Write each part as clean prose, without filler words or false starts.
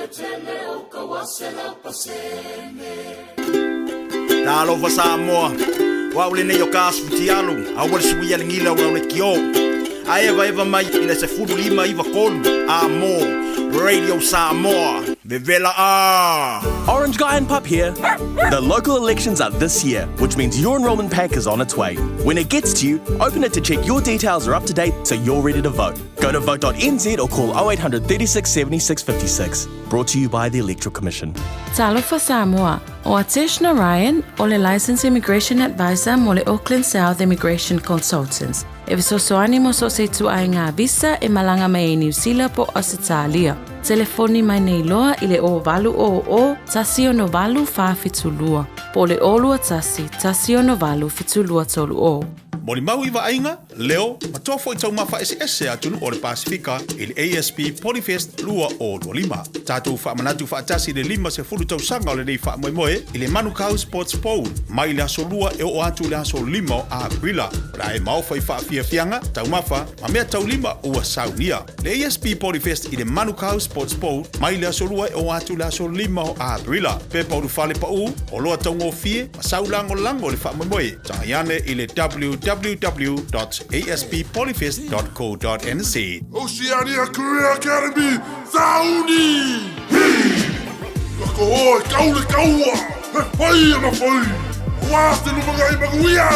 le tele o ka 100%. Talofa Samoa, o au lenei o ka asu fitialu, aua le suia le gila o le kio. A evaeva mai i le 15 93 a mo Radio Samoa. Vevela a! Orange Guy and Pup here. The local elections are this year, which means your enrolment pack is on its way. When it gets to you, open it to check your details are up to date so you're ready to vote. Go to vote.nz or call 0800 36 76 56. Brought to you by the Electoral Commission. Talofa Samoa, o Atesh Narayan, o le Licensed Immigration Advisor mo le Auckland South Immigration Consultants. E fesoasoani mo so o se ituaiga visa e malaga mai ai Niu Sila po o Ausetalia. Telefoni mai nei loa i le 0800 168 472 po o le 021 168 7230. Molimau i vaaiga, leo, ma toa foi taumafa eseese a atunuu o le Pasefika i le ASP Polyfest 2025. Tatou faamanatu faatasi le 50 tausaga o lenei faamoemoe i le Manukau Sports Bowl mai le aso 2 e oo atu i le aso 5 o Aperila. O le a e maofa i faafiafiaga, taumafa, ma mea taulima ua saunia. Le ASP Polyfest i le Manukau Sports Bowl mai le aso 2 e oo atu i le aso 5 o Aperila. Pepa ulufale paū, oloa taugofie ma sau lagolago i le faamoemoe. Tagai ane i le www.asppolyfest.co.nz. Oceania Career Academy, Sauni! Hi! Ka koho e kau le kaua, he whai ana whai, ua te lumangai manuia!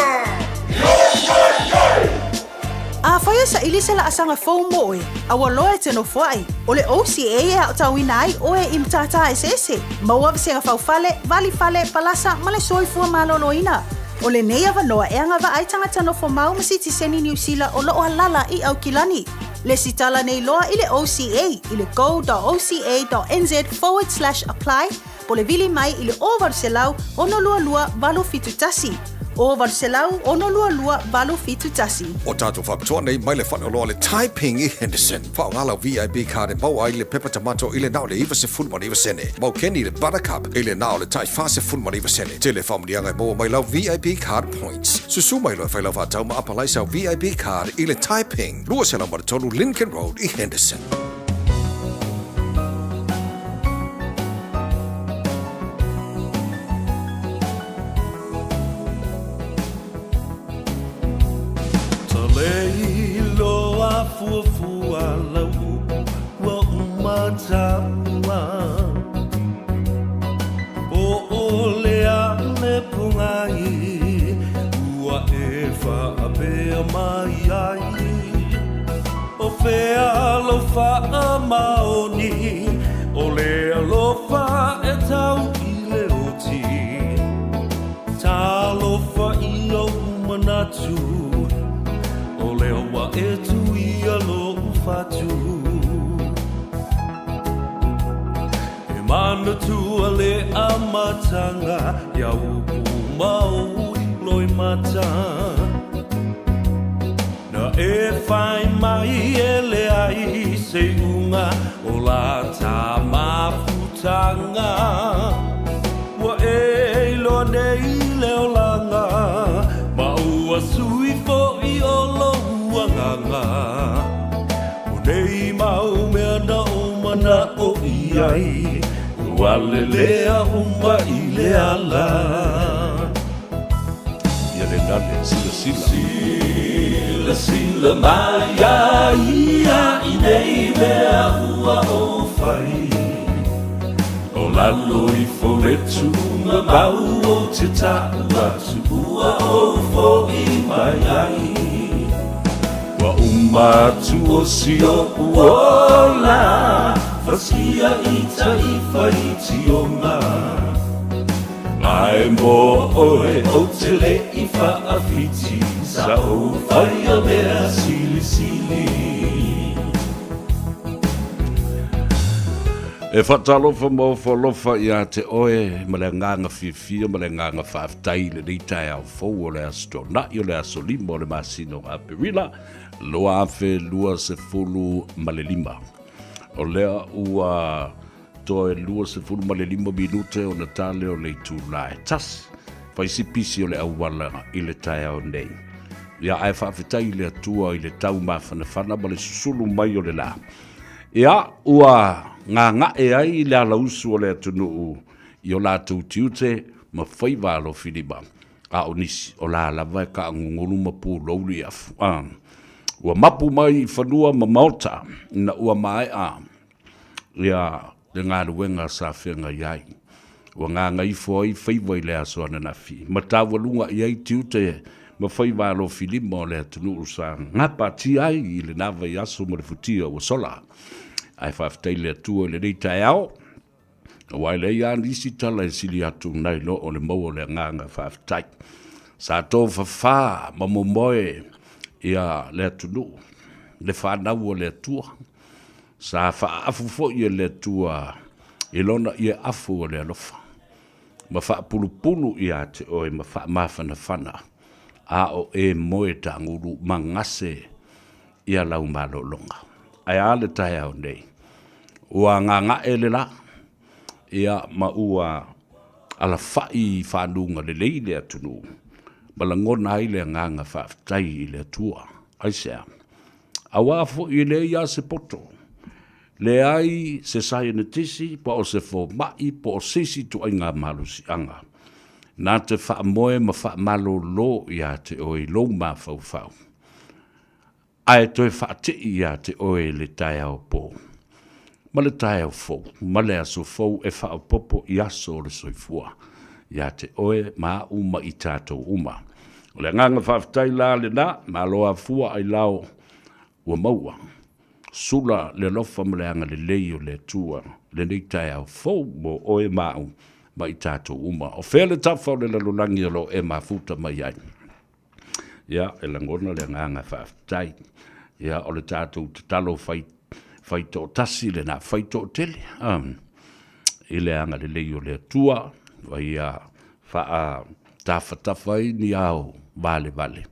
Afai e saili se laasaga fou mo oe, a ua loa e te nofoai, o le OCA e aotauina ai oe i matata eseese, maua vasega faufale, valifale, palasa ma le soifua maloloina. O lenei avanoa e agavaa ai tagata nofo mau ma sitiseni Niu Sila o lo o alala i Aukilani. Lesitala nei loa i le OCA i le go.oca.nz/apply po o le vili mai i le 0800 622 871. 0800 622 871. O tatou faapitoa nei mai le faleoloa le Taiping i Henderson. Faaaoga lau VIP card e maua ai le pepa tamato i le na o le 99 sene. Maukeni le Buttercup i le na o le tai 49 sene. Tele faamanuiaga e maua mai lau VIP card points. Susu mai loa e fai lau faatau ma apalai sau VIP card i le Taiping, 203 Lincoln Road i Henderson. Talei loa fuafua lau upu ua uma taua Po o le a le pogai ua e faapea mai ai O fea lou faamaoni o le alofa e tau i le oti Talofa i ou manatu O lea ua e tuia lou fatu E manatua le amataga Ia upu ma ou loimata Na e fai mai e leai se iuga o la ta mafutaga Ua e iloa nei le olaga Ma ua sui foi o lou agaga O nei mau mea na ou mana'o i ai Ua lelea uma i le ala Ia le nane silasila. Silasila mai iā ia i nei mea ua ou fai O lalo ifo le tuugamau ou te ta'u atu ua ou fo'i mai ai Ua uma atu o si o'u ola Fasia i tai faitioga Ae mo oe ou te le i faawhiti Sa ou whaia mea silisili. E faatalofa ma ofo alofa ia te oe ma le agaga fiafia ma le agaga faafetai i lenei taeao fou o le Aso Toonai o le aso 5 o le masina o Aperila 2025. O lea ua Toe 25 minute ona tale o le itula e tasi. Fai si pisi o le auala i le taeao nei. Ia ae faafetai i le Atua i le tau mafanafana ma le susulu mai o le la. Ia, ua... gaga'e ai le alausu o le atunuu i o latou tiute ma faiva alofilima, a o nisi o la lava e kaagugulu ma pulou le afu. A ua mapu mai i fanua ma maota ina ua maea ia le galuega sa feagai ai. Ua gagaifo ai faiva i le aso ananafi, ma taualuga i ai tiute ma faiva alofilima o le atunuu sa gapatia ai i lena vaiaso ma le futia ua sola. Ae faafetai i le Atua i lenei taeao, aua e leai lava nisi tala e sili atu nai lo o le maua o le agaga faafetai. Sa tofafa ma momoe ia le atunuu, le fanau a le Atua, Sa faaafu foi e le Atua i Lona ie afu o le alofa, ma faapulupulu ia te oe ma faamafanafana, a o e moe tagulu ma gase ia lau malologa. Ae a le taeao nei? Ua gaga'e le la, ia, ma ua alafai i fanuga lelei le atunuu, ma lagona ai le agaga faafetai i le Atua. Aisea? Aua foi e leai lava se poto, leai se saienitisi po o se fomai po o se isi ituaiga malosiaga na te faamoe ma faamalolo ia te oe i lou mafaufau, ae toe faatei ia te oe i le taeao po ma le taeao fou ma le aso fou e faaopoopo i aso o le soifua ia te oe ma au ma i tatou uma. O le agaga faafetai la lena, malo afua ailao ua maua. Sula le alofa ma le agalelei o le Atua lenei taeao fou mo oe ma au ma i tatou uma. O fea le tafa o le lalolagi o lo o e mafuta mai ai? Ia, e lagona le agaga faafetai. Ia, o le tatou tatalo fai, fai toatasi lena, fai toatele, i le agalelei o le Atua, ua ia faatafatafa ai ni ao valevale,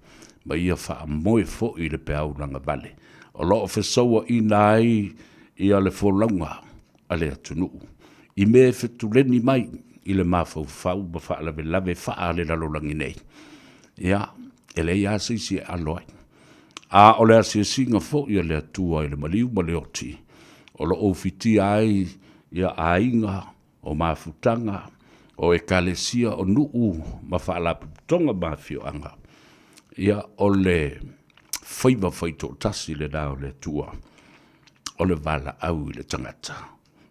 ma ia faamoe foi le peau lagavale, o lo o fesauaina ai ia le folauga a le atunuu, i mea e fetuleni mai i le mafaufau ma faalavelave faalelalolagi nei. Ia, e leai lava se isi e alo ai. A o le asiasiga foi a le Atua i le maliu ma le oti, o lo o ufitia ai ia aiga, o mafutaga, o ekalesia, o nuu ma faalapotopotoga ma afioaga, ia o le faiva faitoatasi lena o le Atua, o le valaau i le tagata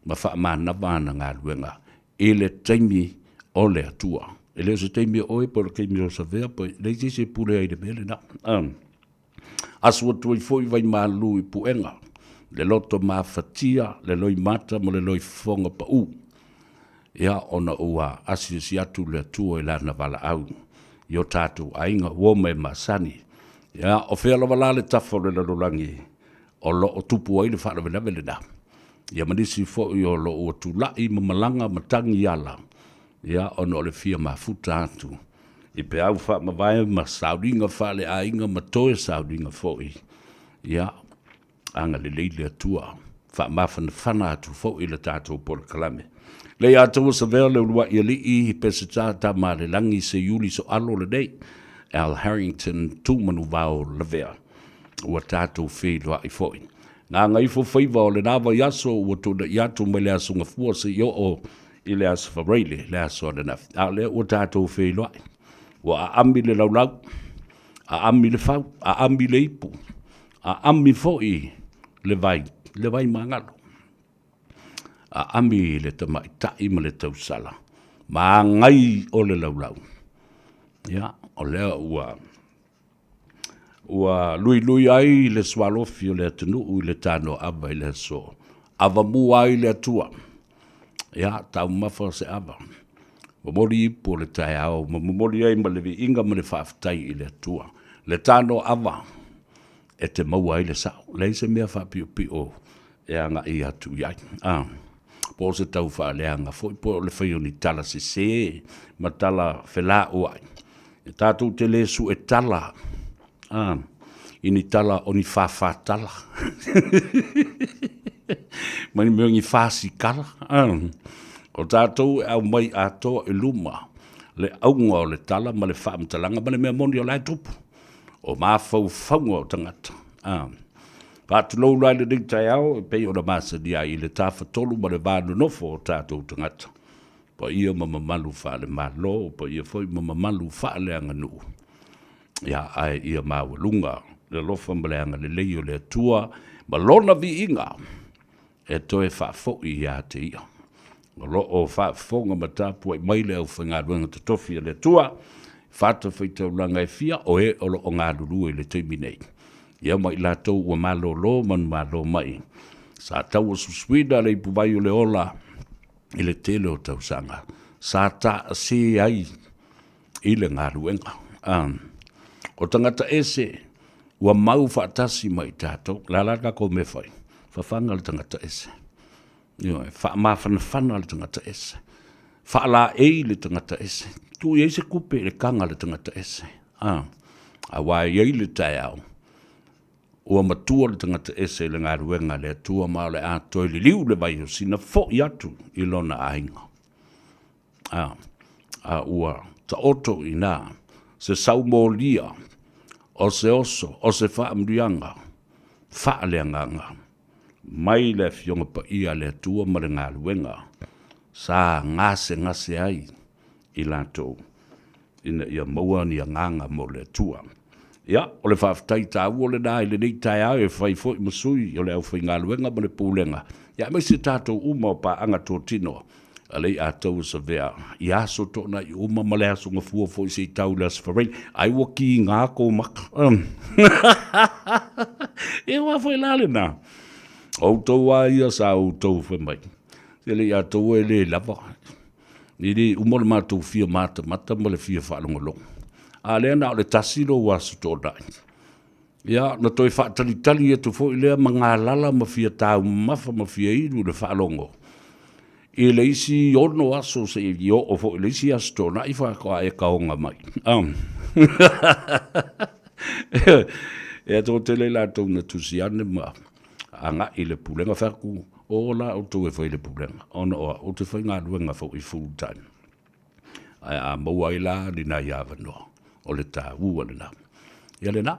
ma faamanava ana galuega i le taimi o le Atua. E le o se taimi o oe po o le taimi o Savea po o leai se isi e pule ai i le mea lena. Asu atu ai foi Vaimalu i Puega, le loto mafatia, le loimata ma le loifofoga pau. Ia, ona ua asiasi atu le Atua i lana valaau i o tatou aiga ua oma e masani. Ia, o fea lava la le tafa o le lalolagi o lo o tupu ai le faalavelave lena? Ia ma nisi foi o lo o ua tulai ma malaga ma tagi ala, ia, ona o le fia mafuta atu i peau faamavae ma sauniga faaleaiga ma toe sauniga foi, ia, agalelei le Atua, faamafanafana atu foi le tatou polokalame. Lei atoa savea le uluai alii Peseta Tamalelagi Seiuli Soalo lenei, Al Harrington Tumanuvao Lavea, ua tatou feiloai foi. Gagaifo faiva o lena vaiaso ua tuanai atu mai le Aso Gafua seia oo i le Aso Faraile, le aso ananafi. A o lea ua tatou feiloai, ua aami le laulau, aami le fau, aami le ipu, aami foi le vai, le vai magalo, aami le tamaitai ma le tausala, ma agai o le laulau. Ia, o lea ua ua luilui ai le sualofi o le atunuu i le tanoaava i le aso. Avamua ai le Atua. Ia, taumafa o se ava. Momoli ipu o le taeao ma momoli ai ma le viiga ma le faafetai i le Atua. Le tanoaava e te maua ai le sao. Leai se mea faapiopio e agai atu i ai. Ah, po o se tau faaleaga foi, po o le fai o ni tala sese ma tala felauai. E tatou te le sue tala ah, i ni tala o ni fāfātala ma ni mea o ni fāsikala. Ah, o tatou e aumai atoa i luma le auga o le tala ma le faamatalaga ma le mea moni o la e tupu. O mafaufauga o tagata. Ah. Faatulou la i lenei taeao e pei ona masani ai i le Tafatolu ma le va nonofo o tatou tagata, paia ma mamalu faale-Malo, paia foi ma mamalu faaleaganuu. Ia, ae ia maualuga le alofa ma le agalelei o le Atua ma Lona viiga e toe faafoi ia te Ia. O lo o faafofoga ma tapuai mai le aufaigaluega totofi a le Atua i fatafaitaulaga e fia o e o lo o galulue i le taimi nei. Ia ma i latou ua malolo manumalo mai sa tauasuasuina le ipuvai o le ola i le tele o tausaga sa taase ai i le galuega. O tagata ese ua mau faatasi ma i tatou. O le a la le tatou mea e fai? Fafaga le tagata ese. Ioe, faamafanafana le tagata ese. Faalaei le tagata ese. Tuu i ai se tupe i le taga a le tagata ese. Aua e i ai le taeao ua matua le tagata ese i le galuega a le Atua ma o le a toe liliu le vai o sina foi atu i lona aiga. A, a ua taoto i ina se saumolia o se oso o se faamanuiaga faaleagaga mai le Afioga Paia a le Atua ma le galuega sa gasegase ai i latou ina ia maua ni agaga mo le Atua. Ia, o le faafetai taua lena i lenei taeao e fai foi ma sui o le aufaigaluega ma le Pulega, ia aemaise tatou uma o paaga totino a le Ataua Savea i aso toonai uma ma le aso gafua foi se i tau i le Aso Faraile. Ai ua kiga kou maka. E ua foi la lena. O outou lava ia sa outou fai mai. Se le Ataua e le lava. E le uma le matou fia matamata ma le fia faalogologo. A lea na o le tasi lou aso toonai. Ia, na toe faatalitali atu foi lea ma galala ma fia taumamafa ma fia inu i le faalogo i le isi 6 aso seia oo foi i le isi aso toonai faatoa e taoga mai. Ia, toatele i latou na tusi ane ma agai i le pulega. Fai atu, o la outou e fai i le pulega, ona o au, ou te faigaluega foi full time. Ae a maua ai la ni nai avanoa, o le taua lena. Ia lena.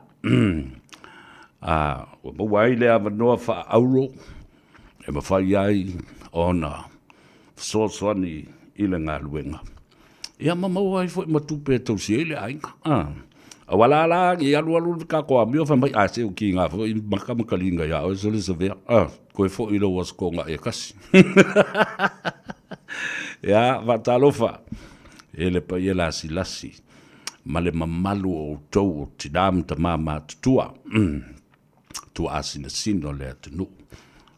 A, ua maua ai le avanoa faaauro e mafai ai ona fesoasoani i le galuega. Ia ma maua ai foi ma tupe e tausi ai le aiga. A, aua la la i alualu le tatou amio fai mai, a se ua kiga foi maka ma kaliga ia oe sole savea. A, koe foi i lou aso toga e kasi. Ia, faatalofa e le paia lasilasi ma le mamalu o outou o tina ma tama matutua, tuaasinasina o le atunuu.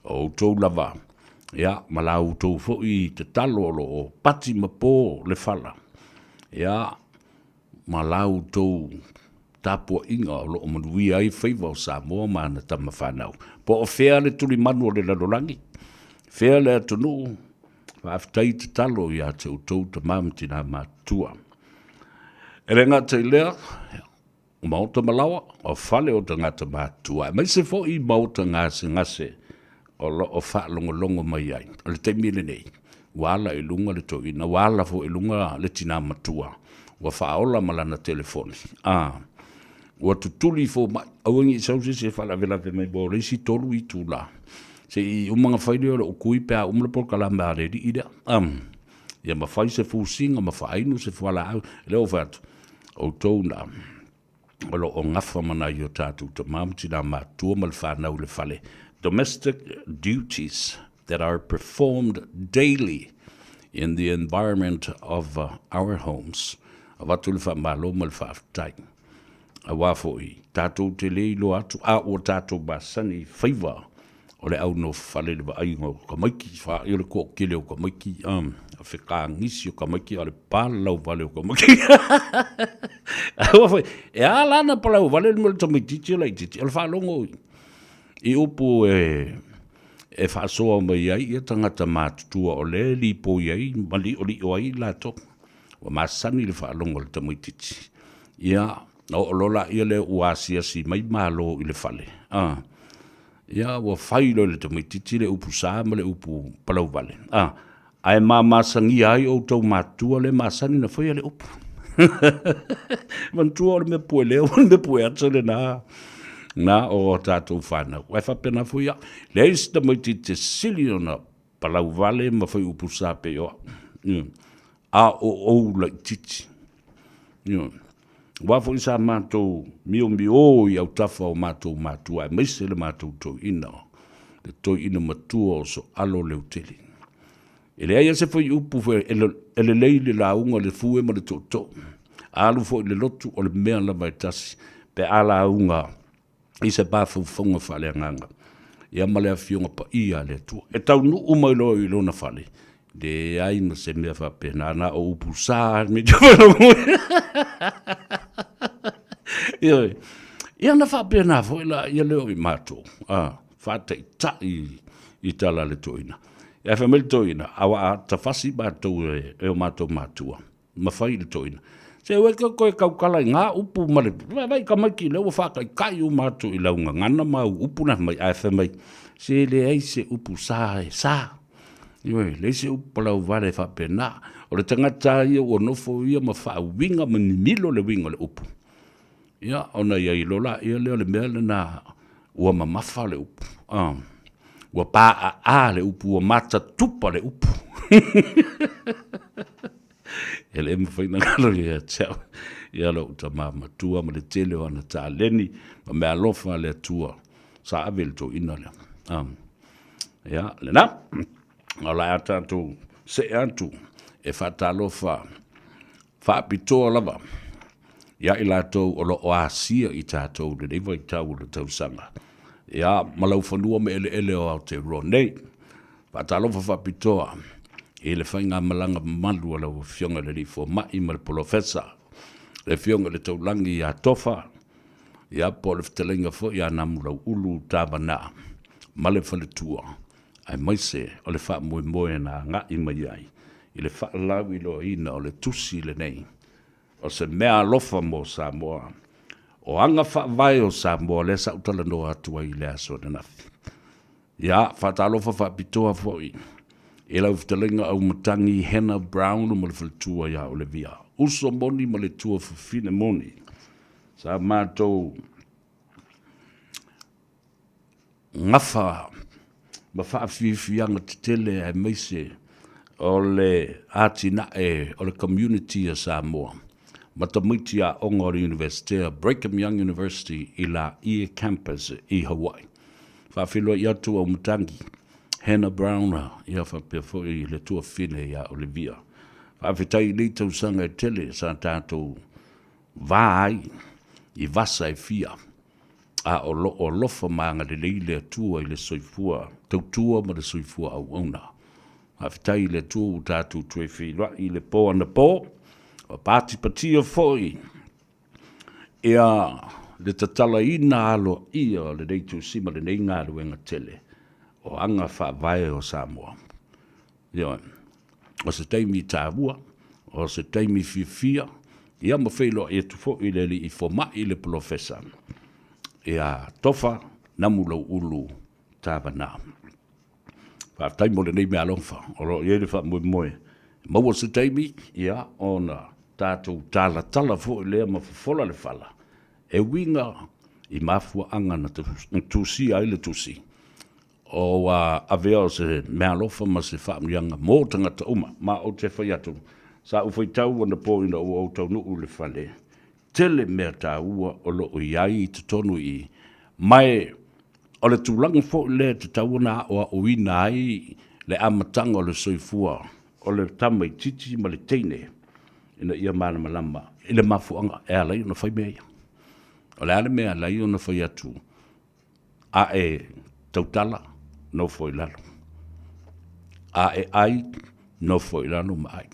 O outou lava, ia, ma la outou foi tatalo o lo o pati ma po le fala, ia, ma la outou tapuaiga o lo o manuia ai faiva o Samoa ma ana tama fanau. Po o fea le tulimanu o le lalolagi, fea le atunuu, faafetai tatalo ia te outou tama ma tina matutua. E le gata i lea, o maota ma laoa, o fale o tagata matutua, aemaise foi maota gasegase o lo o faalogologo mai ai. O le taimi lenei, ua ala i luga le toeaina, ua ala foi i luga le tina matua, ua faaola ma lana telefoni, a, ua tutuli fomai, aua ne i sau se isi e faalavelave mai mo le isi 3 itula, se i uma ona fai lea o lou kui pe a uma le polokalame a le alii lea, a, ia ma fai se fusiga ma faainu se fualaau. O lea ua fai atu, outou na o lo o gafa ma nai o tatou tama ma tina matutua ma le fanau i le fale, domestic duties that are performed daily in the environment of our homes. Avatu le faamalo ma le faafetai. Aua foi, tatou te le iloa atu, a ua tatou masani i faiva o le au nofofale i le vaaiga o tamaiti, faai o le toatele o tamaiti, a fetagisi o tamaiti, a o le palauvale o tamaiti. Aua foi, e a la na palauvale le mea o le tamaitiiti o laitiiti, o le faalogo i upu e faasoa mai ai ia tagata matutua o lea e lipoi ai ma liolio ai latou. Ua masani le faalogo a le tamaitiiti. Ia, na oo loa laia lea ua asiasi mai Malo i le fale, a, ia ua fai loa e le tamaitiiti le upu sa ma le upu palauvale, a, ae mamasagia ai outou matutua le masani na faia le upu. Manatua o le mea pueleo ma le mea pueata lena. Na o tatou fanau. Ae faapena foi au. Leai se tamaitiiti e sili ona palauvale ma fai upu sa pei o au. Ioe. A o ou laitiiti. Ioe. Aua foi sa matou miomio i autafa o matou matua aemaise le matou toeaina, le toeaina matua o Soalo Leutele. E leai lava se fuaiupu e lelei le lauga i le fue ma le tootoo. A alu foi i le lotu, o le mea lava e tasi pe a lauga i se mafaufauga faaleagaga, ia ma le Afioga Paia a le Atua. E taunuu mai loa i lona fale, leai ma se mea faapena, na o upu sa Ioe. Ia ona faapena foi laia lea o i matou, a, faataitai i tala a le toeaina. Ae fai mai le toeaina, aua a tafasi matou e o matou matua, ma fai i le toeaina, se aua e te toe tautala i na upu ma le, vaai tamaiti lea ua faataitai uma atu i lau gagana ma au upu na fai mai, ae fai mai, se leai se upu sa e sa. Ioe, leai se upu palauvale e faapena. O le tagata lava ia ua nofo ia ma faauiga ma mimilo le uiga o le upu. Ia, ona i ai loa lea o le mea lena ua mamafa le upu, ua paaa le upu, ua matatupa le upu. E le mafai ona galo ia te au ia lou tama matua ma le tele o ana taleni ma meaalofa a le Atua sa ave i le toeaina lea. Ia, lena. O le a tatou see atu e faatalofa faapitoa lava ia i latou o lo o asia i tatou i lenei vaitau o le tausaga, ia, ma laufanua ma eleele o Aotearoa nei. Faatalofa faapitoa i le faigamalaga mamalu a lau Afioga i le Alii Fomai ma le Polofesa, le Afioga i le Taulagi ia Tofa, ia, po o le fetalaiga foi ia Namulauulu Tavana ma le faletua, aemaise o le faamoemoe na agai mai ai i le faalauiloaina o le tusi lenei, o se meaalofa mo Samoa, o aga faavae o Samoa lea sa ou talanoa atu ai i le aso ananafi. Ia, faatalofa faapitoa foi i lau fetalaiga Auimatagi Hannah Brown ma le faletua ia Olivia, uso moni ma le tuafafine moni, sa matou gafa ma faafiafiaga tetele aemaise o le atinae o le community a Samoa ma tamaiti aoga o le Iunivesite a Brigham Young University i Laie Campus i Hawaii. Faafeiloai atu Auimatagi, Hannah Brown, ia faapea foi le tuafafine ia Olivia. Faafetai i nei tausaga e tele sa tatou va ai i vasa e fia a o lo o alofa ma agalelei le Atua i le soifua tautua ma le soifua auauna. Faafetai i le Atua ua tatou toe feiloai i le po anapo, ua patipatia foi ia le tatalaina aloaia o lenei tusi ma lenei galuega tele o aga faavae o Samoa. Ioe. O se taimi taua, o se taimi fiafia, ia ma feiloai atu foi i le alii fomai le polofesa ia Tofa Namulauulu Tavana. Faafetai mo lenei meaalofa o lo o i ai le faamoemoe e maua se taimi, ia, ona tatou talatala foi lea ma fofola le fala e uiga i mafuaaga na tusia ai le tusi O ua avea o se meaalofa ma se faamanuiaga mo tagata uma. Ma ou te fai atu, sa ou faitau anapo ina ua ou taunuu i le fale, tele mea taua o lo o i ai i totonu i i, ma e o le tulaga foi lea e tatau ona aoaoina ai le amataga o le soifua o le tamaitiiti ma le teine ina ia malamalama i le mafuaaga e ala ai ona fai mea ia. O le a le mea e ala ai ona fai atu A e tautala, nofo i lalo. A e ai, nofo i lalo ma ai.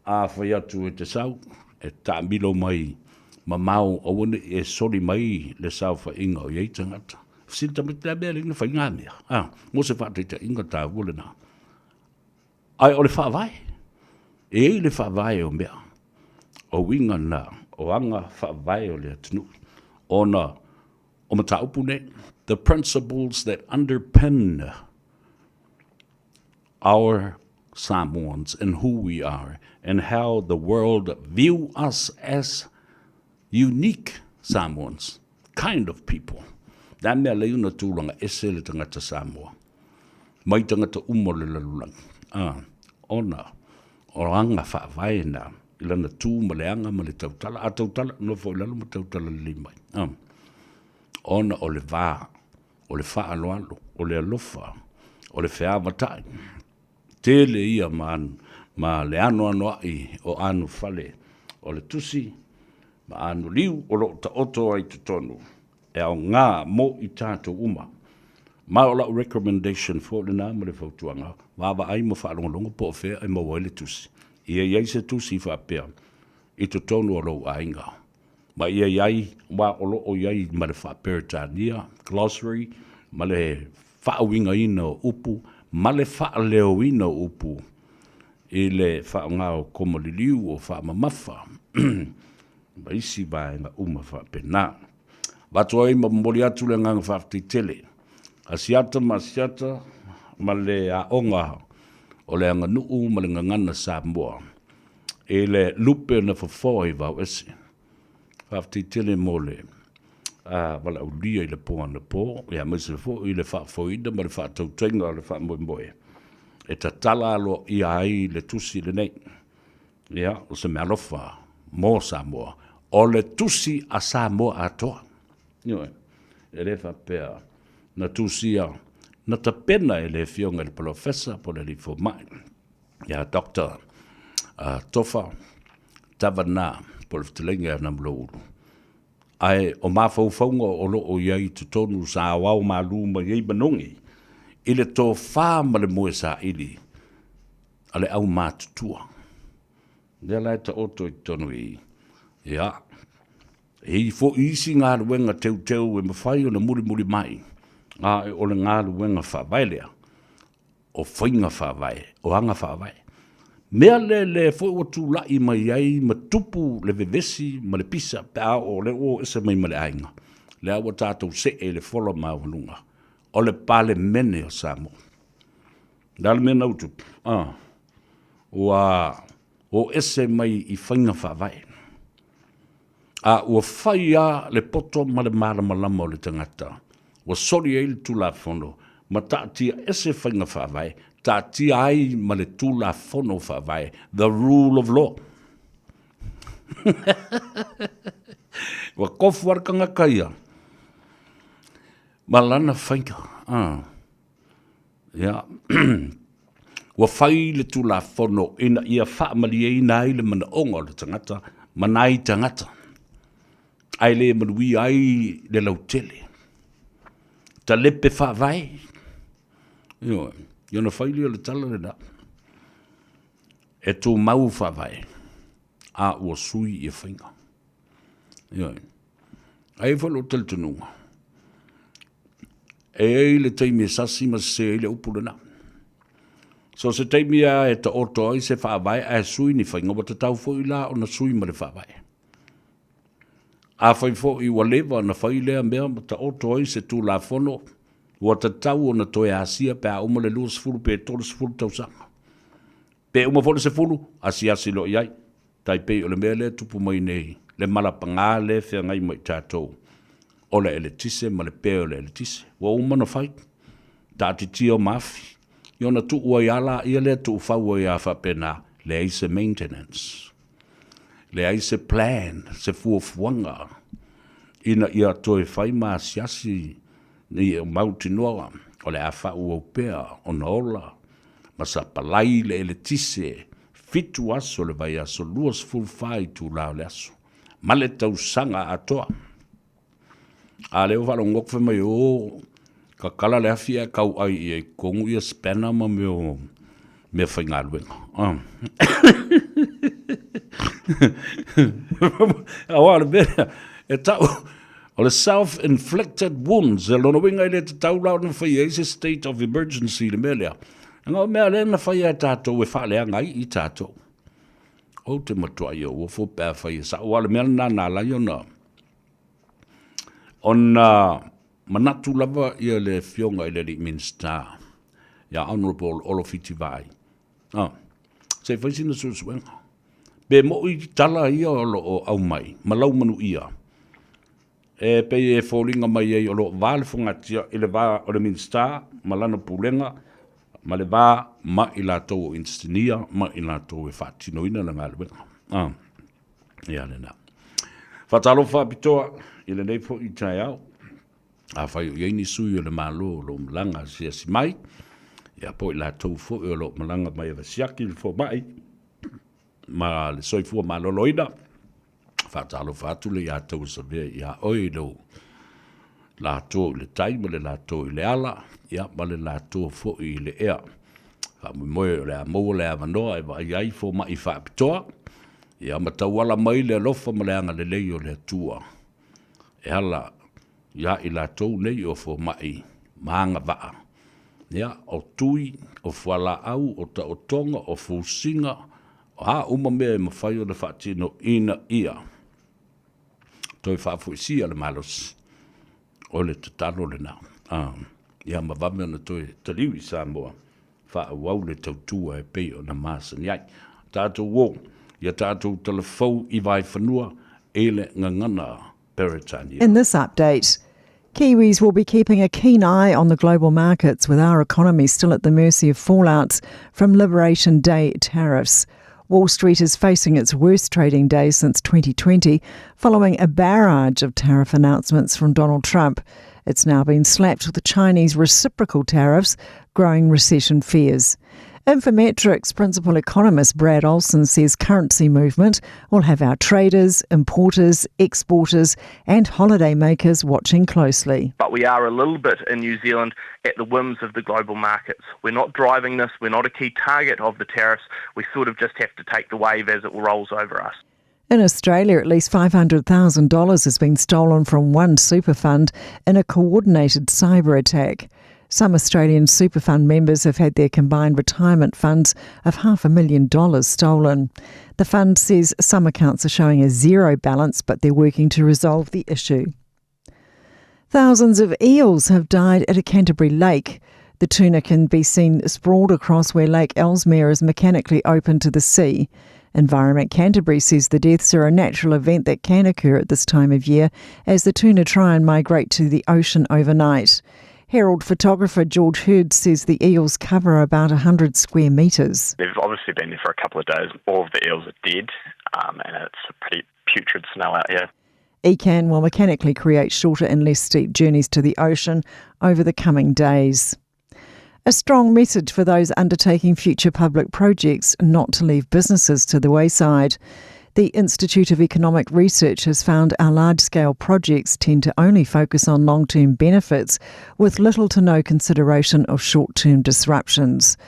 A fai atu e te sau, e taamilo mai mamao aua ne i e soli mai le saofaiga o i ai tagata. Fesili tamaiti, o le a le mea e ala ai ona fai na mea? A, mo se faataitaiga taua lena. Ae o le faavae, e i ai le faavae o mea, o uiga na o aga faavae o le atunuu, ona o mataupu nei, the principles that underpin our Samoans and who we are and how the world view us as unique Samoans. kind of people. Le a mea lei ona tulaga ese le tagata Samoa mai tagata uma o le lalolagi, a, ona o aga faavae na i lana tu ma le aga ma le tautala. A tautala, nofo i lalo ma tautala lelei mai. A, ona o le va, o le faaaloalo, o le alofa, o le feavatai. Tele ia ma, ma le anoanoai o anofale o le tusi ma anoliu o lo o taoto ai totonu e aoga mo i tatou uma. Ma o lau recommendation foi lena ma le fautuaga, vaavaai ma faalogologo po o fea e maua ai le tusi. Ia i ai se tusi faapea i totonu o lou aiga. Ma ia i ai, aua o lo o i ai ma le faa-Peretania, glossary, ma le faauigaina o upu, ma le faaleoina o upu i le faaaoga o koma liliu o faamamafa ma isi vaega uma faapena. Avatu ai ma momoli atu le agaga faafetai tele a Siata ma Asiata ma le aoga o le aganuu ma le gagana Samoa i le lupe na fofoa i Vaoese. Faafetai tele mo le valaaulia i le po anapo, aemaise foi i le faafoeina ma le faatautaiga o le faamoemoe e tatala aloaia ai le tusi lenei. Ia, o se meaalofa mo Samoa, o le tusi a Samoa atoa. Ioe, e le faapea na tusia, na tapena e le Afioga i le Polofesa po o le Alii Fomai, ia Doctor Tofa Tavana po o le fetalaiga ia Namulauulu. Ae o mafaufauga o lo o i ai i totonu sa aoao malu mai ai manogi i le tofa ma le moe saili a le aumatutua. Lea la e taoto i totonu i i. Ia, e i ai foi isi galuega teuteu e mafai ona mulimuli mai, a o le galuega faavae lea, o faiga faavae, o aga faavae. Mea lea lea foi ua tulai mai ai ma tupu le vevesi ma le pisa pe a oo lea ua o ese mai ma le aiga, lea ua tatou see i le fola maualuga o le Palemene o Samoa. Le a le mea na ua tupu? Ah, ua o ese mai i faiga faavae. A ua fai lava le poto ma le malamalama o le tagata, ua soli ai le Tulafono ma taatia ese faiga faavae, taatia ai ma le Tulafono Faavae, the rule of law. Ua kofu lava le tagata ia ma lana faiga. Ah. Ia, ua fai le Tulafono ina ia faamalieina ai le manaoga o le tagata ma nai tagata, ae le manuia ai le lautele. Talepe faavae. Ioe, ia ona fai lea o le tala lena. E tumau faavae, a ua sui ia faiga. Ioe. Ae i ai foi lou talitonuga, e i ai le taimi e sasi ma sese ai le upu lena. So se taimi lava e taoto ai se faavae ae sui ni faiga, ua tatau foi la ona sui ma le faavae. Afai foi ua leva ona fai lea mea ma taoto ai se Tulafono, ua tatau ona toe asia pe a uma le 20 pe 30 tausaga. Pe uma foi le 10, asiasi loa i ai. Tai pei o le mea lea e tupu mai nei, le mala paga lea e feagai ma i tatou, o le eletise ma le pe o le eletise. Ua uma ona fai, taatitia o mafi, ia ona tuu ai lava laia lea tuufau ai lava faapena, leai se maintenance, leai se plan, se fuafuaga ina ia toe fai ma asiasi ina ia mautinoa o le a faaauau pea ona ola ma sapalai le eletise fitu aso o le vaiaso, 24 itula o le aso, ma le tausaga atoa. A lea ua faalogo atu fai mai, o, tatala le afi ae tauai i ai i totonu ia spanner ma mea o mea faigaluega. Aua o le mea lea, e tau, o le self-inflicted wounds, o lona uiga e le tatau la ona faia ai se state of emergency i le mea lea. Leaga o mea lea na faia e tatou e faaleaga ai i tatou. Ou te matuai auofo pe a fai e sao, aua o le mea lena na ala ai ona ona manatu lava ia le afioga i le alii Minisita ia Honourable Olo Fiti Vaai, se i fai sina suesuega. Pe moi tala ia o lo o aumai ma laumanuia. E pei e foliga mai ai o lo o va le fogatia i le va o le Minisita ma lana pulega ma le va ma i latou o inisinia ma i latou e faatinoina le galuega. Ah, ia lena. Faatalofa faapitoa i lenei foi taeao. Afai o i ai ni sui o le Malo o lo o malaga asiasi mai, ia po o i latou foi o lo o malaga mai e vasiaki le fomai ma le soifua maloloina, faatalofa atu le ia tau savea ia oe i lou lato i le tai ma le lato i le ala, ia ma le lato foi i le ea. Faamoemoe o le a maua le avanoa e vaai ai fomai faapitoa, ia ma tauala mai le alofa ma le agalelei o le Atua e ala ia i latou nei o fomai ma agavaa, ia, o tui, o fualaau, o taotoga, o fusiga, o a uma mea e mafai ona faatino ina ia toe faafoisia le malosi, o le tatalo lena. Ia ma vave ona toe taliu i Samoa, faaauau le tautua e pei ona masani ai. Tatou o, ia tatou talafou i Vaefanua i le gagana Peretania. In this update, Kiwis will be keeping a keen eye on the global markets with our economy still at the mercy of fallouts from Liberation Day tariffs. Wall Street is facing its worst trading day since 2020 following a barrage of tariff announcements from Donald Trump. It's now been slapped with the Chinese reciprocal tariffs, growing recession fears. Infometrics principal economist Brad Olson says currency movement will have our traders, importers, exporters, and holidaymakers watching closely. But we are a little bit in New Zealand at the whims of the global markets. We're not driving this, we're not a key target of the tariffs. We sort of just have to take the wave as it rolls over us. In Australia, at least $500,000 has been stolen from one super fund in a coordinated cyber attack. Some Australian super fund members have had their combined retirement funds of $500,000 stolen. The fund says some accounts are showing a zero balance, but they're working to resolve the issue. Thousands of eels have died at a Canterbury lake. The tuna can be seen sprawled across where Lake Ellesmere is mechanically open to the sea. Environment Canterbury says the deaths are a natural event that can occur at this time of year as the tuna try and migrate to the ocean overnight. Herald photographer George Hurd says the eels cover about 100 square metres. They've obviously been there for a couple of days. All of the eels are dead, um, and it's a pretty putrid smell out here. ECAN will mechanically create shorter and less steep journeys to the ocean over the coming days. A strong message for those undertaking future public projects not to leave businesses to the wayside. The Institute of Economic Research has found our large scale projects tend to only focus on long term benefits with little to no consideration of short term disruptions.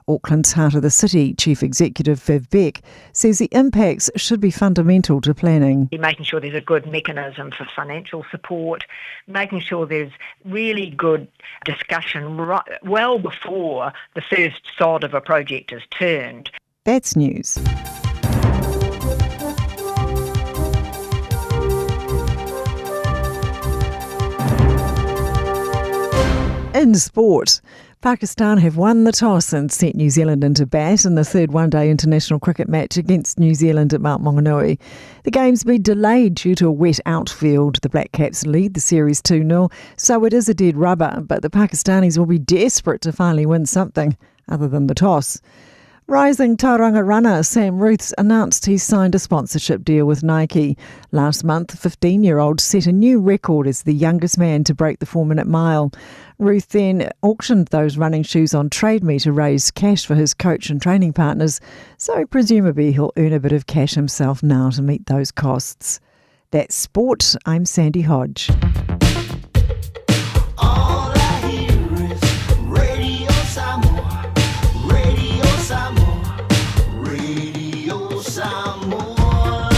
Auckland's Heart of the City Chief Executive Viv Beck says the impacts should be fundamental to planning. Making sure there's a good mechanism for financial support, making sure there's really good discussion right, well before the first sod of a project is turned. That's news. In sport, Pakistan have won the toss and sent New Zealand into bat in the third one day international cricket match against New Zealand at Mount Maunganui. The game's been delayed due to a wet outfield. The Black Caps lead the series 2 0, so it is a dead rubber, but the Pakistanis will be desperate to finally win something other than the toss. Rising Tauranga runner Sam Ruths announced he signed a sponsorship deal with Nike. Last month, the 15 year old set a new record as the youngest man to break the four minute mile. Ruth then auctioned those running shoes on Trade Me to raise cash for his coach and training partners, so presumably he'll earn a bit of cash himself now to meet those costs. That's sport. I'm Sandy Hodge. All I hear is Radio Samoa, Radio Samoa, Radio Samoa.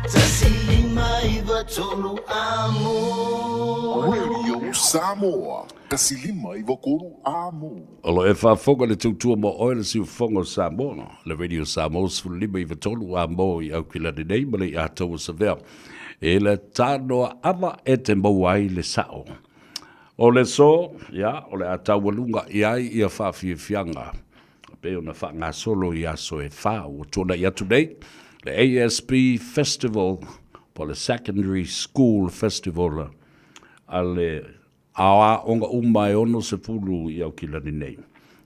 Tasilima iva tolu amo. Radio Samoa, tasilima iva kolu amo. O lo e faafofoga le tautua mo oe le siufofoga o Samoa, le Radio Samoa 15 93 a mo i Aukilani nei ma le Iataua Savea. E le tanoa ava e te maua ai le sao. O le so, ia, o le a taualuga i ai ia faafiafiaga pei ona faagasolo i aso e fa ua tuanai atu nei, le ASB Festival. Po o le Secondary School Festival a le aoaoga uma e 60 i Aukilani nei.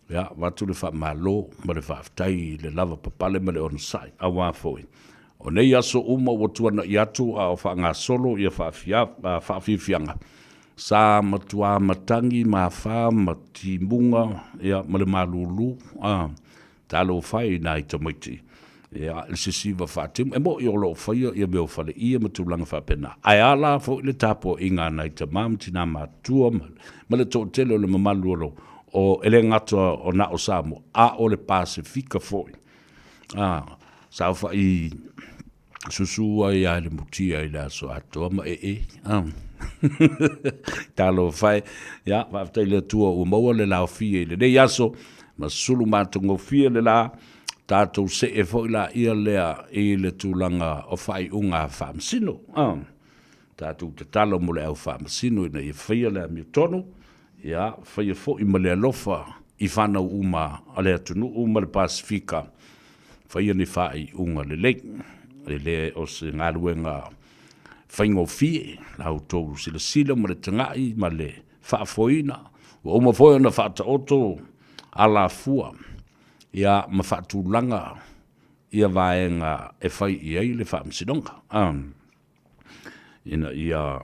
Ia, avatu le faamalo ma le faafetai i le lavapapale ma le onosai, aua foi o nei aso uma ua tuanai atu a o faagasolo ia faafiafiaga, sa matuā matagi ma afa ma timuga, ia, ma le malūlū, a. Talofa e i nai tamaiti, ia, i le sisiva faatimu. E moni o lo o faia ia mea o faleie ma tulaga faapena, ae a la foi le tapuaiga a nai tama ma tina matutua ma le toatele o le mamalu o lo o, e le gata o na o Samoa, a o le Pasefika foi. A, saofai susu ai a i le mutia i le aso atoa ma ee. A. Talofa e. Ia, faafetai i le Atua ua maua le laofie i lenei aso, ma sulu matagofie le la, tatou see foi laia lea i le tulaga o faaiuga a faamasino. A. Tatou tatalo mo le au faamasino ina ia faia le amiotonu, ia, faia foi ma le alofa i fanau uma a le atunuu ma le Pasefika, faia ni faaiuga lelei. E le o se galuega faigofie la outou silasila ma le tagai ma le faafoeina. Ua uma foi ona faataoto alafua ia ma faatulaga ia vaega e fai i ai le faamasinoga. Ina ia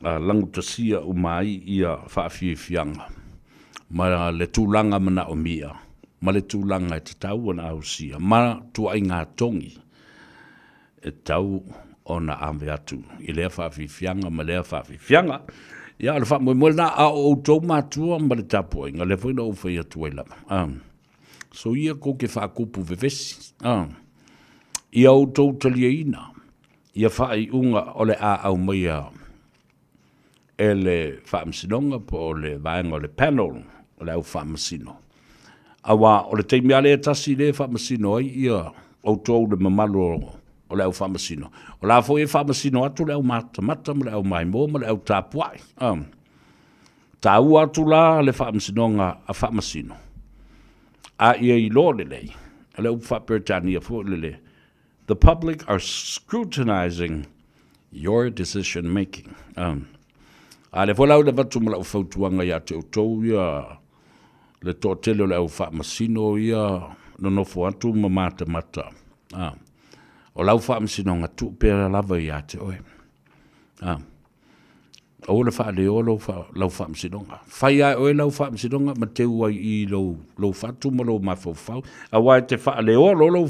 lagutasia uma ai ia faafiafiaga ma le tulaga manaomia ma le tulaga e tatau ona ausia ma tuaiga togi e tatau ona ave atu i lea faafiafiaga ma lea faafiafiaga. Ia, o le faamoemoe lena, a o outou matua ma le tapuaiga, lea foi na ou fai atu ai lava. Soia kou te faakupu vevesi, ia outou taliaina ia faaiuga o le a aumaia e le Faamasinoga po o le vaega o le panel o le au faamasino. Aua o le taimi lava lea e tasi lea e faamasino ai ia outou le mamalu o le au faamasino, o la foi e faamasino atu le au matamata ma le au maimoa ma le au tapuai. Taua atu la le faamasinoga a faamasino, a ia iloa lelei, o le upu faa-Peretania foi lele, The public are scrutinizing your decision making. A lea foi la ua avatu ma lau fautuaga ia te outou ia le toatele o le au faamasino ia nonofo atu ma matamata. O lau faamasinoga tuu pea lava ia te oe. Aua le faaleoa lou, lau faamasinoga. Fai lava e oe lau faamasinoga ma teu ai i lou, lou fatu ma lou mafaufau. Aua e te faaleoa loa lou,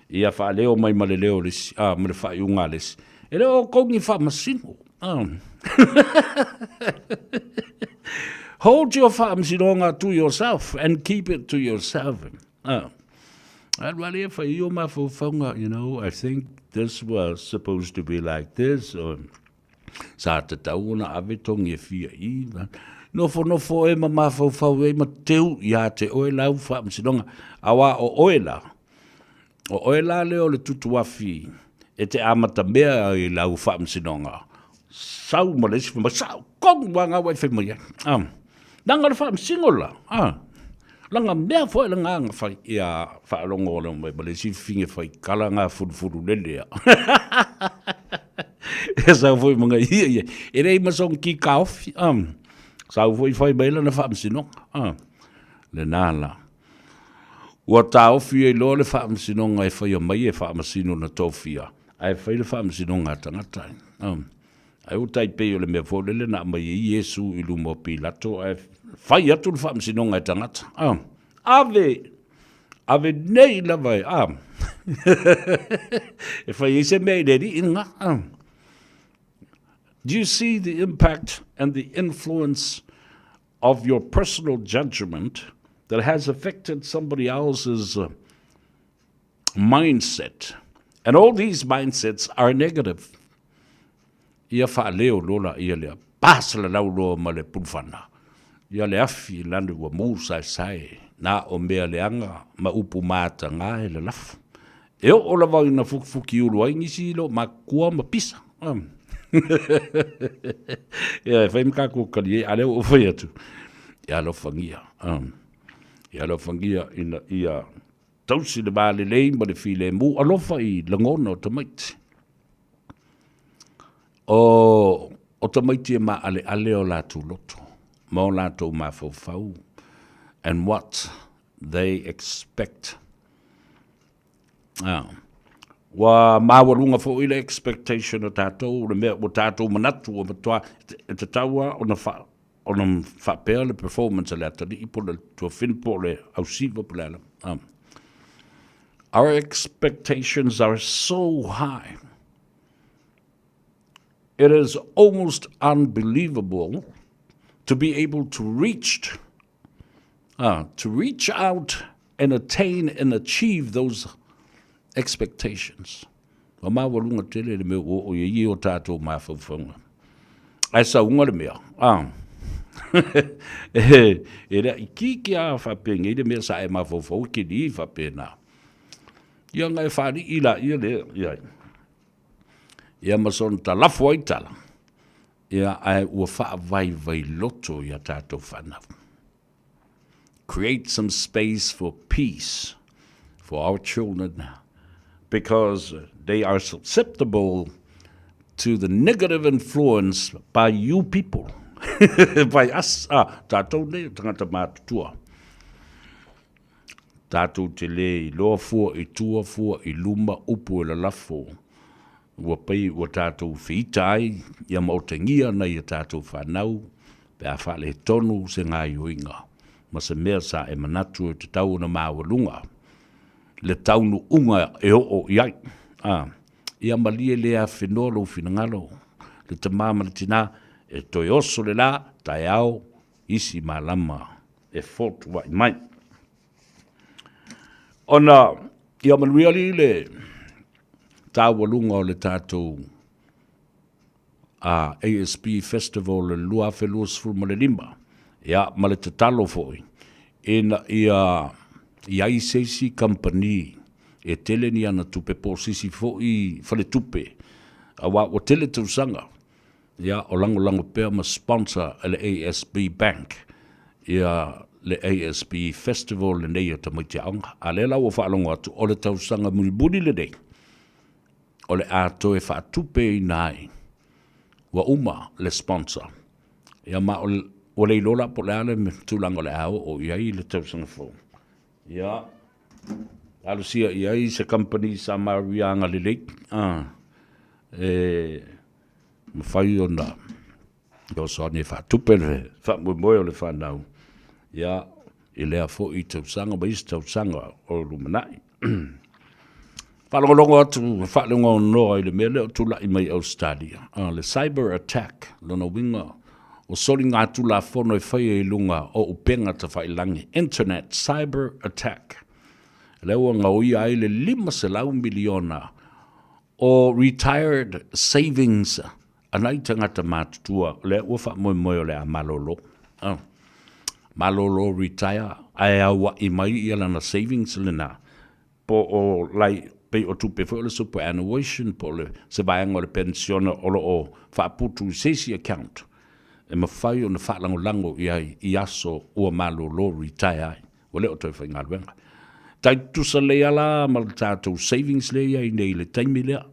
ia faaleo mai ma le leo o le isi, a, ma le faaiuga a le isi. E le o outou ni faamasino. A. Hold your faamasinoga to yourself and keep it to yourself. A. Alu lava lea fai i o mafaufauga, you know, I think this was supposed to be like this, or Sa tatau ona ave togi e fia i. Nofonofo oe ma mafaufau ai ma teu ia te oe lau faamasinoga. Auā o oe la, o oe la lea o le tutuafi e te amatamea i lau faamasinoga, sau ma le isi fai mai, sau, kong ua ngau ai fai mai ai. Ah. Langa o le faamasino la, ah. Langa mea foi le nganga fai, ia faalogo lea mai ma le isi fine fai kala ngā fulufulu lele a. E sau foi ma ngai ia ia. E lei ma song ki ka ofi. Sau foi fai mai lana faamasinoga. Le nā la. Ua taofi ai loa le faamasinoga e faia mai e faamasino na tofia, ae fai le faamasinoga a tagata. Ai ua tai pei o le mea foi lele na aumai ai Iesu i luma o Pilato ae fai atu le faamasinoga e tagata. Ave, ave nei lava e, a. e fai ai se mea i le alii lena. Do you see the impact and the influence of your personal judgment that has affected somebody else's mindset? And all these mindsets are negative. Ia faaleo loa laia lea, pasalalau loa ma le pulufana. Ia le afi i lalo ua mu saesae, na o mea leaga ma upu mataga e lalafu. E oo lava ina fukifuki ulu ai nisi i loo makua ma pisa. Ia e fai ma tatou kali ai, a lea ua ou fai atu, ia alofagia, ia alofagia ina ia tausi le va lelei ma le filemu, alofa i lagona o tamaiti. O, o tamaiti e maaleale o latou loto ma o latou mafaufau and what they expect. Ah. Ua maualuga foi le expectation o tatou, le mea ua tatou manatu ua matua e tatau lava ona fa, ona faapea le performance a le atalii po o le tuafafine po o le ausiva po o le a lava. Ah. Our expectations are so high. It is almost unbelievable to be able to reach to reach out and attain and achieve those expectations. Ua maualuga tele le mea ua oo i ai i o tatou mafaufauga. Ae sauga le mea, ah, e lea itiiti lava faapenei le mea sa e mafaufau e kili faapena. Ia ona e faalii laia lea i ai. Ia ma sona talafo ai tala, ia ae ua faavaivai loto i a tatou fanau. Create some space for peace for our children because they are susceptible to the negative influence by you people, by us, ah, tatou nei o tagata matutua. Tatou te lē iloa fua i tua, fua i luma, upu e lalafo, ua pei ua tatou feita ai ia maotagia nai a tatou fanau pe a faaletonu se gaioiga ma se mea sa e manatu e tatau ona maualuga le taunuuga e oo i ai. A, ia malie le afenoa lou finagalo, le tama ma le tina, e toe oso le la, taeao, isi malama e fotuai mai. Ona ia manuia alii le taualuga o le tatou ASB Festival i le 2025, ia ma le tatalo foi ina ia i ai se isi kamupani e tele ni ana tupe po o se isi foi faletupe, aua ua tele tausaga Ia, o lagolago pea ma sponsor e le ASB Bank ia le ASB Festival lenei o tamaiti aoga. A lea la ua faalogo atu, o le tausaga mulimuli lenei, o le a toe faatupeina ai, ua uma le sponsor. Ia ma o, ua le iloa la po o le a le tulaga o le a oo i ai le tausaga fou. Ia, talosia i ai se company sa maua agalelei, a, e mafai ona fesoasoani e faatupe le faamoemoe o le fanau, ia, i lea foi tausaga ma isi tausaga o lumanai. Faalogologo atu ma faaleogaonoa i le mea lea o tulai mai Ausetalia, le cyber attack, lona uiga o soligatulafono e faia i luga o upega tafailagi, internet cyber attack, lea ua gaoia ai le 500 miliona O retired savings a nai tagata matutua lea ua faamoemoe o le a malolo. Oh. Malolo retire ae aua'i mai ia lana savings lena po o lai pei o tupe foi o le superannuation po o le se vaega o le penisione o lo o faaputu i se isi account e mafai ona faalagolago i ai i aso ua malolo retire ai. Ua le o toe faigaluega. Tai tutusa lelei lava la ma le tatou savings lea e i ai nei i le taimi lea,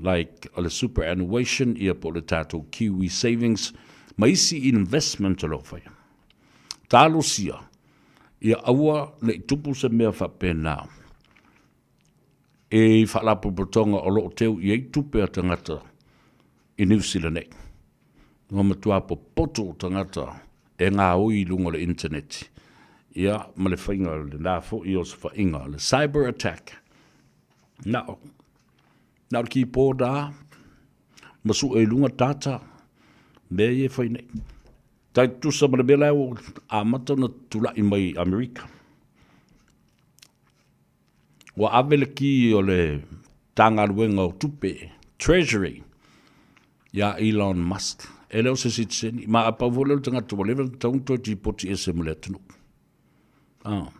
like o le superannuation ia po o le tatou Kiwi savings ma isi investment o lo o faia. Talosia ia aua ne i tupu se mea faapena i faalapotopotoga o lo o teu i ai tupe a tagata i Niu Sila nei. Ua matua popoto tagata e gaoi i luga o le initaneti, ia, ma le faiga o lena foi osofaiga, le cyber attack. Na o, na o le keyboard lava, ma sue i luga data, mea ia e fai nei. Tai tutusa ma le mea la ua amata ona tulai mai i Amerika. Ua ave le ki o le Matagaluega o Tupe, Treasury, ia Elon Musk. E le o se sitiseni. Ma a pau foi lea o le tagata ua leva ona tatau ona toe tipoti ese ma le atunuu. Ah.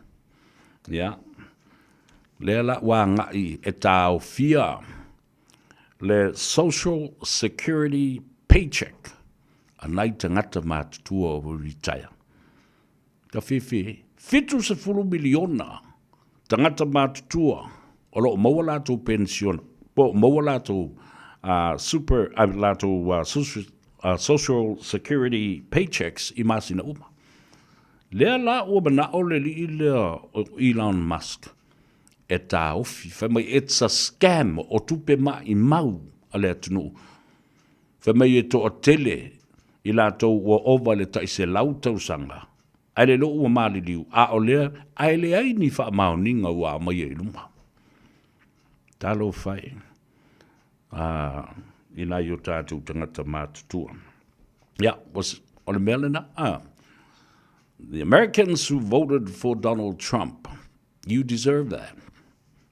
Ia. Lea la ua agai e taofia le Social Security paycheck a nai tagata matutua ua retire. Ka whiwhi 70 miliona tagata matutua o lo o maua latou penisiona, po o maua latou super, latou social security paychecks i masina uma. Lea la ua mana'o le alii lea o Elon Musk e taofi, fai mai it's a scam o tupe maimau a le atunuu. Fai mai e toatele i latou ua ova i le tai 100 tausaga ae le iloa ua maliliu, a o lea ae leai ni faamaoniga ua aumaia i luma. Talofa e i nai o tatou tagata matutua. Ia, o le mea lena, the Americans who voted for Donald Trump, you deserve that.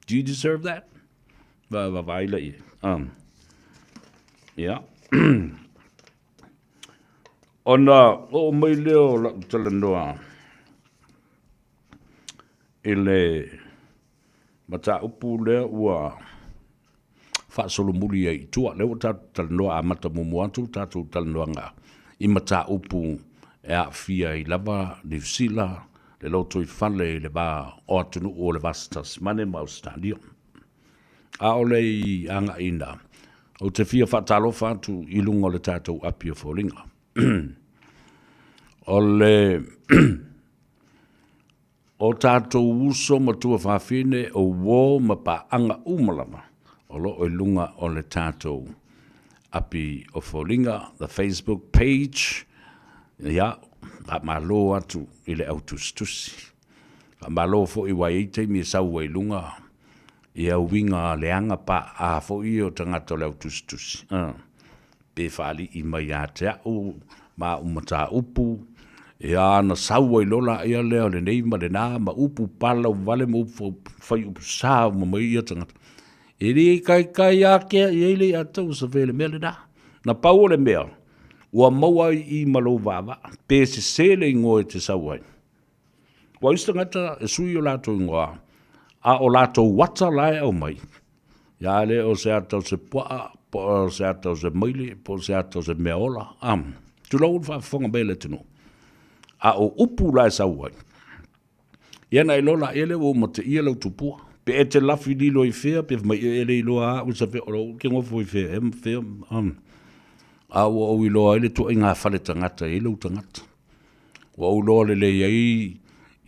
Do you deserve that? Vaavaai lea i ai. Ia. Ona oo mai lea o lau talanoa i le mataupu lea ua faasolomuli ai i tua. Lea ua tatou talanoa amata muamua atu tatou talanoaga i mataupu e aafia ai lava Niu Sila, le lotoifale i le va o atunuu o le Vasa Tasimane ma Ausetalia. A o le i agai ina, ou te fia faatalofa atu i luga o le tatou api o foliga. O le o tatou uso ma tuafafine o uo ma paaga uma lava o lo o i luga o le tatou api o foliga, the Facebook page, ia, faamalo atu i le au tusitusi. Faamalo foi ua i ai taimi e sau ai i luga ia uiga leaga paa foi ia o tagata o le au tusitusi, pe faalii mai ia te au ma au mataupu, ia ona sau ai loa laia lea o lenei ma lena ma upu palauvale ma upu faiupu sa uma mai ia tagata. E le taitai ākea i ai le ia te au sa le mea lena. Na pau o le mea, ua maua ai i i ma lou vaavaa, pe sese le igoa e te sau ai. Ua isi tagata e sui o latou igoa, a o latou ata la e aumai, ia le o se ata o se puaa, po o se ata o se maile, po o se ata o se mea ola, a, tulou le faafofoga mai a le atunuu. A o upu la e sau ai, ia na iloa laia lea ua uma teia lau tupua. Pe e te lafi lilo i fea, pe fai mai e le iloa au sa fea, o lou ke gofo i fea ea ma fea, a ua ou iloa ai le tuaiga fale tagata e i ai lou tagata. Ua ou iloa lelei ai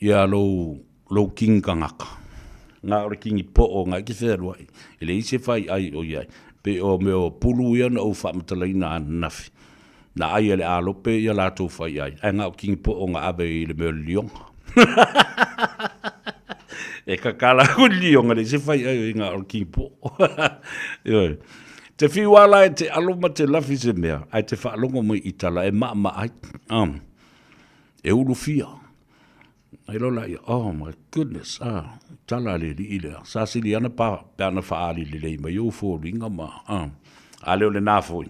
ia lou, lou kini kanaka. Na o le kini po'o na e te fealuai. E leai se fai'ai o i ai. Pei o mea o pulu ia na ou faamatalaina ananafi. Na ai e le alope ia latou fai'ai, ae na o kini po'o na ave i le mea o le lioga. E kakala aku i le lioga, leai se fai'ai o i ai na o le kini po'o. Ioe. Te whiu a la e te alo ma te lafi se mea, ae te faalogo mai i tala e maamaa ai. E ulufia. Ai loa laia, oh my goodness, ah, tala a le alii lea. Sa sili ana pa, pe ana faaali lelei mai ou foliga ma, ah, a le o lena foi.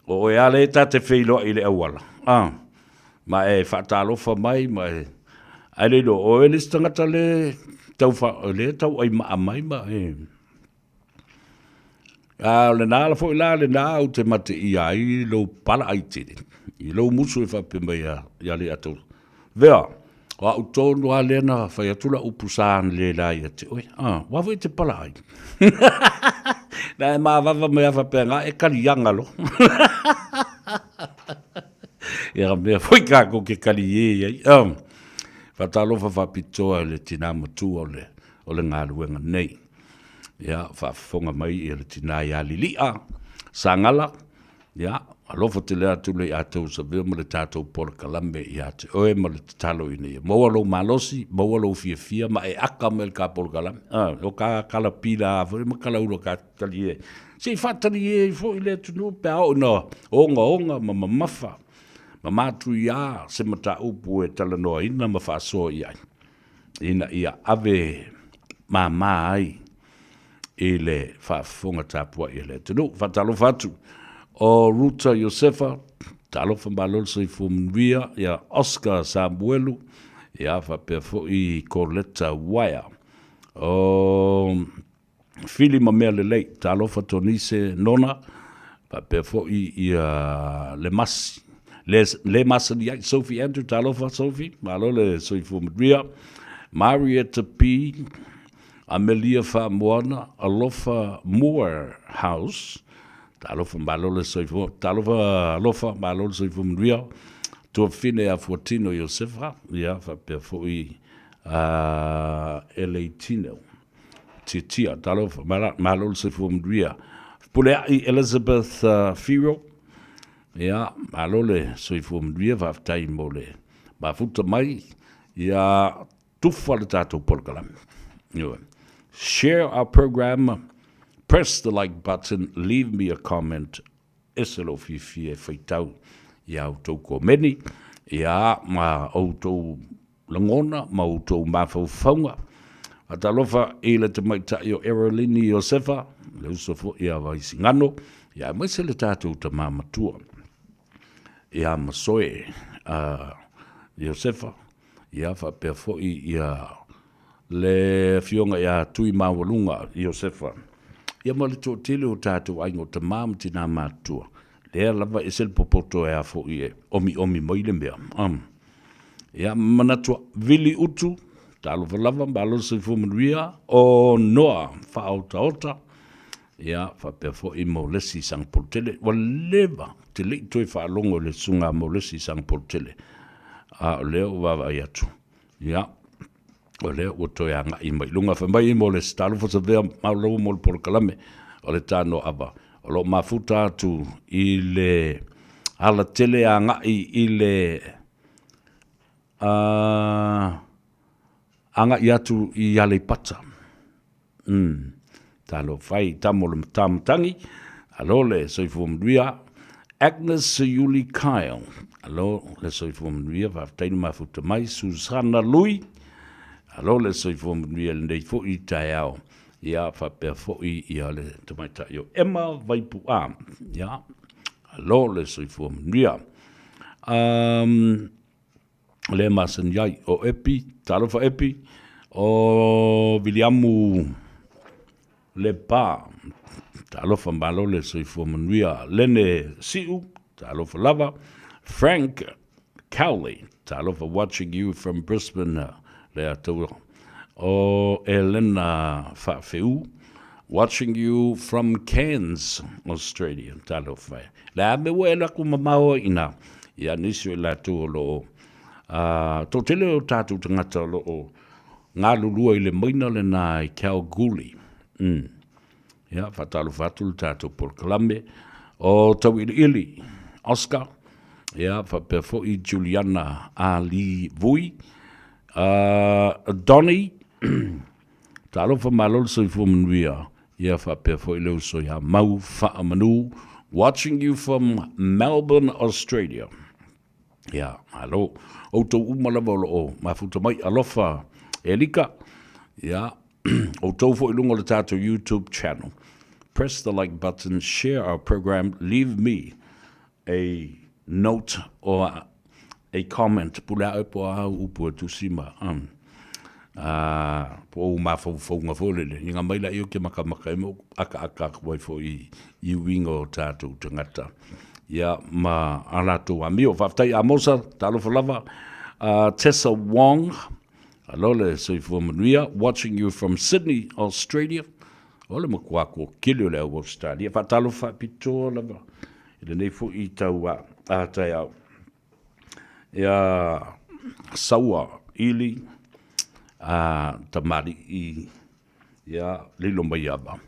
O oe a lea ta te feiloai i le auala, ah, ma e faatalofa mai ma e, ae le iloa, o oe le isi tagata le tau, fa, le tau aimaa mai ma e, A o lena foi la lena ou te mateia ai lou pala ai tele i lou musu e faapea mai ia Leiataula, Vea, o au tonu lava lea na fai atu lau upu sa na le la ia te oe. Ah, ua foi e te pala ai. Na e mavava mai a faapea nga e kaliaga lo. Ia mea foi kākou ke kali e ai. Ah, faatalofa faapitoa i le tinā matua o le galuega nei. Ia, faafofoga mai ia le tina ia Lili'a Sagala, ia, alofa tele atu le ia tou savea ma le tatou polokalame ia te oe ma le tatalo ina ia maua lou malosi, maua lou fiafia ma e aka mai le ka polokalame. Ah, o ka kala pila foi ma kala ula ka tali e. Se i faatali e foi le atunuu pe a oo ina ogaoga ma mamafa ma matuiā se mataupu e talanoaina ma faasoa i ai. ina ia ave māmā ai i le faafofoga tapuai a le atunuu. Faatalofa atu o Ruta Iosefa, talofa malo le soifua manuia, ia Oscar Samuelu, ia faapea foi Coletta Waia. O Fili ma mea lelei, talofa Tonise Nona, faapea foi ia le Masi, le, le masani ai, Sophie Andrew, talofa Sophie, malo le soifua manuia, Marietta P, Amelia Faamoana, Alofa Moore House, Talofa malo le soifua, talofa alofa malo le soifua manuia. Tuafafine ia Fuatino Iosefa, ia faapea foi a Eleitino. Tiatia, talofa, malo le soifua manuia. Puleai Elizabeth Whiro, ia, malo le soifua manuia, faafetai mo le mafuta mai, ia tufa le tatou polokalame. Ioe. Share our program, press the like button, leave me a comment, ese lou fiafia e faitau i a outou komeni, ia, ma outou lagona ma outou mafaufauga. Faatalofa i le tamaitai o Erolini Iosefa, le uso foi ia Vaisigano, ia aemaise le tatou tama matua ia Masoe Iosefa, ia faapea foi ia le afioga ia Tuimaualuga Iosefa, ia ma le toatele o tatou aiga o tama ma tina matutua, lea lava e ese le popoto e a foi e omiomi mai le mea. Ia manatua, vili utu, talofa lava, malo le soifua manuia, o Noa faaotaota, ia faapea foi Molesi Sagapolutele. Ua leva te le i toe faalogo i le susuga a Molesi Sagapolutele, a o lea ua vaavaai atu, ia, o lea ua toe agai mai i luga. Fai mai Molesi, talofa Savea, malo mo le polokalame o le Tanoava. O lo o mafuta atu i le alatele agai i le agai atu i Aleipata. Talofa e, tama o le Matamatagi, alo le soifua manuia. Agnes Seiuli Kyle, alo le soifua manuia, faafetai le mafuta mai. Susana Lui, alo le soifua manuia i lenei foi taeao. Ia faapea foi ia le tamaitai o Emma Vaipu'a, ia alo le soifua manuia. Le masani ai o Epi, talofa Epi, o Viliamu Lepa, talofa malo le soifua manuia. Lene Siu, talofa lava. Frank Cowley, talofa, watching you from Brisbane, le atua. O Elena Faafeu, watching you from Cairns, Australia, talofa e. Le a me ua e laku mamao ai ina, ia nisi o i latou o lo o, toatele o tatou tagata o lo o galulua i le maina lena i Kalgoorlie. Ia, faatalofa atu le tatou polokalame o Tauiliili, Oscar, ia, faapea foi Juliana Ali Vui, Donnie, talofa malo le soifua manuia, ia faapea foi le uso ia Mau Faamanu, watching you from Melbourne, Australia. Ia, malo. Outou uma lava o lo o mafuta mai, alofa Elika, ia, outou foi i luga o le tatou YouTube channel. Press the like button, share our program, leave me a note or a comment. Pule a oe po o a upu e tusi ma, po o ou mafaufauga foi lele. Inga mai laia ou te makamaka ai ma ou akaaka atu ai foi i uiga o tatou tagata. Ia, ma a latou amio. Faafetai Amosa, talofa lava. Tessa Wong, alo le soifua manuia, watching you from Sydney, Australia. O le matua toatele o le au Australia. Faatalofa faapitoa lava i lenei foi tau a taeao. Ia Saua Ili, a tamalii ia lilo mai ava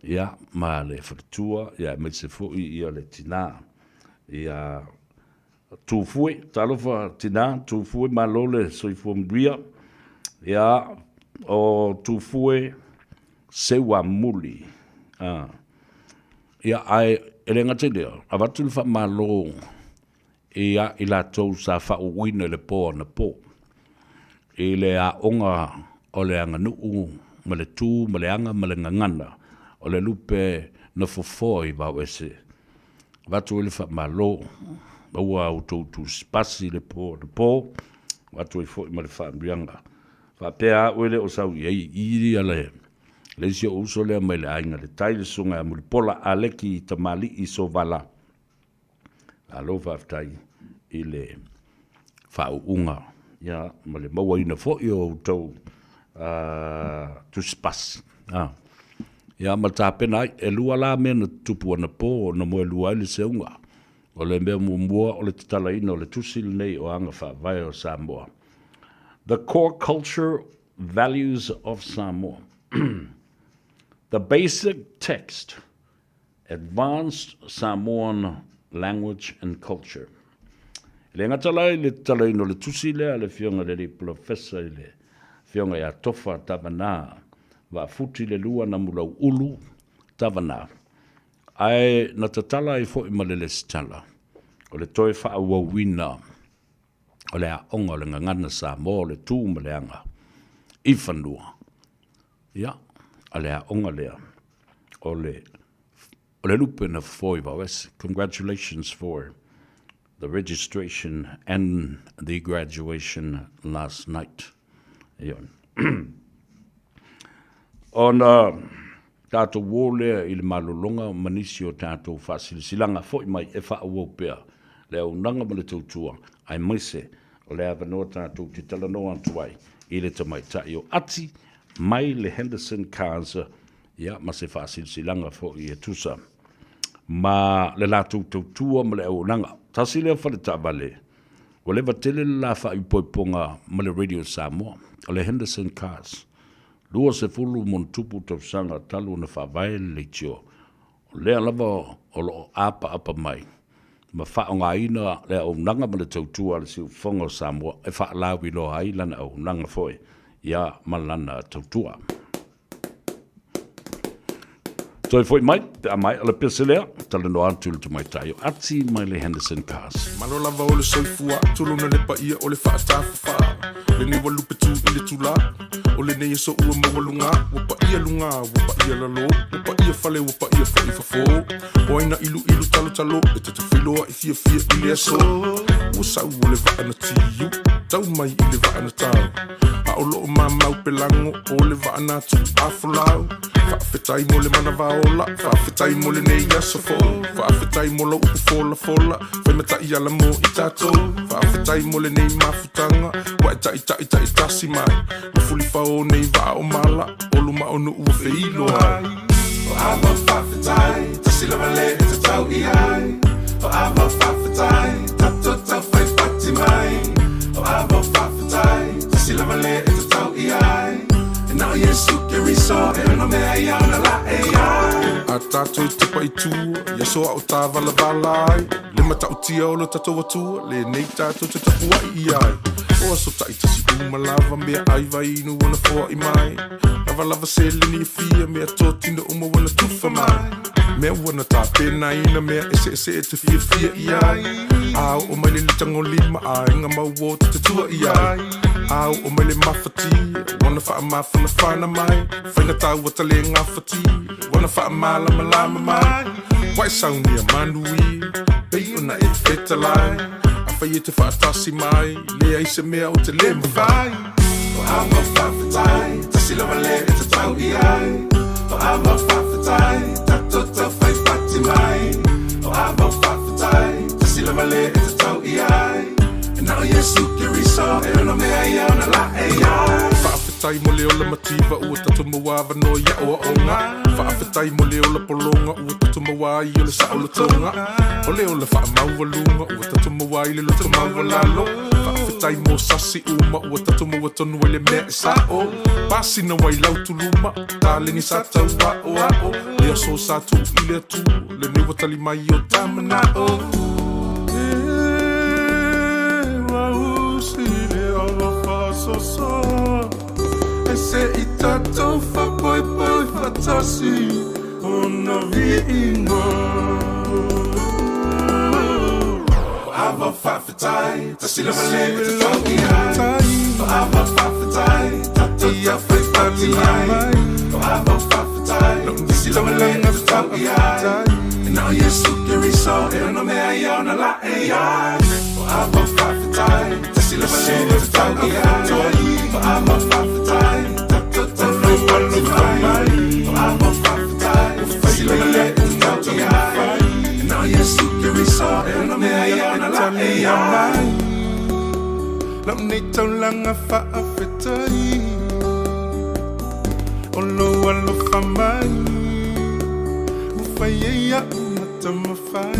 ia ma le faletua ia aemaise foi ia le tina ia Tufue, talofa tina Tufue, malo le soifua manuia ia o Tufue Seuamuli ia ae e le gata i lea avatu le faamalo ia i latou sa faauuina i le po anapo i le aoga o le aganuu ma le tu ma le aga ma le gagana o le lupe na fofoa i Vaoese. Avatu ai le faamalo, maua a outou tusipasi i le po anapo, avatu ai foi ma le faamanuiaga. Faapea au e le o sau i ai i ia le le isi ou uso lea mai le aiga le tai le susuga ia Mulipola Aleki Tamalii Sovala. Malo faafetai i le faauuga ia ma le mauaina foi o outou tusipasi. Ia ma tapena ai, e lua la mea na tutupu anapo na moelua ai le seuga. O le mea muamua o le tatalaina o le tusi lenei o Aga Faavae o Samoa. The Core Culture Values of Samoa. The Basic Text, Advanced Samoan Language and Culture. E le gata la i le tatalaina o le tusi lea a le Afioga i le Alii Polofesa i le Afioga ia Tofa Tavanā Vaafuti le Lua Namulau'ulu Tavanā, ae na tatala ai foi ma le lesitala o le toe faaauauina o le aoga o le gagana Samoa o le tu ma le aga i fanua. Ia, a le aoga lea o le o le lupe na fofo i Vaoese. Congratulations for the registration and the graduation last night. Ia. Ona tatou ō lea i le malologa ma nisi o tatou faasilasilaga foi mai e faaauau pea le auaunaga ma le tautua, aemaise o le avanoa tatou te talanoa atu ai i le tamaitai o Ati mai le Henderson Cars, ia, ma se faasilasilaga foi e tusa ma le latou tautua ma le auaunaga. Tasi lea fale taavale ua leva tele le la faaipoipoga ma le Radio Samoa, o le Henderson Cars. 20 ma ona tupu tausaga talu ona faavae le leitio, o lea lava o lo o apaapa mai ma faaaogaina le auaunaga ma le tautua a le Siufofoga o Samoa e faalauiloa ai lana auaunaga foi ia ma lana tautua. Toe foi mai pe a maea le pese lea, talanoa atu i le tamaitai o Ati mai le Henderson Cars. Malo lava o le soifua, tulona le paia o le faatafafa. Lenei ua lupe tu i le tula, o lenei aso ua maualuga. Ua paia luga, ua paia lalo, ua paia fale, ua paia foi fafo. O ai na iluilu talotalo, e ta te feiloai fiafia i le aso. Ua sau o le vaa na tiu, tau mai i le vaa na tau. A o loo mamau pelago o le vaa na tuuafolau. Faafetai mo le manava ola, faafetai mo lenei aso fou. Faafetai mo lau upu folafola, fai ma taiala mo i tatou. Faafetai mo lenei mafutaga, ua e taitaitaitasi mai. Ua fulifao nei vaa o mala, o luma o nuu ua feiloai. O ava faafetai, tasi lava le e tatau i ai. O ava faafetai, tatou taufai fati mai. O ava faafetai, tasi lava le e tatau i ai. E na o Iesu Keriso e ono mea ia ona la e ai. A tatou i tepa i tua, i aso a o tāvalavala ai. Le matautia o lo tatou Atua, lenei tatou te tapuai i ai. O aso taitasi uma lava, mea ai vai inu wana foai mai. Lava lava seleni e fia, mea totino uma wana tufa mai. Mea wana tapenaina, mea eseese e te fiafia i ai. A oo mai le litagolima, aiga mau o te tatua i ai. A oo mai le mafatia, wana faamafanafana mai. Faigata ua tale gafatia, wana faamalamalama mai. Ua e saunia manuia, pei ona e fetalai. Afai e te faatasi mai, leai se mea o te le mafai. O ava faafetai, tasi lava le e tatau i ai. O ava faafetai, tatou taufai fati mai. O ava faafetai, tasi lava le e tatau i ai. E na o Iesu Keriso e ono mea ia ona laei ai. Faafetai mo le ola mativa ua tatou maua avanoa i aoaoga. Faafetai mo le ola pologa ua tatou maua ai o le saolotoga. O le ola faamaualuga ua tatou maua ai le loto maualalo. Faafetai mo sasi uma ua tatou maua tonu ai le mea e sa'o. Pasina ai lau tuluma, taleni sa tau aoao. Le aso sa tuu i le Atua, lenei ua tali mai o ta manao. E uausi le alofa sosoa, e se i tatou faapoepoe faatasi ona viiga. O ava faafetai, tasi lava le e tatau i ai. O ava faafetai, tatou taufai fati mai. O ava faafetai, tasi lava le e tatau i ai. E na o Iesu Keriso e ono mea ia ona laei ai. O ava faafetai, tasi lava le e tatau i ai. O ava faafetai, tatou taufai fati mai. O ava faafetai, tasi lava le e tatau i ai. E na o Iesu Keriso e ono mea ia ona laei ai. Lau nei taulaga faafetai, o lou alofa mai. fai ai a'u matamafai.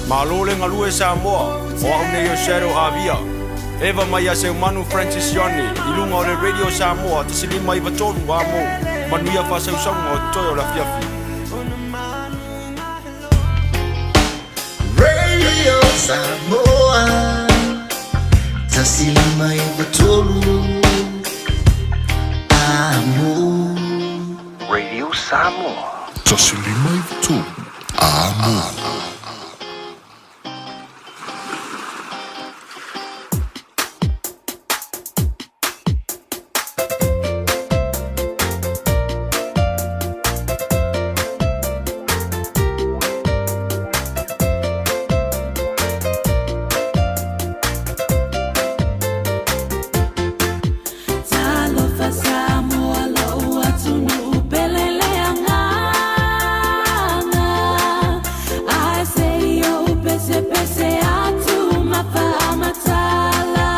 Malo le galue Samoa, o au nei o Shadow Avia. Eva mai ia Seumanu Francis Ione i luga o le Radio Samoa 153 Amo. Manuia faasausauga o totoe o le afiafi. Radio Samoa 153 Amo. Radio Samoa. 153 Amo. Talofa Samoa lou atunuu pele le agaga. Ae se i ou pesepese atu ma faamatala.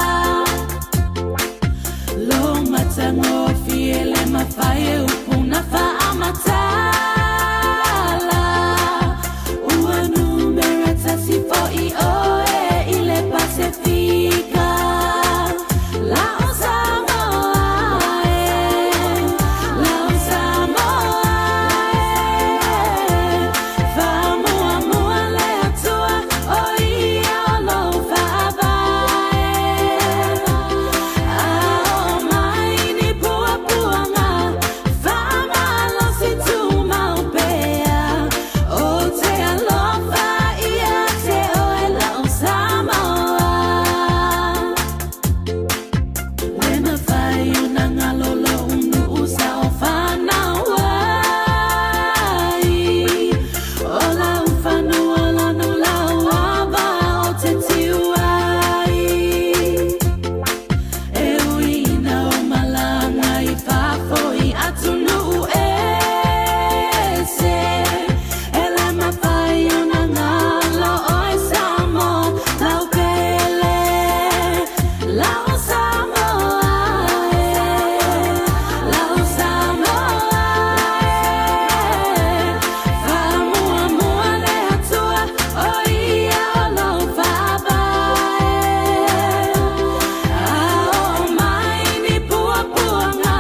Lo matagofie le mafai e upu na faamatala. Ua numera tasi fo'i oe i le Pasefika. Lao Samoa e, Lao Samoa e, faamuamua le Atua o ia o lou faavae. A oo mai ni puapuaga, faamalosi tumau pea. Ou te alofa ia te oe lau Samoa. Le mafai ona galo lou nuu sa o fanau ai. O lau fanua lanu lau ava o te tiu ai. E ui ina ou malaga i fafo i atunuu ese. E le mafai ona galo oe Samoa lau pele. Lau Samoa e, lau Samoa e, faamuamua le Atua o ia o lou faavae. A oo mai ni puapuaga,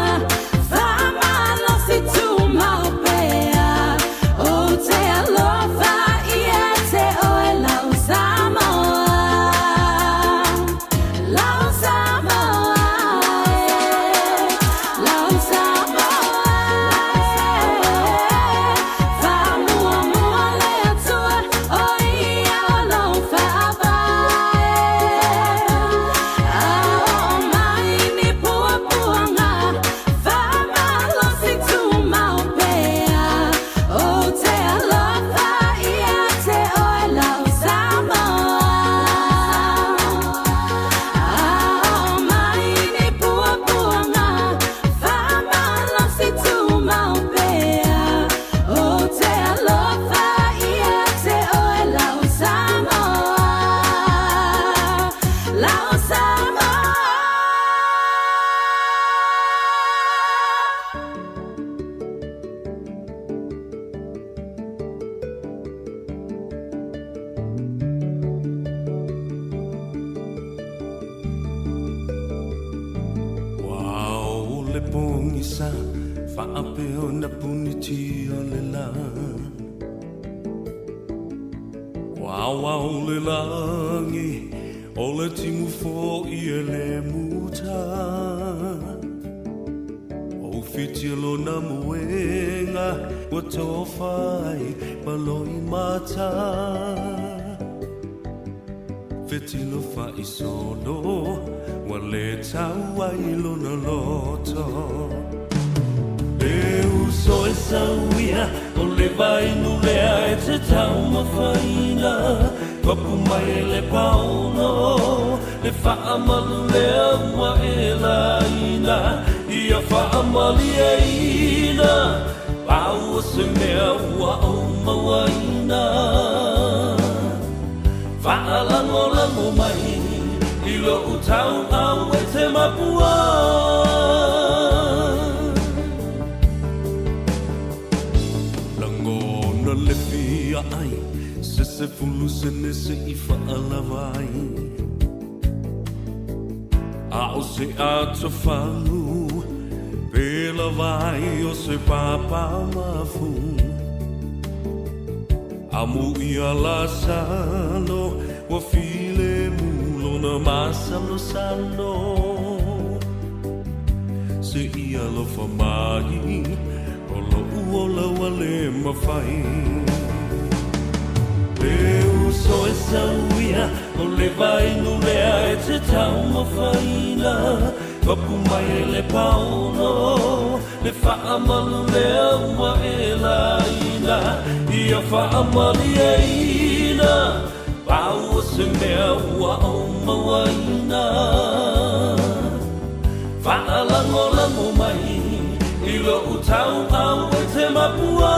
faamalosi tumau pea. Ou te alofa ia te oe lau Samoa. Lau Samoa e, lau Samoa e, faamuamua le Atua o ia o lou faavae. A oo mai ni puapuaga, faamalosi tumau pea. Ou te alofa ia te oe lau Samoa. A oo mai ni puapuaga, faamalosi tumau pea. Ou te alofa ia te oe lau Samoa. Lau Samoa. Ua o le pogisa faapea ona punitia le lā. Ua ao le lagi o le timu fo'i e le muta. Ua ufitia lona moega ua tofa ai ma loimata. Fetilo faisolo ua le tau ai lona loto. E uso e sauia o le vainu lea e te taumafaina. Papu mai e le paono le faamalu lea ua e laina. Ia faamalieina pau o se mea ua ou mauaina. Faalagolago mai i lou tauau e te mapua. Se sefulu sene se i faalava ai. A o se atofagu pe lava ai o se papamafu. Amu ia Lasalo ua filemu lona masalosalo. Se i alofa mai o loʻu ola ua le mafai. Le uso e sauia o le vainu lea e te taumafaina. Papu mai e le paolo le faamalu lea ua e laina. Ia faamalieina pau o se mea ua ou mauaina. Faalagolago mai i loʻu tauau e te mapua.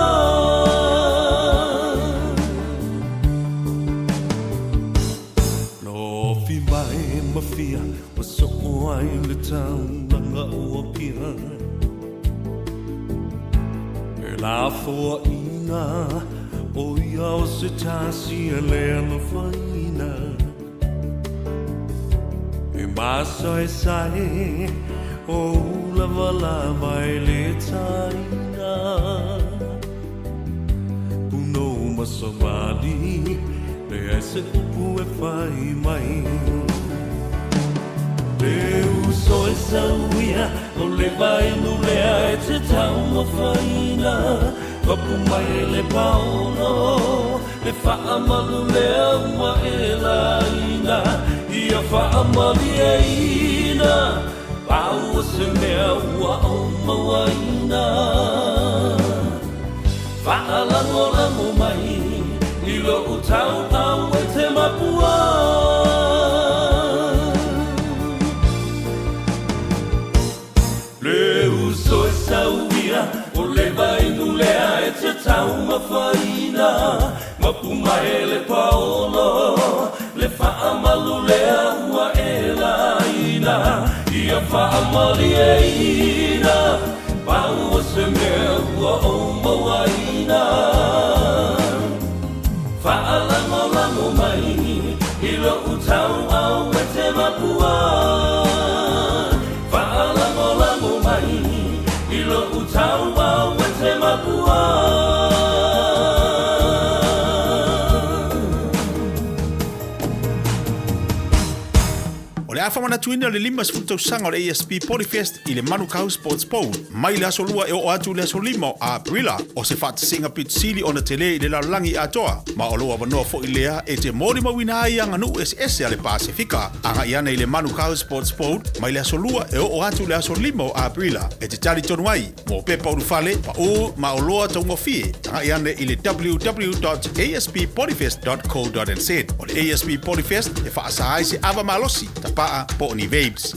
Lofi mai ma fia ua soo ai le taulaga o Apia. E lafoaiga o ia o se tasi e le alofaina. E masaesae o ulavalava e le taina. Punou ma savali leai se upu e fai mai. Le uso e sauia o le vainu lea e te taumafaina. Papu mai e le paolo le faamalu lea ua e laina. Ia faamalieina pau o se mea ua ou mauaina. Faalagolago mai i loʻu tauau e te mapua. Le uso e sauia o le vainu lea e te taumafaina. Mapu mai e le paolo le faamalu lea ua e laina. Ia faamalieina pau o se mea ua ou mauaina. Faalagolago mai i loʻu tauau e te mapua. Faalagolago mai i loʻu tauau e te mapua. O le a faamanatuina le 50 tausaga o le ASP Polyfest i le Manukau Sports Bowl mai le aso 2 e oo atu i le aso 5 o Aperila. O se faatasiga pitosili ona tele i le lalolagi atoa, ma o lou avanoa foi lea e te molimauina ai aganuu eseese a le Pasefika. Agai ane i le Manukau Sports Bowl mai le aso 2 e oo atu i le aso 5 o Aperila e te talitonu ai mo pepa ulufale, paū ma oloa taugofie. Agai ane i le www.asppolyfest.co.nz. O le ASP Polyfest e faasa ai se ava malosi, tapaa po o ni vapes.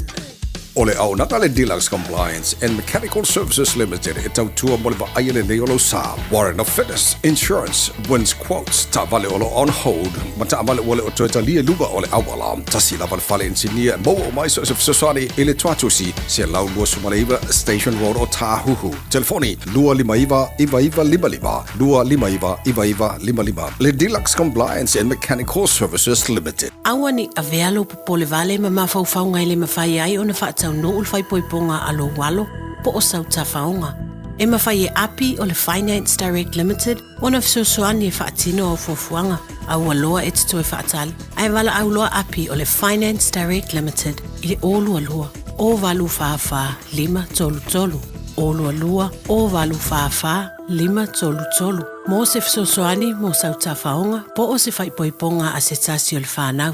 O le auaunaga le Deluxe Compliance and Mechanical Services Limited e tautua mo le vaaia lelei o lou sa. Warrant of Fitness, Insurance, Wins Quotes, taavale o lo o on hold, ma taavale ua le o toe talia i luga o le auala. Tasi lava le fale inisinia e maua uma ai so o se fesoasoani i le tuatusi 129 Station Road o Tāhuhu. Telefoni 259 9955 259 9955 Le Deluxe Compliance and Mechanical Services Limited. Aua ne i avea lou popole vale ma mafaufauga e le mafai ai ona faataunuu le faaipoipoga a lou alo po o sau tafaoga. E mafai e Api o le Finance Direct Limited ona fesoasoani e faatino au fuafuaga, a ua loa e te toe faatali, ae valaau loa Api o le Finance Direct Limited i le 022 044 533, 022 044 533, mo se fesoasoani mo sau tafaoga po o se faaipoipoga a se tasi o le whanau.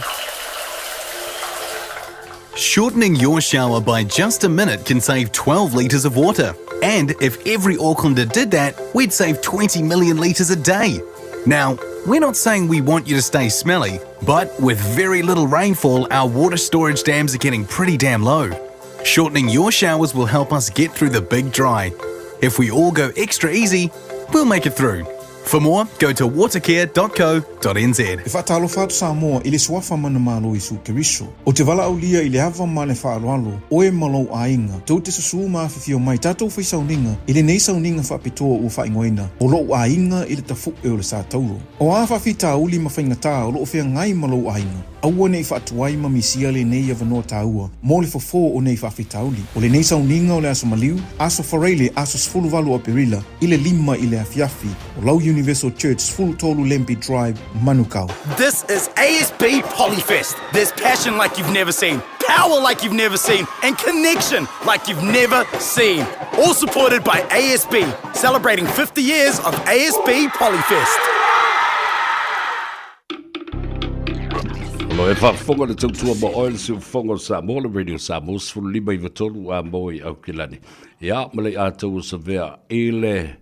Shortening your shower by just a minute can save 12 litres of water. And if every Aucklander did that, we'd save 20 million litres a day. Now, we're not saying we want you to stay smelly, but with very little rainfall, our water storage dams are getting pretty damn low. Shortening your showers will help us get through the big dry. If we all go extra easy, we'll make it through. For more, go to watercare.co.nz. E faatalofa atu Samoa i le Suafa manumalo o Iesu Keriso. Ou te valaaulia i le ava ma le faaaloalo, oe ma lou aiga, tou te susū ma afifio mai tatou fai sauniga i lenei sauniga faapitoa ua faaigoaina o Lou Aiga i le Tafu'e o le Satauro. O a faafitauli ma faigatā o lo o feagai ma lou aiga, aua ne i faatuai ma misia lenei avanoa taua mo le fofo o nei faafitauli. O lenei sauniga o le Aso Maliu, Aso Faraile, aso 18 o Aperila, i le 5 i le afiafi, o lau Universal Church 13 Lambie Drive, Manukau. This is ASB Polyfest. There's passion like you've never seen, power like you've never seen, and connection like you've never seen. All supported by ASB, celebrating 50 years of ASB Polyfest. O lo e faafofoga le tautua ma oe le siufofoga o Samoa, le Radio Samoa, 15 93 a mo i Aukilani. Ia, ma le atou o savea i le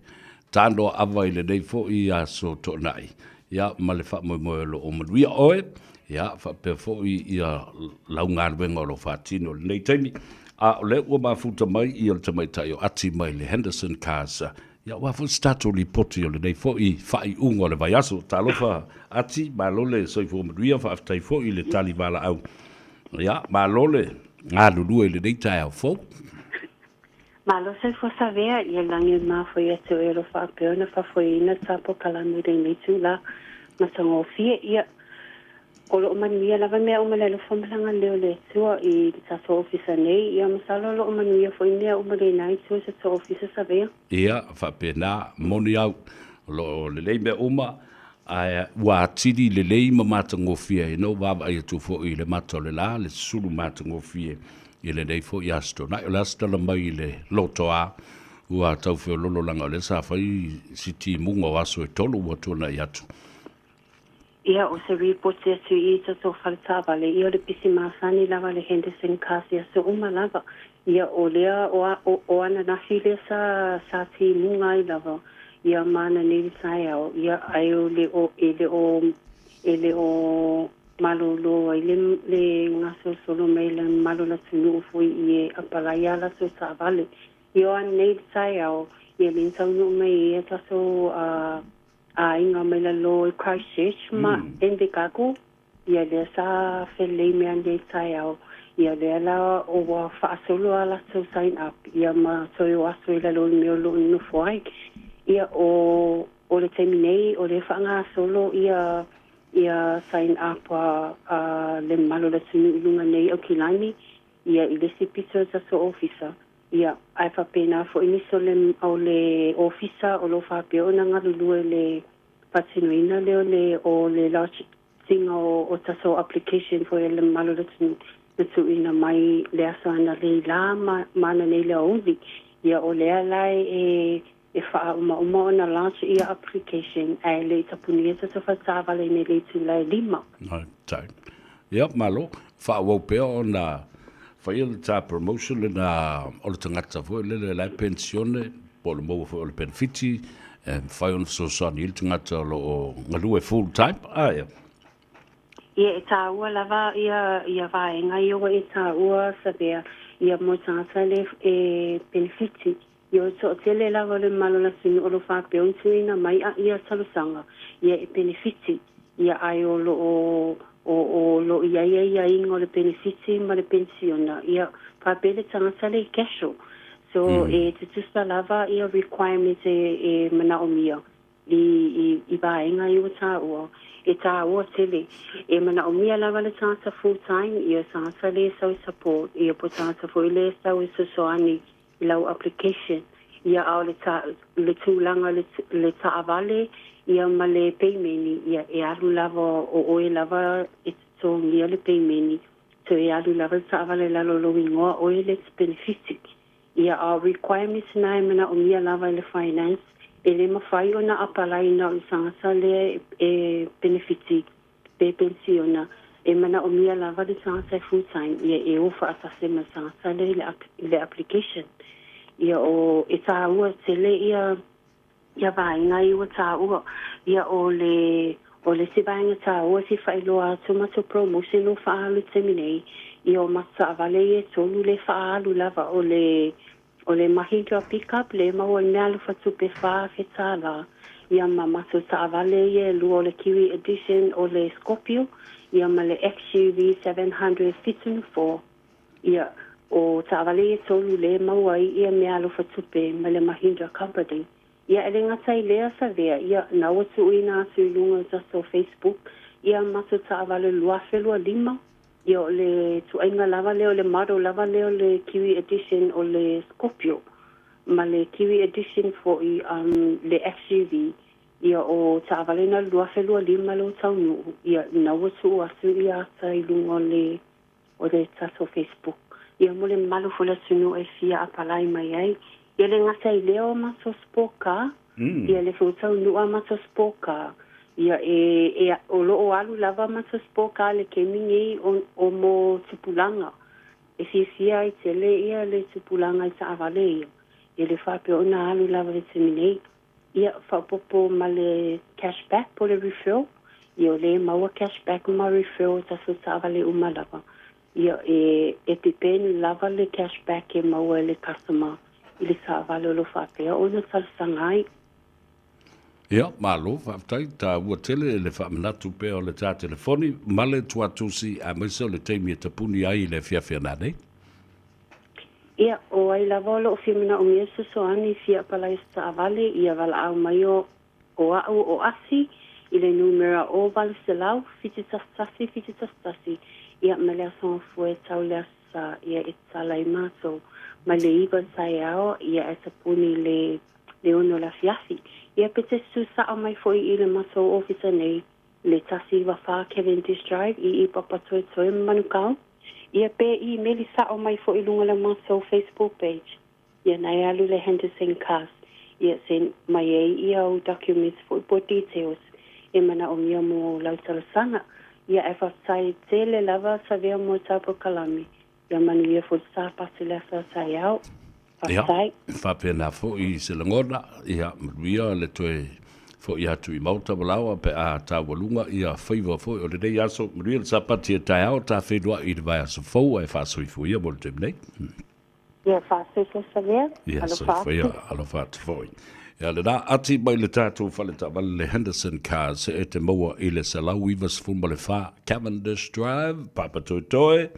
tanoa ava i lenei foi aso toonai. Ia, ma le faamoemoe o lo o manuia oe, ia, faapea foi ia lau galuega o lo o faatino i lenei taimi. A o lea ua mafuta mai ia le tamaitai o Ati mai le Henderson Cars. Ia, aua foi se tatou lipoti o lenei foi faaiuga o le vaiaso. Talofa Ati, malo le soifua manuia, faafetai foi i le tali valaau. Ia, malo le galulue i lenei taeao fou. Malo soifua Savea, ia lagi e mafua ia te oe o lo o faapea ona faafoeina ta polokalame i lenei itula matagofie. Ia, o lo o manuia lava mea uma i le alofa ma le agalelei o le Atua i le tatou ofisa nei. Ia, masalo o lo o manuia foi mea uma i lena itu o le tatou ofisa Savea. Ia, faapena, moni au, o lo o lelei mea uma, ae ua atili lelei ma matagofie ai no vaavaai atu foi i le mata o le la, le sulu matagofie i lenei foi Aso Toonai. O le a se tala mai i le lotoa ua tau feololo leaga o lea sa fai si timuga o aso e tolu ua tuanai atu. Ia, o se ripoti atu i tatou fale taavale, ia o le pisi masani lava le Henderson Cars i aso uma lava. Ia, o lea, o, o, o ananafi lea sa, sa timuga ai lava, ia ma ananei le taeao, ia, ae o le o, e le o, e le o malōlō ai le, le gasolosolo mai le mamalu o le atunuu foi i e apalai a latou taavale. Ia, o ananei le taeao, ia le taunuu mai ai ia tatou, a, aiga mai lalo i Christchurch ma Invercargill, ia lea sa felelei mea nei taeao, ia lea la ua faasolo a latou sign up, ia ma toe o atu i lalo i le mea o lo o nonofo ai. Ia o o le taimi nei o lea e faagasolo ia ia sign up a a le mamalu o le atunuu i luga nei Aukilani, ia i le isi pito o le tatou ofisa. Ia, ae faapena foi nisi o le, o le ofisa o lo o faapea ona galulue i le faatinoina lea o le, o le lodge-ina o, o tatou application foi a le mamalu o le atunuu na tuuina mai le aso ananei la ma, ma ananei le aoauli. Ia, o lea la e, e faaaumauma ona lodge ia application ae le i tapunia tatou faletaavale nei i le itula e lima. Right. Ia, malo. Faaauau pea ona faia le ta promotion lena o le tagata foi lele la e penisione po o le maua foi o le penefiti e mafai ona fesoasoani ai le tagata o lo o galue full time. Ah, ia. Ia, e tāua lava ia, ia vaega ia ua e tāua, Savea, ia mo tagata le e penefiti. Ia o le toatele lava o le mamalu o le atunuu o lo o faapea ona tuuina mai a ia talosaga ia e penefiti ia ae o lo o o o lo o i ai aiaiga o le penefiti ma le penisiona ia faapea le tagata le casual so e tutusa lava ia requirements e e manaomia i i i vaega ia ua taua e taua tele e manaomia lava le tagata full time ia tagata le sau e support ia po o tagata foi le sau e fesoasoani i lau application, ia a o le ta, le tulaga le, le taavale ia ma le peimeni, ia e alu lava o oe lava e totogia le peimeni, so e alu lava le taavale i lalo o lou igoa, oe le te penefiti. Ia a o requirements na e manaomia lava e le finance, e le mafai ona apalai na o le tagata lea e penefiti pe penisiona, e manaomia lava le tagata e full time ia e o faatasi ma le tagata lea i le i le application. Ia o e tāua tele ia ia vaega ia ua tāua. Ia o le o le isi vaega tāua e fia faailoa atu matou promotion o faaalu i le taimi nei, ia o matou taavale ia e tolu lea e faaalu lava o le O le Mahindra Pickup le e maua i le meaalofa tupe $4,000. Ia ma matou taavale ia e lua o le Kiwi Edition o le Scorpio ia ma le XUV 774. Ia, o taavale ia e tolu lea e maua ai ia meaalofa tupe mai le Mahindra Company. Ia, e le gata i lea Savea, ia, na ua tuuina atu i luga o tatou Facebook ia matou taavale 2025, ia o le ituaiga lava lea o le model lava lea o le Kiwi Edition o le Scorpio ma le Kiwi Edition foi um le XUV, ia o taavale na 2025 lea ua taunuu, ia na ua tuu atu ia ata i luga o le o le tatou Facebook. Ia mo le mamalu foi o le atunuu e fia apalai mai ai. Ia le gata i lea o matou sport car, ia le foi ua taunuu a matou sport car, ia e, e, o lo o alu lava matou sport car i le taimi nei o, o mo tupulaga. E fiafia ai tele ia le tupulaga i taavale ia, ia le faapea ona alu lava i le taimi nei. Ia, faaopoopo ma le cash back po o le referral, ia o lea e maua cash back ma referral i tatou taavale uma lava. Ia, e, e depend lava le cash back e maua e le customer i le taavale o lo o faapea ona talosaga ai. Ia, malo, faafetai, taua tele le faamanatu pea o le ta telefoni ma le tuatusi aemaise o le taimi e tapuni ai i le afiafi a nanei. Ia, o ai lava o loo fia manaomia fesoasoani fia apalai se taavale, ia valaau mai o, o a'u o Asi i le numera o 800 711 711, ia ma le Aso Gafua e tau le Aso Sa, ia e tatala ai matou mai le 9 taeao, ia ae tapuni i le le 6 le afiafi. Ia pe te susua mai foi i le matou ofisa nei, le 194 Cavendish Drive i i Papatoetoe ma Manukau. Ia pe imeli sao mai foi i luga o le matou Facebook page. Ia na e alu le Henderson Cars ia send mai ai ia au documents foi po details e manaomia mo lau talosaga. Ia ae faafetai tele lava Savea mo tau polokalame. Ia manuia foi le Sapati le aso a taeao. Ia, Faafetai. faapena foi se lagona, ia manuia le toe foi atu i maota malaoa pe a taualuga ia faiva foi o lenei aso. Manuia le Sapati a taeao, ta feiloai i le vaiaso fou ae faasoifua ia mo le taimi nei. Ia faasoifua Savea, Ia alofa soifua ia, atu. alofa atu foi. Ia lena ati mai le tatou fale taavale le Henderson Cars e te maua i le 194 Cavendish Drive, Papatoetoe,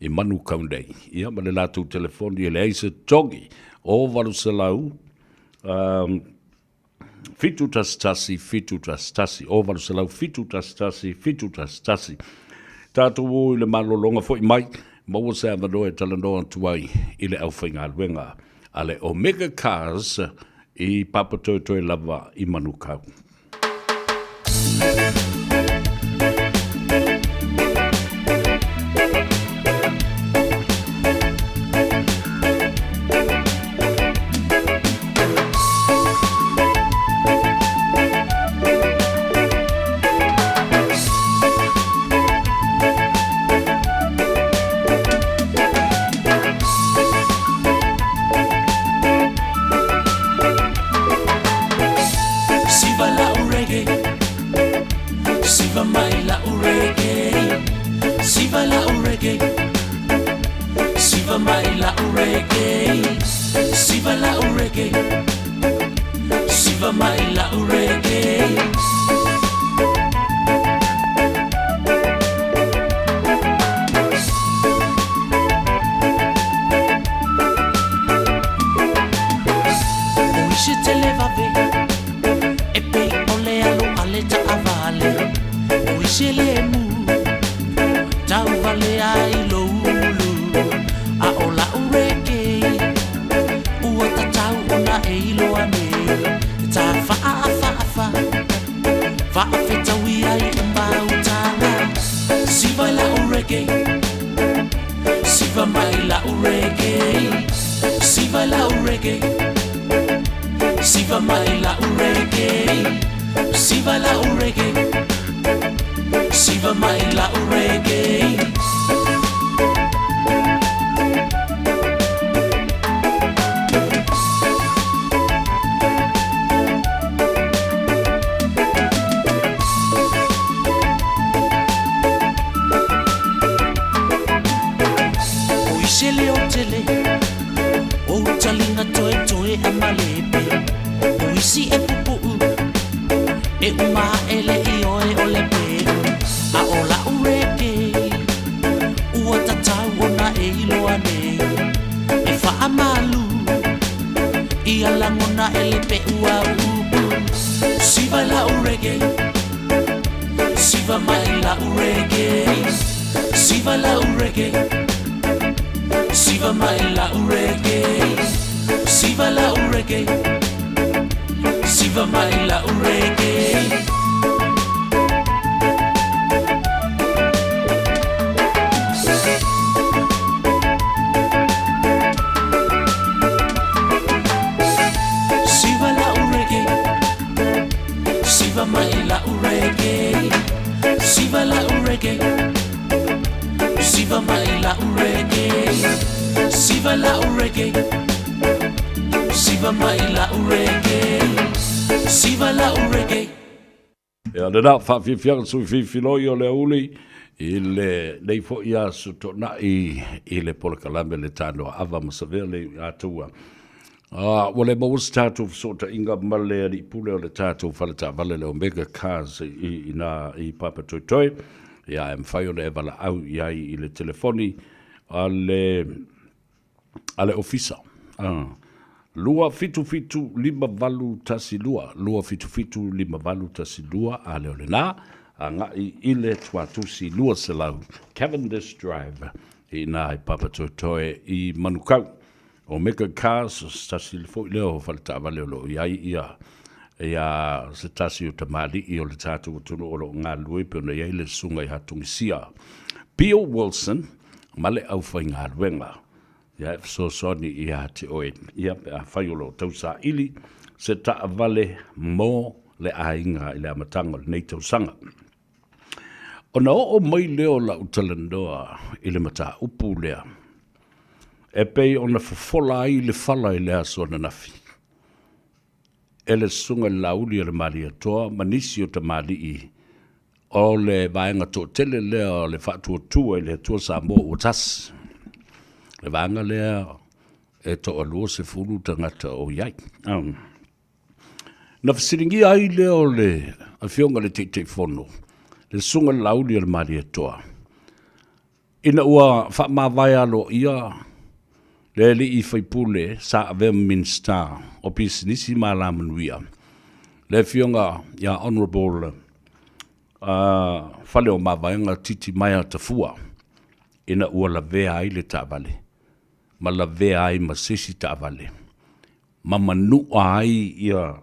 i Manukau nei. Ia ma le latou telefoni e leai se togi o 800 um, 711 711 o 800 711 711. Tatou o i le malologa foi mai, maua se avanoa e talanoa atu ai i le aufaigaluega a le Omega Cars i Papatoetoe lava i Manukau. Siva la'u reggae Siva mai la'u reggae Siva la'u reggae Siva mai la'u reggae Siva la'u reggae Siva mai la'u reggae O isi tele vave E pei o le alo a le taavale O isi le mu Tau vale ai lo ulu A o la'u reggae Ua tatau ona e iloa nei Ta fa'afa'afa Fa'afetaui ai i mautaga Siva i la'u reggae Siva mai la'u reggae Siva i la'u reggae Siva mai la'u reggae Siva i la'u reggae Siva mai la'u reggae O isi leo tele O talinga toetoe a malepe O isi e pupu'u Siva mai la'u reggae Siva la'u reggae Siva mai la'u reggae Siva la'u reggae Siva mai la'u reggae Siva la'u reggae Siva mai la'u reggae Siva la'u reggae Siva mai la'u reggae Siva la'u reggae Siva mai la'u reggae Siva la'u reggae Ia lena faafiafiaga sui filifiloi o le aoauli i lenei foi aso toonai i le polokalame le Tanoa Ava ma Savea le Iugatua. Ah, ua le maua se tatou fesootaiga ma le alii pule o le tatou fale taavale le Omega Cars i ina i Papatoetoe. Ia, e mafai ona e valaau i ai i le telefoni a le a le ofisa. 277 5812, 277 5812, a le o lena, agai i le Tuatusi 200 Cavendish Drive i ina i Papatoetoe i Manukau. Omega Cars, o se tasi foi lea o faletaavale o lo o i ai ia ia se tasi o tamalii o le tatou atunuu o lo o galulue pei ona i ai le Susuga ia Tungisia Bill Wilson ma le aufaigaluega ia e fesoasoani ia te oe ia pe afai o lo o tausaili se taavale mo le aiga i le amataga o lenei tausaga. Ona oo mai lea o lau talanoa i le mataupu lea e pei ona fofola ai le fala i le aso ananafi e le Susuga i le Laauli a le Malietoa ma nisi o tamalii o le vaega toatele lea o le Faatuatua i le Atua Samoa ua Tasi, le vaega lea e toalua sefulu tagata o i ai. Na fesiligia ai lea o le Afioga i le Taitaifono, le Susuga i le Laauli a le Malietoa, ina ua faamavae aloaia le alii faipule sa avea ma Minisita o Pisinisi ma Alamanuia, le Afioga ia Honourable Faleomavaega Titimaea Tafua, ina ua lavea ai le taavale ma lavea ai ma se isi taavale ma manua ai ia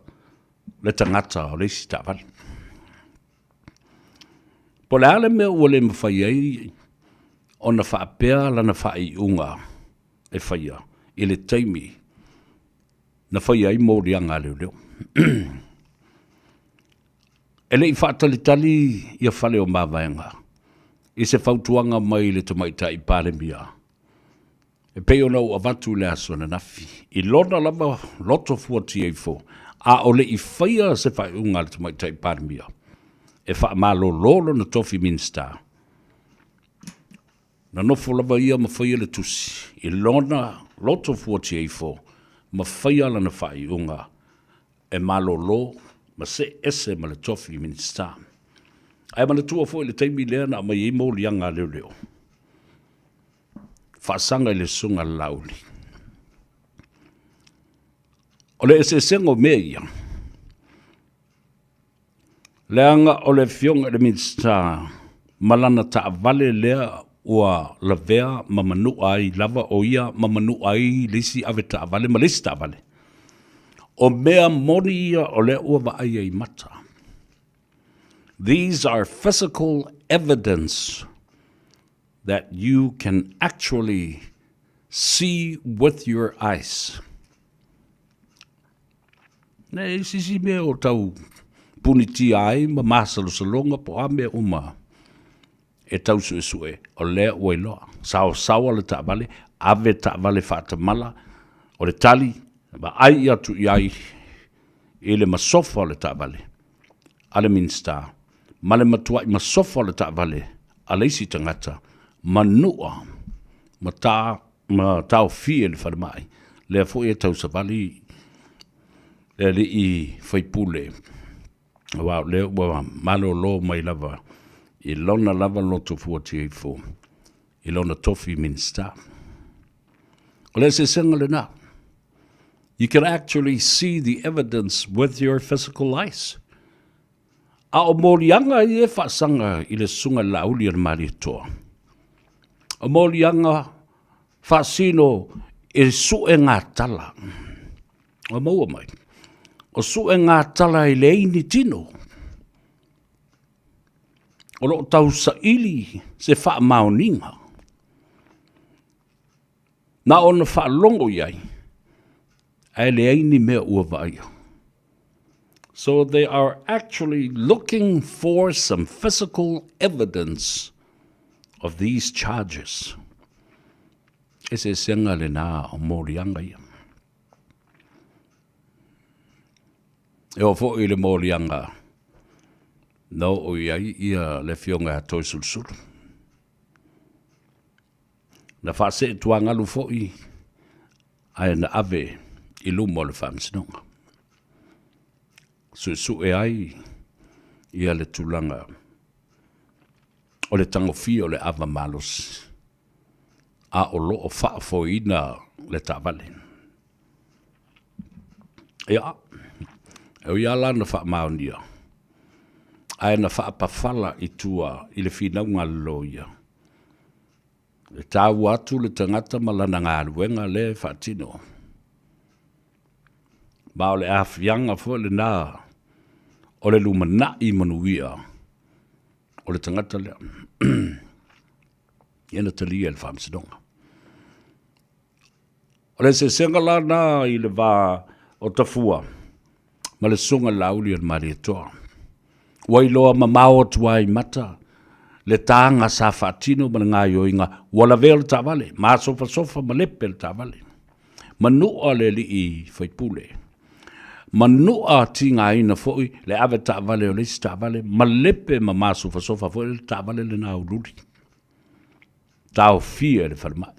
le tagata o le isi taavale. Po o le a le mea ua le mafai ai ona faapea lana faaiuga e faia i le taimi na faia ai moliaga a leoleo. E le i faatalitali ia fale o Mavaega i se fautuaga mai le Tamaitai Palemia e pei ona ou avatu i le aso ananafi, i lona lava loto fuatia ifo, a o le i faia se faaiuga a le Tamaitai Palemia e faamalolo lona tofi Minisita, na nofo lava ia ma faia le tusi i lona loto fuatia ifo ma faia lana faaiuga e malolo ma see ese ma le tofi Minisita. Ae manatua foi le taimi lea na aumai ai moliaga a leoleo, faasaga i le Susuga a le Laauli. O le eseesega o mea ia, leaga o le Afioga i le Minisita ma lana taavale lea ua lavea ma manua ai lava o ia ma manua ai le isi ave taavale ma le isi taavale. O mea moni ia o lea ua vaai ai mata. These are physical evidence that you can actually see with your eyes. Nei sisi mea o tau punitia ai ma masalosaloga po a mea uma e tau suesue, o lea ua iloa. Saosaoa le taavale, ave taavale faatamala, o le tali, vaai atu i ai i le masofa o le taavale a le Minisita ma le matuai masofa o le taavale a le isi tagata ma nua ma ta ma taofia i le falemai, lea foi e tausavali le alii faipule, aua o lea ua malolo mai lava i lona lava loto fuatia ifo i lona tofi Minisita. O le eseesega lena. You can actually see the evidence with your physical eyes. A o moliaga ia e faasaga i le Susuga i le Laauli a le Malietoa, o moliaga faasino i suegatala. Ua maua mai, o suegatala e leai ni tino, o lo o tausaili se faamaoniga. Na ona faalogo i ai, ae leai ni mea ua vaaia. So they are actually looking for some physical evidence of these charges. Eseesega lena o moliaga ia. E oo foi i le moliaga na oo i ai ia le afioga ia Toesulusulu. Na faaseetuagalu foi ae na ave i luma o le Faamasinoga. Suesue ai ia le tulaga o le tagofia o le ava malosi a o lo o faafoeina le taavale. Ia, e ui lava la na faamaonia, ae na faapafala i tua i le finauga a le loia, e taua atu le tagata ma lana galuega lea e faatino. Ma o le aafiaga foi lena o le lumanai manuia o le tagata lea. Ia na talia e le Faamasinoga. O le eseesega la na i le va o Tafua ma le Susuga i le Laauli o le Malietoa. Ua iloa mamao atu ai mata le taga sa faatino ma le gaoioiga ua lavea le taavale, masofasofa ma lepe le taavale. Manua le alii faipule. Manua tigaina foi le ave taavale o le isi taavale ma lepe ma masofasofa foi le taavale lena uliuli. Taofia e le falemai.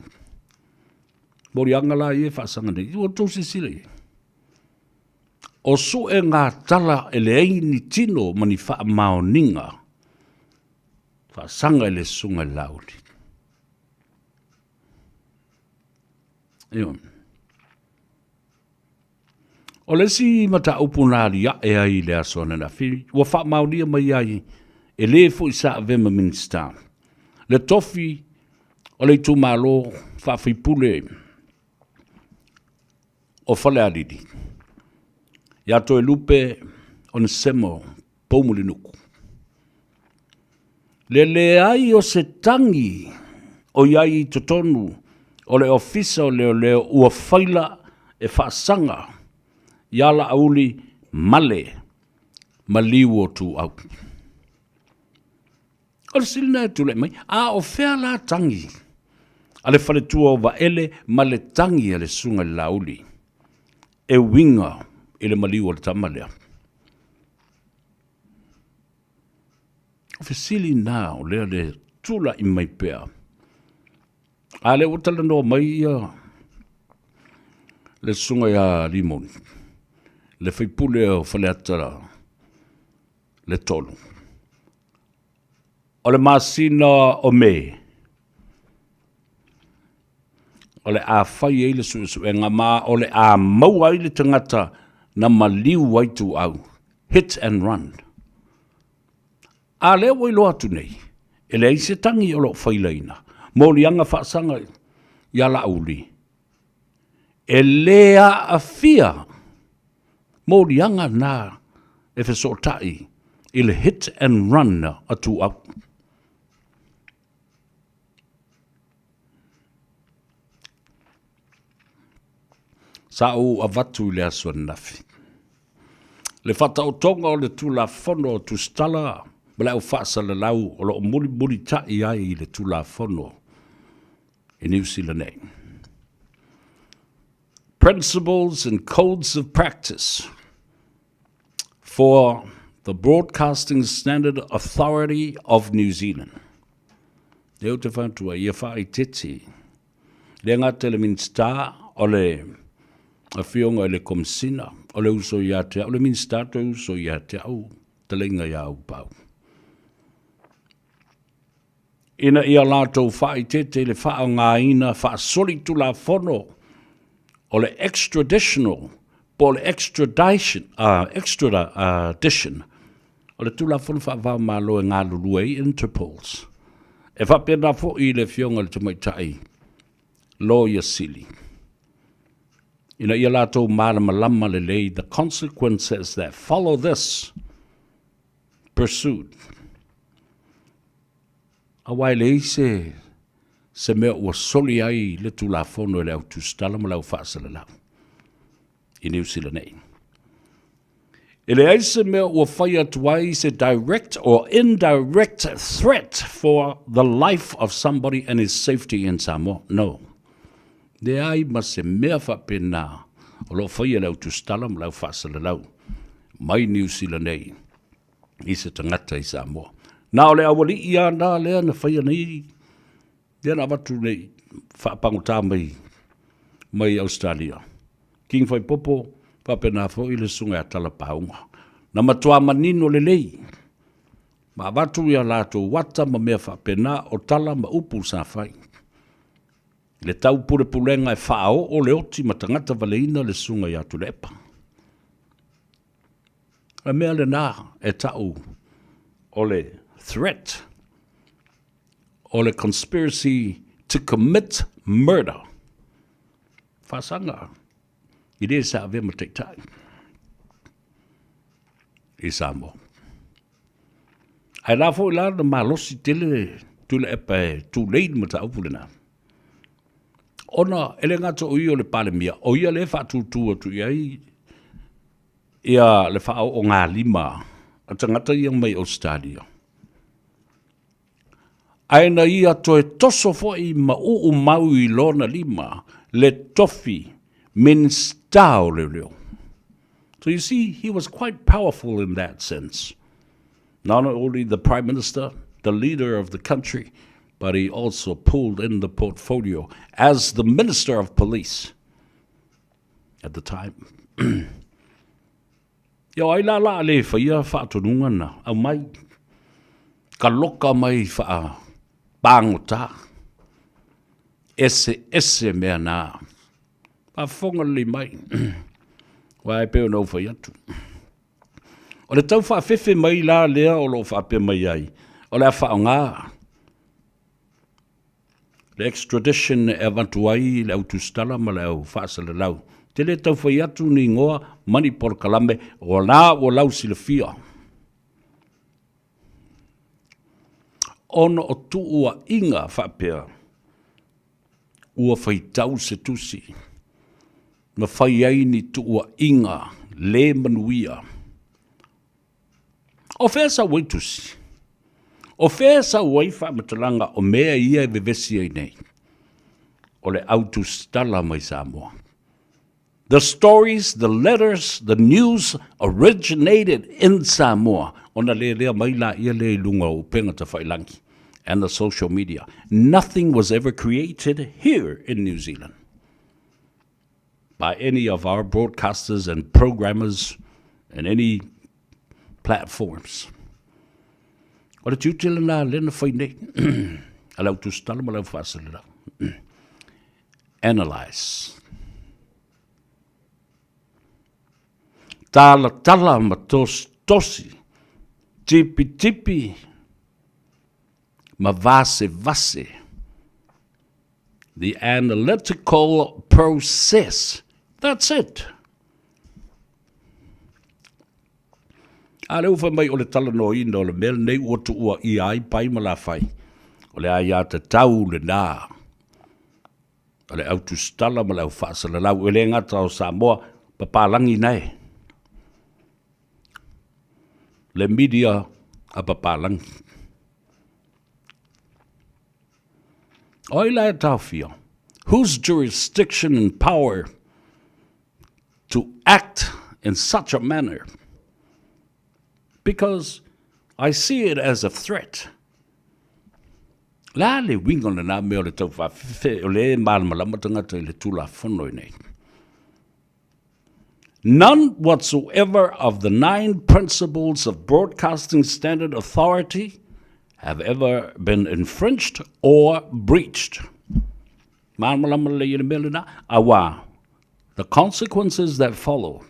Moliaga la ia e faasaga nei, ua outou silasila i ai. O suegatala e leai ni tino ma ni faamaoniga faasaga i le Susuga i le Laauli. Ioe. O le isi mataupu na aliae ai i le aso ananafi, ua faamaonia mai ai e le foi sa avea ma Minisita le tofi o le itumalo faafaipule o Falealili ia Toelupe Onesemo Poumulinuku. Le leai o se tagi o i ai i totonu o le Ofisa o Leoleo ua faila e faasaga iā Laauli male maliu o Tuuau. O le fesili lena e tulai mai, a o fea la tagi a le faletua o Vaele ma le tagi a le Susuga i le Laauli e uiga i le maliu o le tama lea? O fesili na o lea le tulai mai pea. A lea ua talanoa mai ia le susuga ia Limoni, le faipule o Faleata le 3. O le masina o Me, o le a fai ai le suesuega ma o le a maua ai le tagata na maliu ai Tuuau, hit and run. A lea ua iloa atu nei, e leai se tagi o lo o failaina, moliaga faasaga ia Laauli, e le aafia moliaga na e fesootai i le hit and run a Tuuau. Sa ou avatu i le aso ananafi le faataotoga o le Tulafono o Tusitala ma le au faasalalau o lo o mulimulitai ai i le Tulafono i Niu Sila nei. Principles and Codes of Practice for the Broadcasting Standard Authority of New Zealand. Lea ou te fautua ia faaitete le gata i le Minisita o le Afioga i le Komesina o le uso ia te au, le Minisita toe uso ia te au, taleiga ia Upau. Ina ia latou faaitete i le faaaogaina faasolitulafono o le extraditional po o le extradition, extradition. O le Tulafono Faava-o-Malo e galulue ai Interpols. E faapena foi i le Afioga i le Tamaitai Loia Sili, ina ia latou malamalama lelei the consequences that follow this pursuit. Aua e leai se se mea ua soli ai le Tulafono e le au tusitala ma le au faasalalau i Niu Sila nei. E leai se mea ua fai atu ai se direct or indirect threat for the life of somebody and his safety in Samoa. No. Leai ma se mea faapena o lo o faia e le au tusitala ma le au faasalalau mai Niu Sila nei i se tagata i Samoa. Na o le aualii lava na lea na faia nei, lea na avatu nei faapagota mai mai Australia. King Faipopo, faapena foi le susuga ia Talapauga. Na matua manino lelei ma avatu ia latou ata ma mea faapena o tala ma upu sa fai. Le taupulepulega e faaoo le oti ma tagata valeina le susuga ia Tuilaepa. O le mea lena e tau o le threat, o le conspiracy to commit murder. Faasaga i le sa avea ma taitai i Samoa. Ae la foi la na malosi tele Tuilaepa e tulei le mataupu lena. Ona e le gata o ia o le Palemia, o ia lea e faatūtū atu i ai ia le faaoogalima a tagata ia mai Ausetalia. Ae na ia toe toso foi ma uu mau i lona lima le tofi Minisita o Leoleo. So you see, he was quite powerful in that sense. Not only the Prime Minister, the leader of the country, but he also pulled in the portfolio as the Minister of Police at the time. Ia o ai la la le faia faatonuga na aumai ka loka mai wha pāngota. Ese ese mea nā. Faafofoga lelei mai, aua e pei ona ou fai atu. O le tau faafefe mai la lea o lo o faapea mai ai, o le a faaaoga le extradition e avatu ai le au tusitala ma le au faasalalau. Te le tau fai atu ni igoa ma ni polokalame, o la ua lausilafia. Ona o tuuaiga faapea, ua faitau se tusi na fai ai ni tuuaiga le manuia. O fea sau ai tusi? O fea sau ai faamatalaga o mea ia e vevesi ai nei? O le au tusitala mai Samoa. The stories, the letters, the news originated in Samoa ona lelea mai laia lea i luga o upega tafailangi and the social media. Nothing was ever created here in New Zealand by any of our broadcasters and programmers and any platforms. O le tiute lena lea na fai nei a le au tusitala ma le au faasalalau. Analyze. Talatala ma tositosi, tipitipi ma vasevase. The analytical process. That's it. A lea ua fai mai o le talanoaina o le mea lenei ua tuua ia ai pai ma lafai, o le aiatatau lena a le au tusitala ma le au faasalalau, e le gata o Samoa, papalagi nae. Le media a papalagi. O ai la e taofia? Whose jurisdiction and power to act in such a manner because I see it as a threat. Le a le uiga o lena mea o le tau faafefe o le malamalama tagata i le Tulafono nei. None whatsoever of the nine principles of Broadcasting Standard Authority have ever been infringed or breached. Malamalama lelei i le mea lena, auā, the consequences that follow.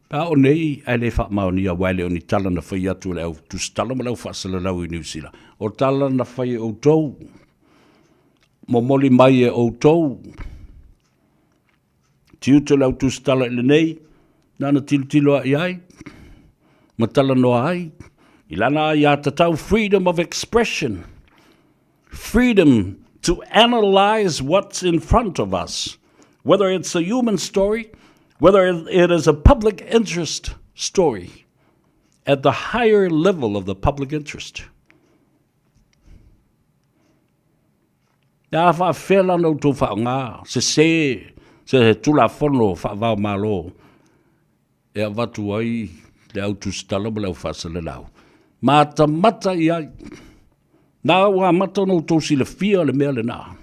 Pe a o nei ae le faamaonia aua e le o ni tala na fai atu e le au tusitala ma le au faasalalau i Niu Sila. O tala na fai e outou, momoli mai e outou, tiute o le au tusitala i lenei, na ona tilotilo lava i ai ma talanoa ai i lana aiatatau freedom of expression, freedom to analyse what's in front of us, whether it's a human story, whether it is a public interest story, at the higher level of the public interest. Ia faafefea la ona outou faaaoga sese se Tulafono faava-o-Malo e avatu ai le au tusitala ma le au faasalelau? Matamata i ai. Na ua amata ona outou silafia le mea lena.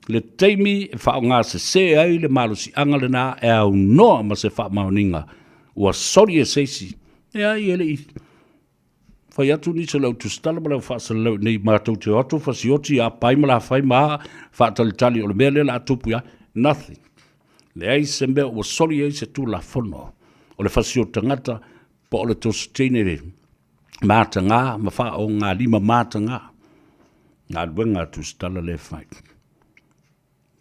Le taimi e faaaoga sese ai le malosiaga lena e aunoa ma se faamaoniga ua soli e se isi, leai e le i Fai atu nisi o le au tusitala ma le au faasalalau i nei matou te o atu fasioti a pai ma lafai ma a faatalitali o le mea lea la tupu ia nothing. Leai se mea ua soli ai se tulafono o le fasioti tagata po o le tositeine le matagā ma faaogalima matagā. Galuega a tusitala lea fai.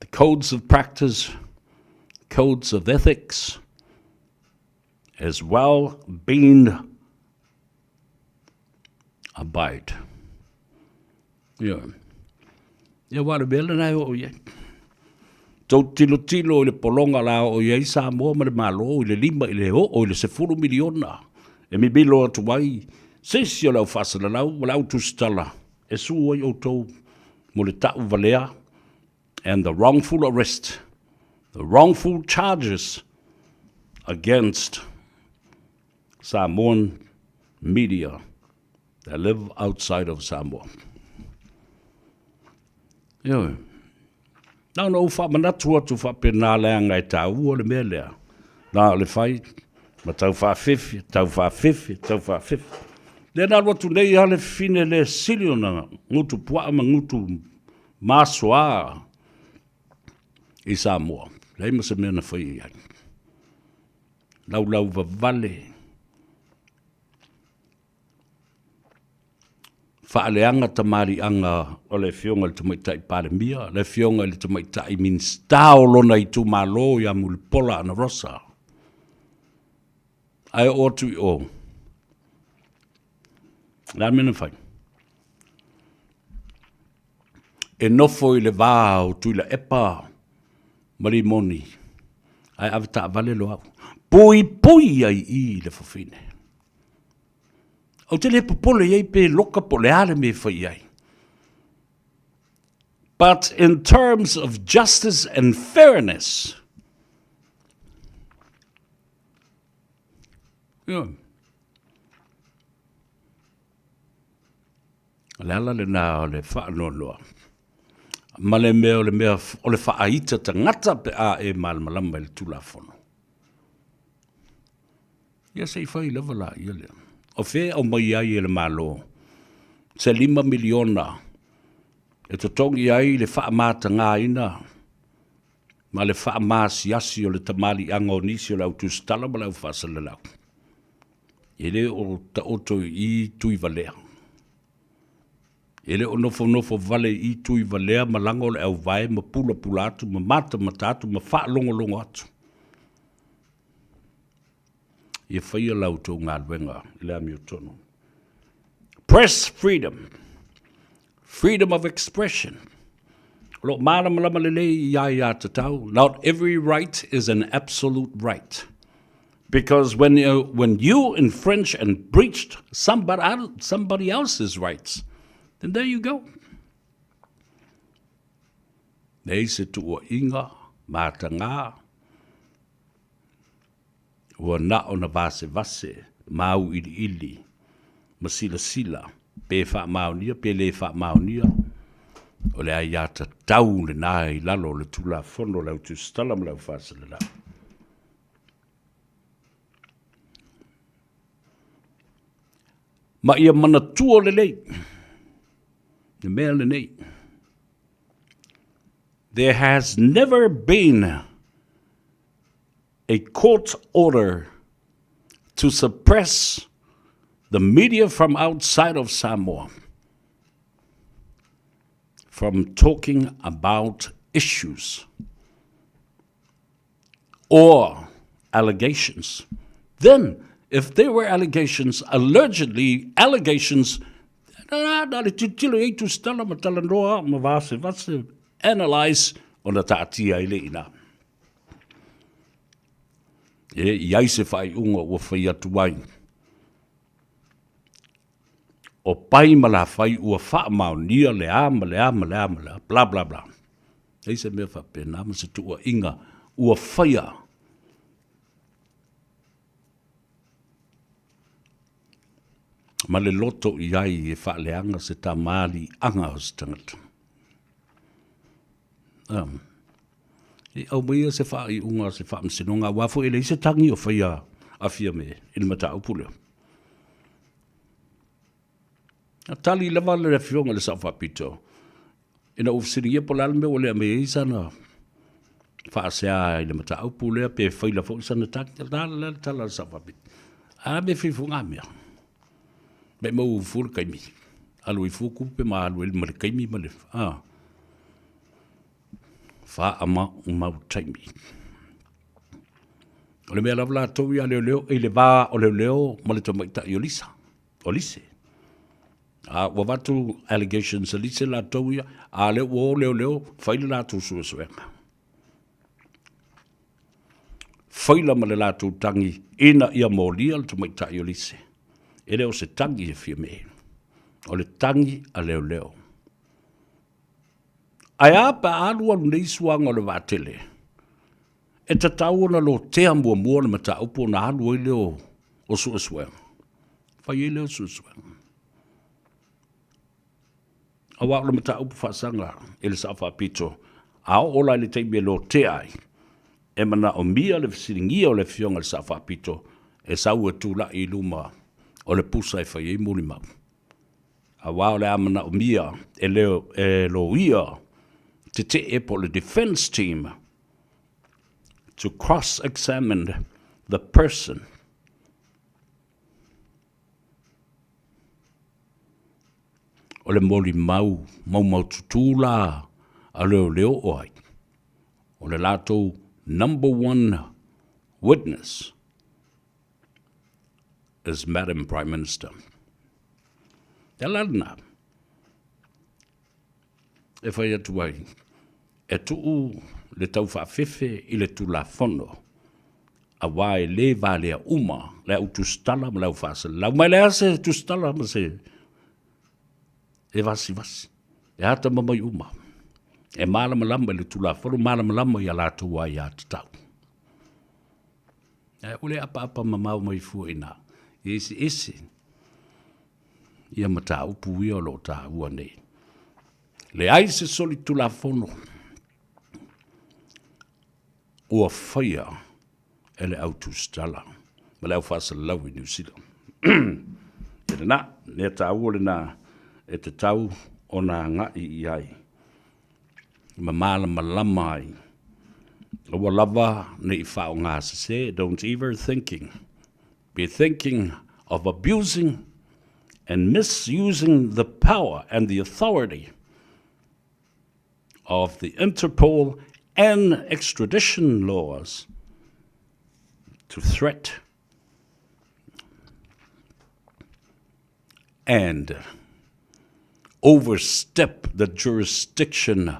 The codes of practice, codes of ethics, as well been abide. Ia. Ia wa le mea lena e oo i ai. Tou tilotilo i le pologa la oo i ai Samoa ma le Malo i le lima i le oo i le sefulu miliona e mimilo atu ai se isi o le au faasalalau ma le au tusitala e su ai outou mo le ta'u valea and the wrongful arrest, the wrongful charges against Samoan media that live outside of Samoa. Ioe. Na ona ou faamanatu atu faapena leaga e taua le mea lea. Na o le fai ma tau faafefe, tau faafefe, tau faafefe. Lea na alu atu nei lava le fine le sili ona gutu puaa ma gutu masoa i Samoa. Leai ma se mea na fai i ai. Laulau vavale. Faaleaga tamaliiaga o le Afioga i le Tamaitai Palemia, le Afioga i le Tamaitai Minisita o lona itumalo ia Mulipola Anarosa. Ae oo atu i o, le a le mea na fai? E nofo i le va o Tuilaepa ma Limoni, ae avetaavale Loau. Puipui ai i i le fafine. Ou te le popole i ai pe loka po o le a le mea e fai i ai. But in terms of justice and fairness, yeah. O le ala lena o le faanoanoa ma le mea o le mea o le faaita tagata pe a e malamalama i le Tulafono. Ia se i fai lava laia lea. O fea e aumai ai e le Malo se $5 miliona e totogi ai le faamatagaina ma le faamaasiasi o le tamaliiaga o nisi o le au tusitala ma le au faasalalau. E le o taoto i i Tuivalea. E le o nofonofo vale i i Tuivalea ma lago o le auvae ma pulapula atu ma matamata atu ma faalogologo atu. Ia faia la outou galuega i le amiotonu. Press freedom. Freedom of expression. O lo o malamalama lelei i aiatatau. Not every right is an absolute right. Because when you, when you infringe and breached somebody, somebody else's rights, then there you go. Leai se tuuaiga, matagā, Ua na ona vasevase, māuiliili, ma silasila, pe faamaonia pe le faamaonia, o le aiatatau lena i lalo o le Tulafono o le Au Tusitala ma le Au Faasalalau. Ma ia manatua lelei le mea lenei. There has never been. a court order to suppress the media from outside of Samoa from talking about issues or allegations. Then, if there were allegations, allegedly allegations, na le tilotilo i ai tusitala ma talanoa ma vasevase, analyse, ona taatia ai le ina. E i ai se faaiuga ua fai atu ai. O pai ma lafai ua faamaonia le a ma le a ma le a ma le a, bla bla bla. Leai se mea faapena ma se tuuaiga ua faia. Ma le loto i ai e faaleaga se tamaliiaga o se tagata. Um, e aumaia se faaiuga a se faamasinoga, aua foi e leai se tagi o faia a Fiame i le mataupu lea. Na tali lava le afioga i le Sao Faapito ina ua fesiligia po o le a le mea ua le aumai ai sana faasea i le mataupu lea pe faila foi sana tagi. O le a le tala a le Sao Faapito? A mea fai fua ngā mea. Mai mau fua le taimi. Alu ai fua tupe ma alu ai ma le taimi ma le... Ah. Faaamaumau taimi. O le mea lava latou ia leoleo i le va o leoleo ma le tamaitai o Lisa. O Lise. A ua avatu allegations a Lise latou ia, a lea ua o leoleo fai le latou suesuega. Faila ma le latou tagi ina ia molia le tamaitai o Lise. E le o se tagi e Fiame. O le tagi a leoleo. Ae a pe a alualu nei suaga o le vaatele? E tatau ona lotea muamua le mataupu ona alu ai lea o suesuega. Fai ai lea o suesuega. Aua o le mataupu faasaga i le Sao Faapito, a oo la i le taimi e lotea ai, e manaomia le fesiligia o le Afioga i le Sao Faapito e sau e tulai i luma o le pusa e fai ai molimau. Aua o le a manaomia e le e loia tetee po o le defence team to cross examine the person o le molimau maumaututū la a leoleo o ai? O le latou number one witness is Madam Prime Minister. E ala lena e fai atu ai, e tuu le taufaafefe i le Tulafono, aua e le valea uma le au tusitala ma le au faasalalau. Ma e leai se tusitala ma se e vasivasi, e atamamai uma, e malamalama i le Tulafono, malamalama i a latou aiatatau. Ae ua le apaapa mamao mai fua i ina, e eseese ia mataupu ia o lo o taua nei. Leai se solitulafono ua faia e le au tusitala ma le au faasalalau i Niu Sila. E lena, mea taua lena e tatau ona agai i ai ma malamalama ai. Aua lava ne i faaaoga sese, don't ever thinking, be thinking of abusing and misusing the power and the authority of the Interpol and extradition laws to threat and overstep the jurisdiction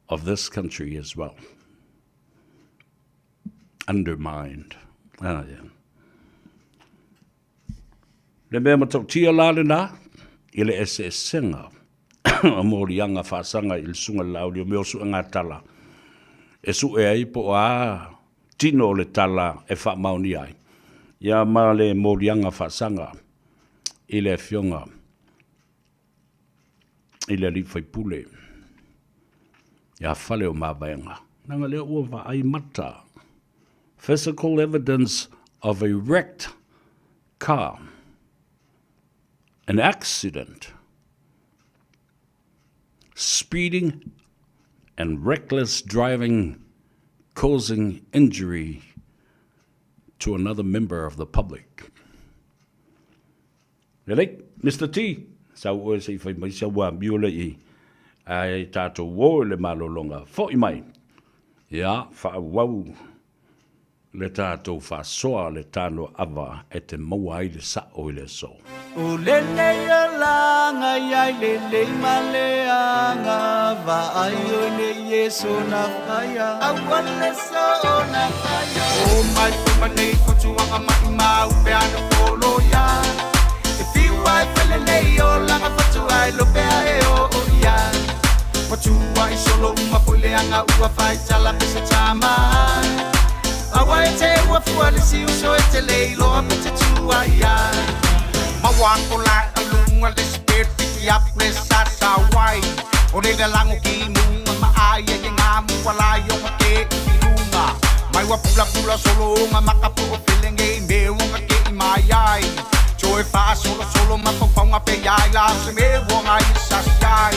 of this country as well. Undermined. Ah, yeah. Le mea matautia la lena, i le eseesega o moliaga faasaga i le susuga i le Laauli o mea o suega tala e sue ai po o a tino o le tala e faamaonia ai, ia ma le moliaga faasaga i le Afioga i le alii faipule ia Faleomavaega. Leaga lea ua vaai mata, physical evidence of a wrecked car, an accident, speeding and reckless driving causing injury. to another member of the public. Lelei, Mister T, sau oe se i fai mai sau amio le i ae tātou o i le malologa fo'i mai. Ia, faaauau le tātou faasoa le tano ava e te maua ai le sa'o i le aso. O lenei olaga iai lelei ma leaga vaai oi le Iesu na whaia Aua le so na whaia O mai foi ma nei fautuaga maʻimau pe ana polo ia E fiu ai foi lenei olaga fatua e lopea e oo ia Fatua i solo uma foi leaga ua fai tala pe se tama Aua e te ua fua le si uso e te le iloa pe te tua ia Maua ko la alunga le spirit piki up le sa sa wai O le lango ki munga ma ai e ngā mua la i onga ke i lunga Mai wa pula pula solo onga makapo o felenge i me onga ke i mai ai Toe wha solo solo ma whawhaunga pe iai la se me wonga i sasi ai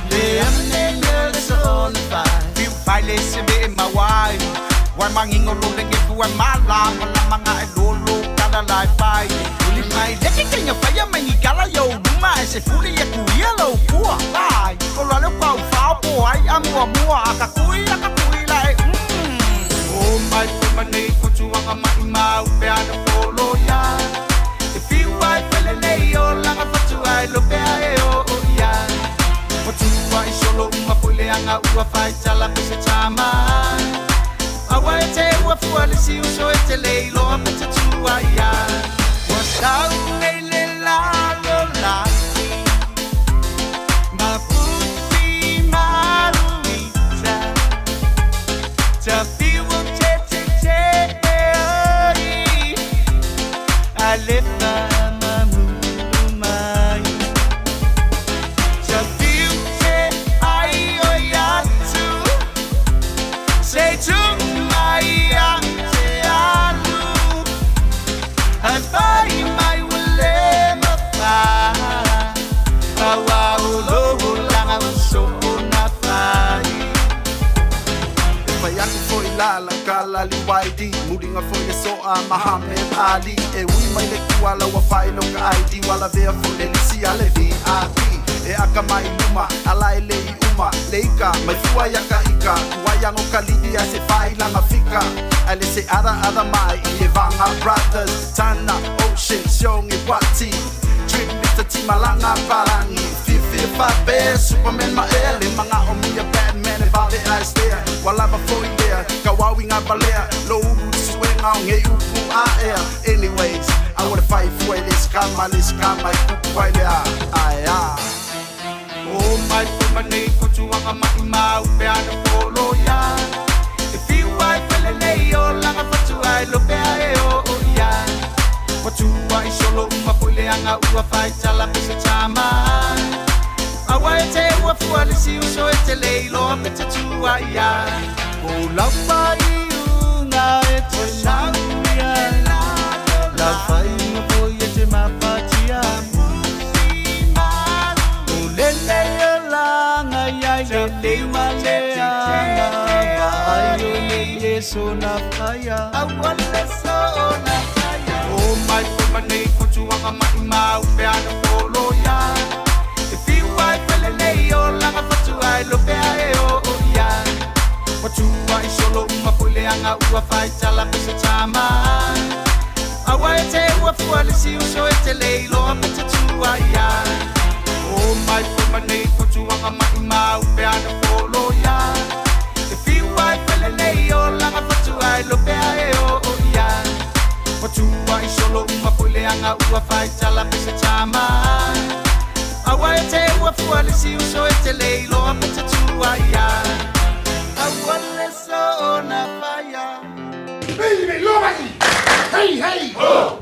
Le ane me le so na whai Fiu whai le se me e mawai Wai mangingo lo lenge fua mala Mala manga e lolo kala lai whai Uli mai leke kenya whaia mai ni kala yo luma E se fuli e kuia lo kua Lai Ko la leo kau whao po ai a mua mua Aka kui aka kui la e O mai foi ma nei fautuaga maʻimau pe ana polo ia E fiu ai foi lenei olaga fatua e lopea e oo ia Fatua i solo uma foi leaga ua fai tala pe se tama Aua e te ua fua le si uso e te le iloa pe te tua ia Ua sau nei le lalo laki Ma puti maruita Ta fiu o te te te e oi A le fa mamulu mai Ta fiu te ai oi atu Se tu mai a te alu Ai fai mai ua le mafai Aua o lo langa o so na fai E fai aku foi la la kala li YD Mulinga foi le soa Mahamed Ali E ui mai le kuala ua fai no ka ID Wala vea foi le lisi a le VIP E aka mai luma ala e le i uma Leika mai fua ia ka ika Kuai ango ka lidi a se fai langa fika A le se ara ara mai i e vanga brothers Tana Ocean Siongi Wati Trip Mr. T malanga parangi Fifi Fabe Superman ma ele Manga o mia Batman e vave a estea Walava foi lea Kawawi ngā balea Lo uru suenga o ngei upu a ea Anyways I wanna fight for it This kama this kama i kupu ai lea Ai a O mai foi ma nei fautuaga maʻimau pe ana polo ia E fiu ai foi lenei olaga fatua e lopea e oo ia Fatua i solo uma foi leaga ua fai tala pe se tama Aua e te ua fua le si uso e te le iloa pe te tua ia O lau faiuga e te sauia Lau faiuga foi e te mapatia O lenei olaga iai lelei ma leaga Vaai o le Iesu na whaia Aua le so na whaia O mai foi ma nei fautuaga maʻimau pe ana polo ia E fiu ai foi lenei olaga fatua e lopea e oo ia Fatua i solo uma foi leaga ua fai tala pe se tama Aua e te ua fua le si uso e te le iloa pe te tua ia O mai foi ma nei fautuaga maʻimau pe ana polo ia E fiu ai foi lenei olaga fatua e lopea e oo ia Fatua i solo uma foi leaga ua fai tala pe se tama Aua e te ua fua le si uso e te le iloa pe te tua ia Aua le so na whaia Hey, hey! Ho!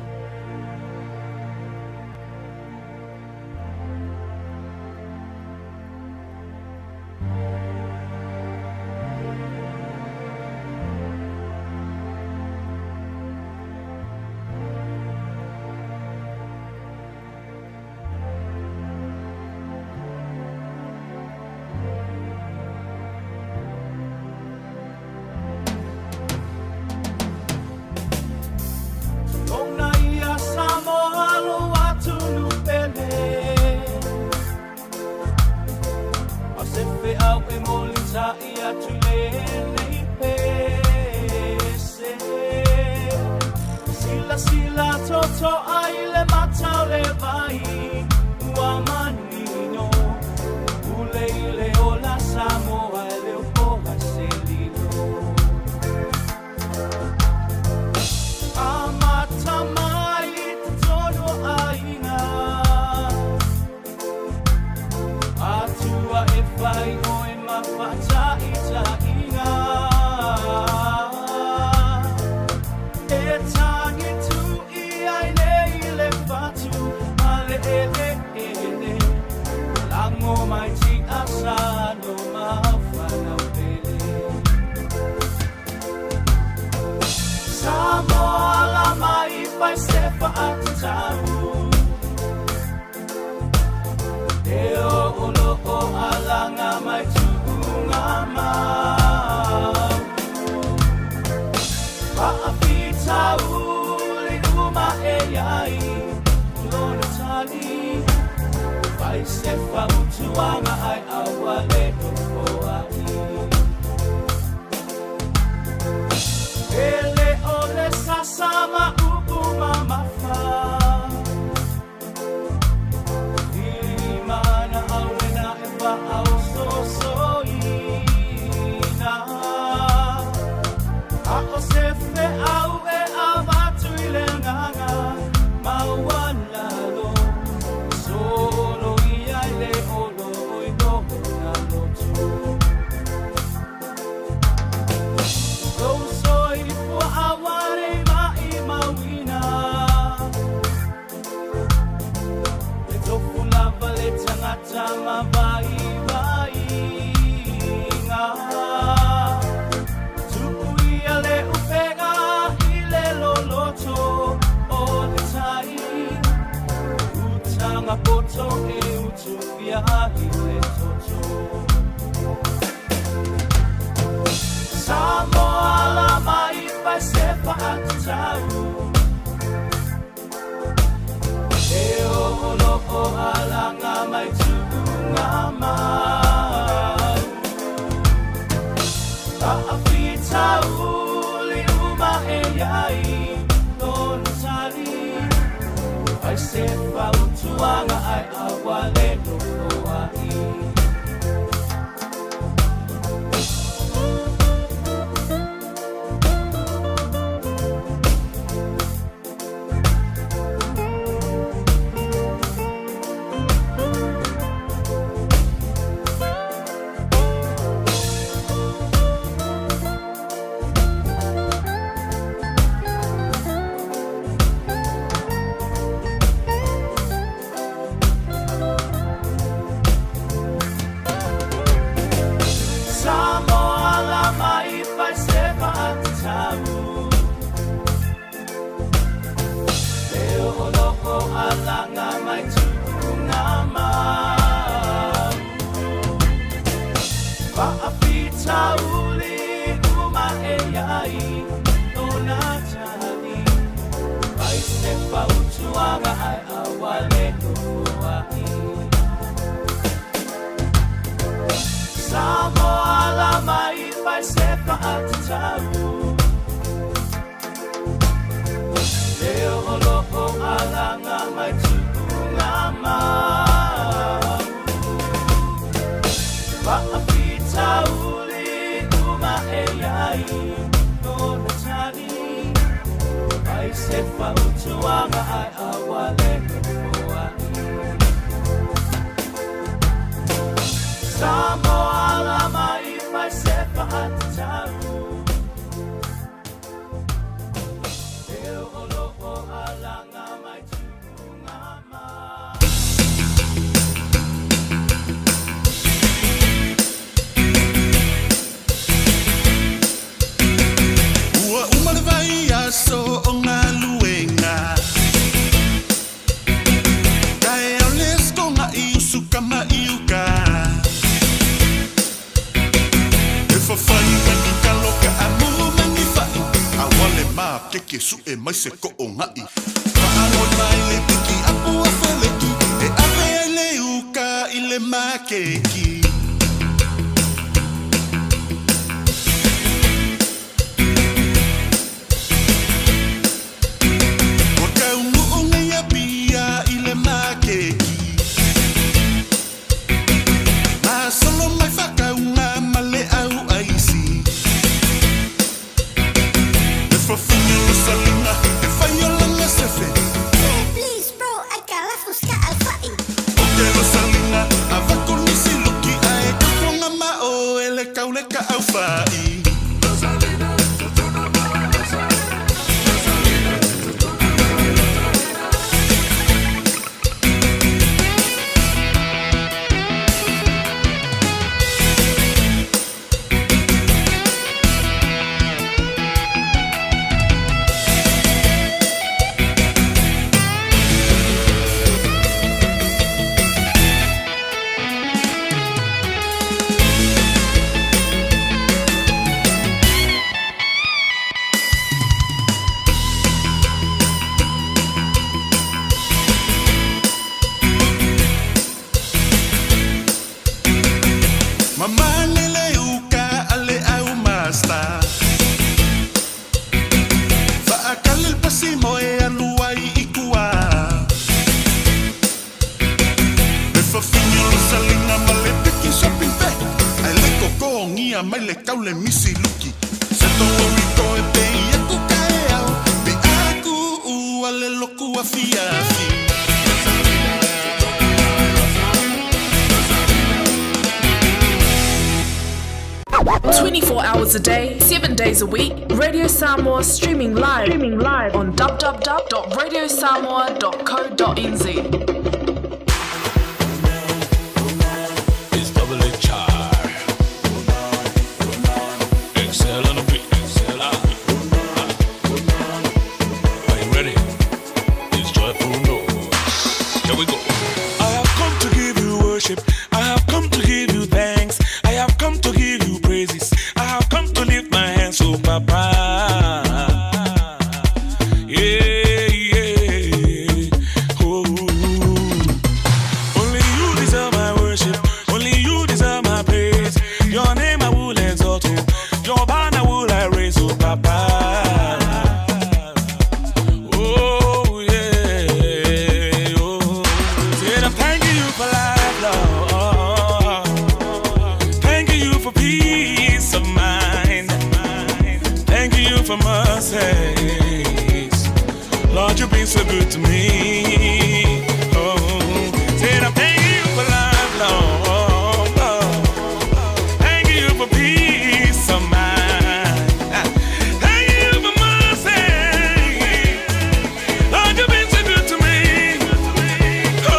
Silasila totoa i le mata o le vai ua manino Pule i le ola Samoa e le o poa se lilo Amata mai i totonu o aiga Atua e fai oe ma faataitaiga E tagi tui ai nei le fatu ma le eleele Lago mai tiasa no mafanau pele Samoa la mai fai se faatatau E o o o alaga mai tuuga mau Faafitauli uma e iai lona tali Fai se fautuaga ai aua le nofoai E le o le sasa ma upu mamafa Ilimana au lena e faaososoina A o se feau e avatu i le agaga maualalo Solo ia i le olo i lona loto Lou soifua aua nei maimauina E tofu lava le tagata ma vaivaiga Tuu ia le upega i le loloto o le tai Utaga poto e utufia i le toto Samoa la mai fai se faatatau E o lo o alaga mai tuuga mau Faafitauli uma e iai lona tali Fai se fautuaga ai aua le nofoai Samoa la mai fai se faatatau E o lo o alaga mai tuuga mau Faafitauli uma e iai lona tali Fai se fautuaga ai aua le nofoai Samoa la mai fai se faatatau E o lo o alaga mai tuuga mau Faafitauli uma e iai lona tali Fai se fautuaga ai aua le nofoai Samoa la mai fai se faatatau E o lo o alaga mai tuuga mau Ua uma le vaiaso o galuega Taeao le setogaʻi usuka mai uka E fafai mai ni kalo kaamu ma ni faʻi Aua le makeke suʻe mai se koʻogaʻi Faanoi mai le piki apu a Feleki E ave ai le uka i le makeki mea mai le tau le misi luki. Se to ori toe pe i aku kae au, pe aku ua le loku afiafi. 24 hours a day, 7 days a week, Radio Samoa streaming live, on www.radiosamoa.co.nz. It's double HR. Excel on the beat. Excel on the beat. Are you ready? It's joyful noise. Here we go. I have come to give you worship. I have come to give you thanks. I have come to give you praises. I have come to lift my hands, oh Papa. Yeah, yeah. Oh. Only you deserve my worship. Only you deserve my praise. Your name I will exalt, oh. Your banner will I raise, oh Papa. Oh yeah, oh. Said I'm thanking you for life, Lord. Thanking you for peace of mind. Thanking you for mercies. Lord, you've been so good to me. Oh, said I'm thanking you for life, Lord. Thanking you for peace of mind. Thank you for mercy. Lord, you've been so good to me. Oh,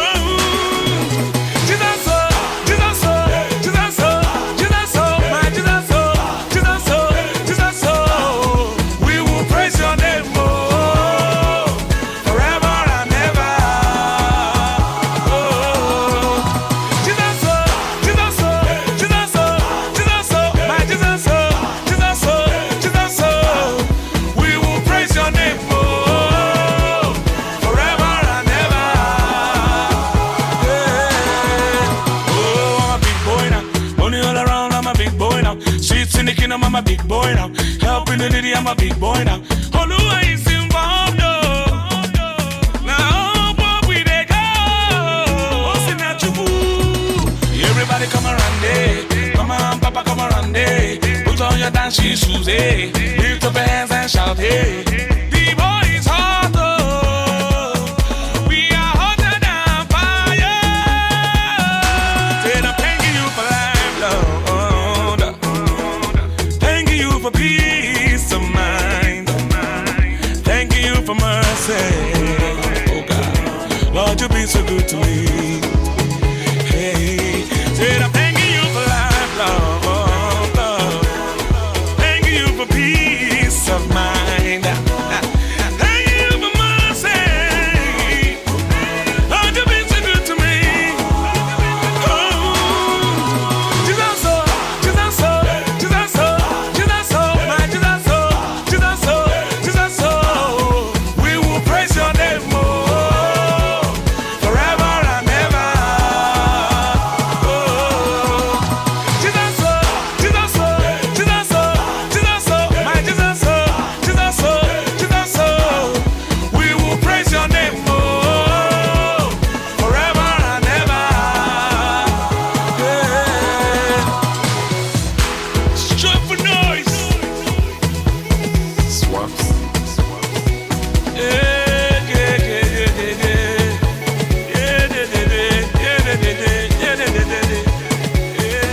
Jesus, oh, Jesus, oh, Jesus, oh, Jesus, oh, my Jesus, oh, Jesus, oh, Jesus, oh. We will praise your name, oh, forever and ever. Oh, Jesus, oh, Jesus, oh, Jesus, oh, Jesus, oh, my Jesus, oh, Jesus, oh, Jesus, oh. We will praise your name, oh, forever and ever. Yeah. Oh, I'm a big boy now. Money all around, I'm a big boy now. Streets in the kingdom, I'm a big boy now. Helping the needy, I'm a big boy now. Oluwa is involved, oh. Now, oh, we dey go. Osinachubu. Everybody come around, eh. Come on, papa, come around, eh. Put on your dancing shoes, eh. Lift up your hands and shout, eh. The boy is hot, oh. We are hotter than fire. Said I'm thanking you for life, Lord. Thanking you for peace of mind. Thanking you for mercy. Oh God, Lord, you've been so good to me. Hey, said I'm thanking you for life, Lord. Thanking you for peace of mind. Thank you for mercy. Lord, you've been so good to me. Oh, Jesus, oh, Jesus, oh, Jesus, oh, Jesus, oh, my Jesus, oh, Jesus, oh, Jesus, oh. We will praise your name, oh, forever and ever. Oh, Jesus, oh, Jesus, oh, Jesus, oh, Jesus, oh, my Jesus, oh, Jesus, oh, Jesus, oh. We will praise your name, oh, forever and ever. Yeah. Joyful noise. Swaps. Yeah, yeah, yeah, yeah, yeah. Yeah, yeah, yeah, yeah, yeah, yeah, yeah, yeah, yeah, yeah.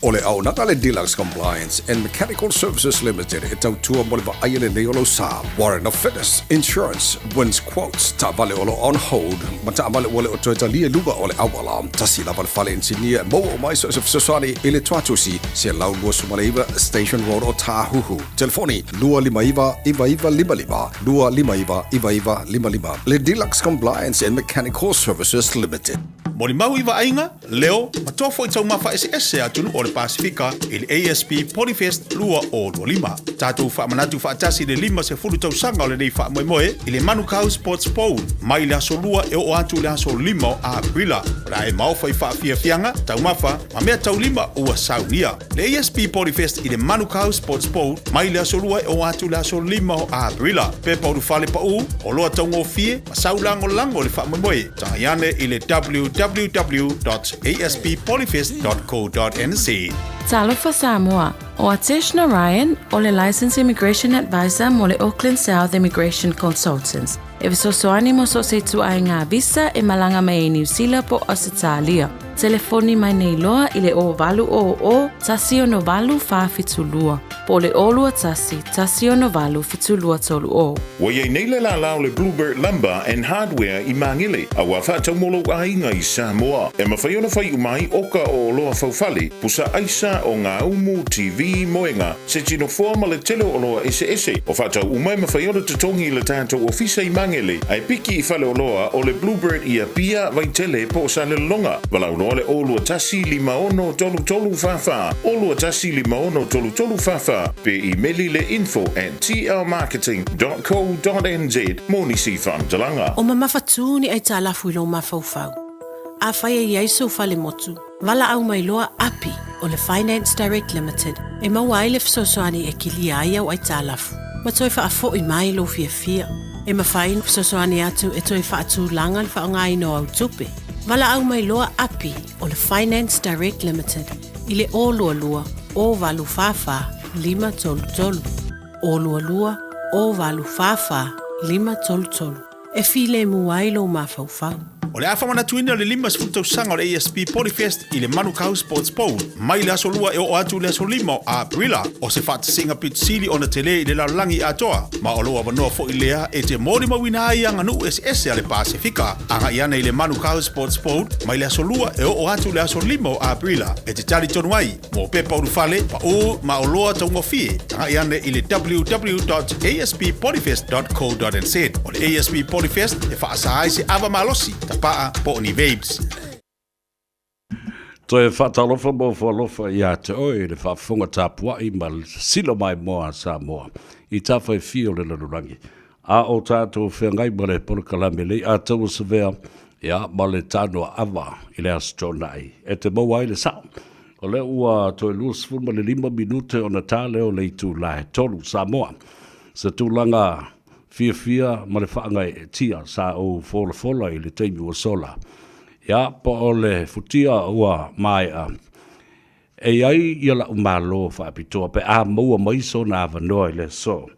O le auaunaga le Deluxe Compliance and Mechanical Services Limited e tautua mo le vaaia lelei o lou sa. Warrant of Fitness, Insurance, Wins Quotes, taavale o lo on hold, ma taavale ua le o toe talia i luga o le auala. Tasi lava le fale inisinia e maua uma ai so o se fesoasoani i le Tuatusi, 129 Station Road o Tāhuhu. Telefoni 259 9955, 259 9955. Le Deluxe Compliance and Mechanical Services Limited. Molimau i vaaiga, leo, ma toa fo'i taumafa eseese a atunuu o le Pasifika i le ASB Polyfest 2025. Tatou faamanatu faatasi i le 50 tausaga o lenei faamoemoe i le Manukau Sports Bowl mai le aso 2 e oo atu i le aso 5 o Aperila. O le a e maofa i faafiafiaga, taumafa ma mea taulima ua saunia. Le ASB Polyfest i le Manukau Sports Bowl mai le aso 2 e oo atu i le aso 5 o Aperila. Pepa ulufale paū, oloa taugofie ma saulagolago le faamoemoe. Tagai ane i le www.asb.co.nz. www.asppolyfest.co.nz. Talofa Samoa, ʻO Atesh Narayan, o le Licensed Immigration Advisor mo le Auckland South Immigration Consultants, e fesoasoani mo so o se ituaiga visa e malaga mai ai Niu Sila po o Ausetalia. Telefoni mai nei loa i le 0800 168 472 po o le 021 168 7230. Ua i ai nei le lālā o le Bluebird Lumber and Hardware i Māgele, a ua faatau mo lou aiga i Samoa. E mafai ona fai uma ai oka o oloa faufale, pusa aisa, o ngā umu, TV, moenga, se tino foa ma le tele o oloa eseese. O faatau uma e mafai ona totogi i le tatou ofisa i Magele, ae piki i faleoloa o le Bluebird i Apia, Vaitele po o Salelologa. Valaau loa le 021 56 33 44, 021 56 33 44, pe imeli le info at tlmarketing dot co dot nz mo nisi faamatalaga. O mamafatū ni aitalafu i lou mafaufau. Afai e i ai sou fale motu, Valaau mai loa Api o le Finance Direct Limited e maua ai le fesoasoani e kilia ai au aitalafu ma toe faafoi mai lou fiafia. E mafai ona fesoasoani atu e toe faatulaga le faaaogaina o au tupe. Valaau mai loa Api o le Finance Direct Limited i le 022 084 533, 022 084 533. E filemu ai lou mafaufau. O le a faamanatuina le 50 tausaga o le ASB Polyfest i le Manukau Sports Bowl mai le aso Lua e oo atu i le aso 5 o Aperila. O se faatasiga pito sili ona tele i le lalolagi atoa, ma o lou avanoa foi lea e te molimauina ai aganuu eseese a le Pasefika. Agai ane i le Manukau Sports Bowl mai le aso Lua e oo atu i le aso 5 o Aperila e te talitonu ai Mo pepa ulufale, paʻū ma oloa taugofie, agai ane i le www.asppolyfest.co.nz. O le ASB Polyfest e faasa ai se ava malosi, tapaa po o ni vapes. Toe faatalofa ma ofo alofa ia te oe i le faafofoga tapuai ma le sila maimoa a Samoa i tafa e fia o le lalolagi. A o tatou feagai ma le polokalame lei ataua savea, ia, ma le tanoa ava i le Aso Toonai e te maua ai le sao. O lea ua toe 25 minute ona ta lea o le itula e 3 Samoa. Se tulaga fiafia ma le faagaeetia sa ou folafola i le taimi ua sola. Ia, po o le futia ua maea, e i ai ia la'u malo faapitoa pe a maua mai sona avanoa i le aso.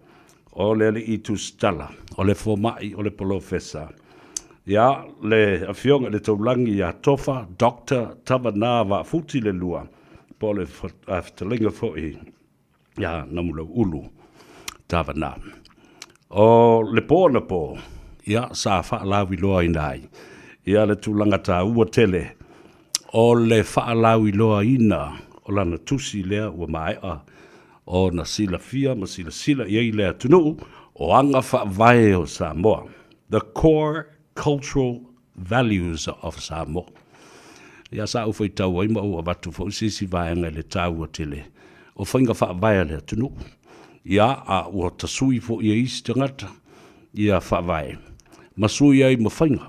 O le Alii Tusitala, o le Foma'i, o le Polofesa. Ia, le Afioga i le Taulagi ia Tofa Doctor Tavanā Vaafuti le Lua, po o le Fetalaiga foi ia Namulau'ulu Tavanā. O le po anapo, ia, sa faalauiloaina ai ia le tulaga taua tele o le faalauiloaina o lana tusi lea ua maea ona silafia ma silasila i ai le atunuu o aga faavae o Samoa, the core cultural values of Samoa. Ia sa ou faitau ai ma ou avatu foi se isi vaega i le taua tele o faiga faavae a le atunuu. Ia, a ua tasui foi e isi tagata ia faavae ma sui ai ma faiga.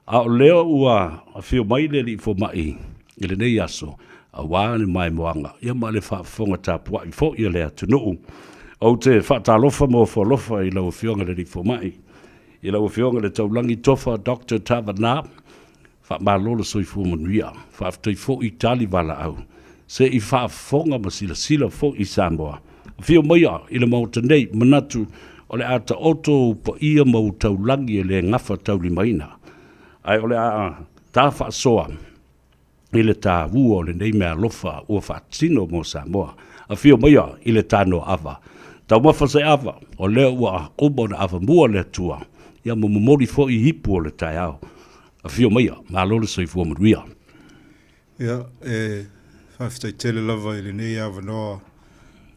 A o lea ua afio mai le Alii Fomai i lenei aso, aua le maimoaga ia ma le faafofoga tapuai foi a le atunuu. Ou te faatalofa ma ofo alofa i lau Afioga i le Alii Fomai, i lau Afioga i le Taulagi Tofa Doctor Tavanā, faamalo le soifua manuia. Faafetai foi i tali valaau se i faafofoga ma silasila foi i Samoa. Afio maia i le Maota nei, manatu o le a taoto ou paia ma ou taulagi e le gafataulimaina, ae o le a ta faasoa i le taua o lenei meaalofa ua faatino mo Samoa. Afio maia i le tanoa ava. Taumafa se ava, o lea ua uma ona avamua le Atua, ia ma momoli foi ipu o le taeao. Afio maia, malo le soifua manuia. Ia, e faafetai tele lava i lenei avanoa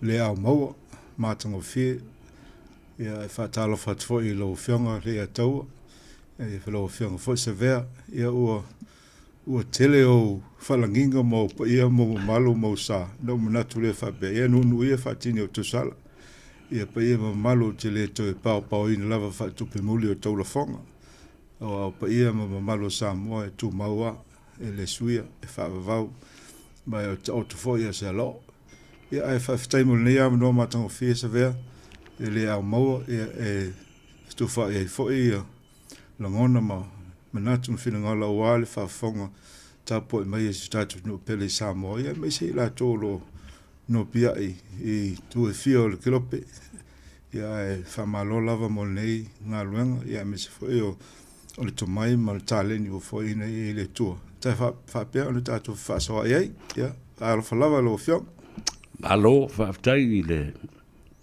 le ao maua, matagofie. Ia, e faatalofa atu foi i lau Afioga Leiataua, e lau Afioga foi Savea. Ia, ua ua tele ou faalagiga ma ou paia ma ou mamalu ma ou sa, ona ou manatu lea faapea, ia nuunuu ia faatini o Tusala. Ia paia ma mamalu ou te le toe paopaoina lava faatupe muli o tou lafoga. Aua o paia ma mamalu o Samoa e tumau lava, e le suia, e faavavau, ma e taoto foi ia se aloo. Ia, ae faafetai mo lenei avanoa matagofie Savea, e le ao maua, ia, e fetufaai ai foi ia lagona ma manatu ma finagalo aua le faafofoga tapuai mai a si o tatou atunuu pele i Samoa, ia aemaise i latou o lo o nopiai i itu e fia o le kelope. Ia ae faamalo lava mo lenei galuega, ia aemaise foi o o le tomai ma le taleni ua foaiina i ai le Atua. Tai faapea ona tatou fefaasoaai ai. Ia, alofa lava lau Afioga. Malo, faafetai i le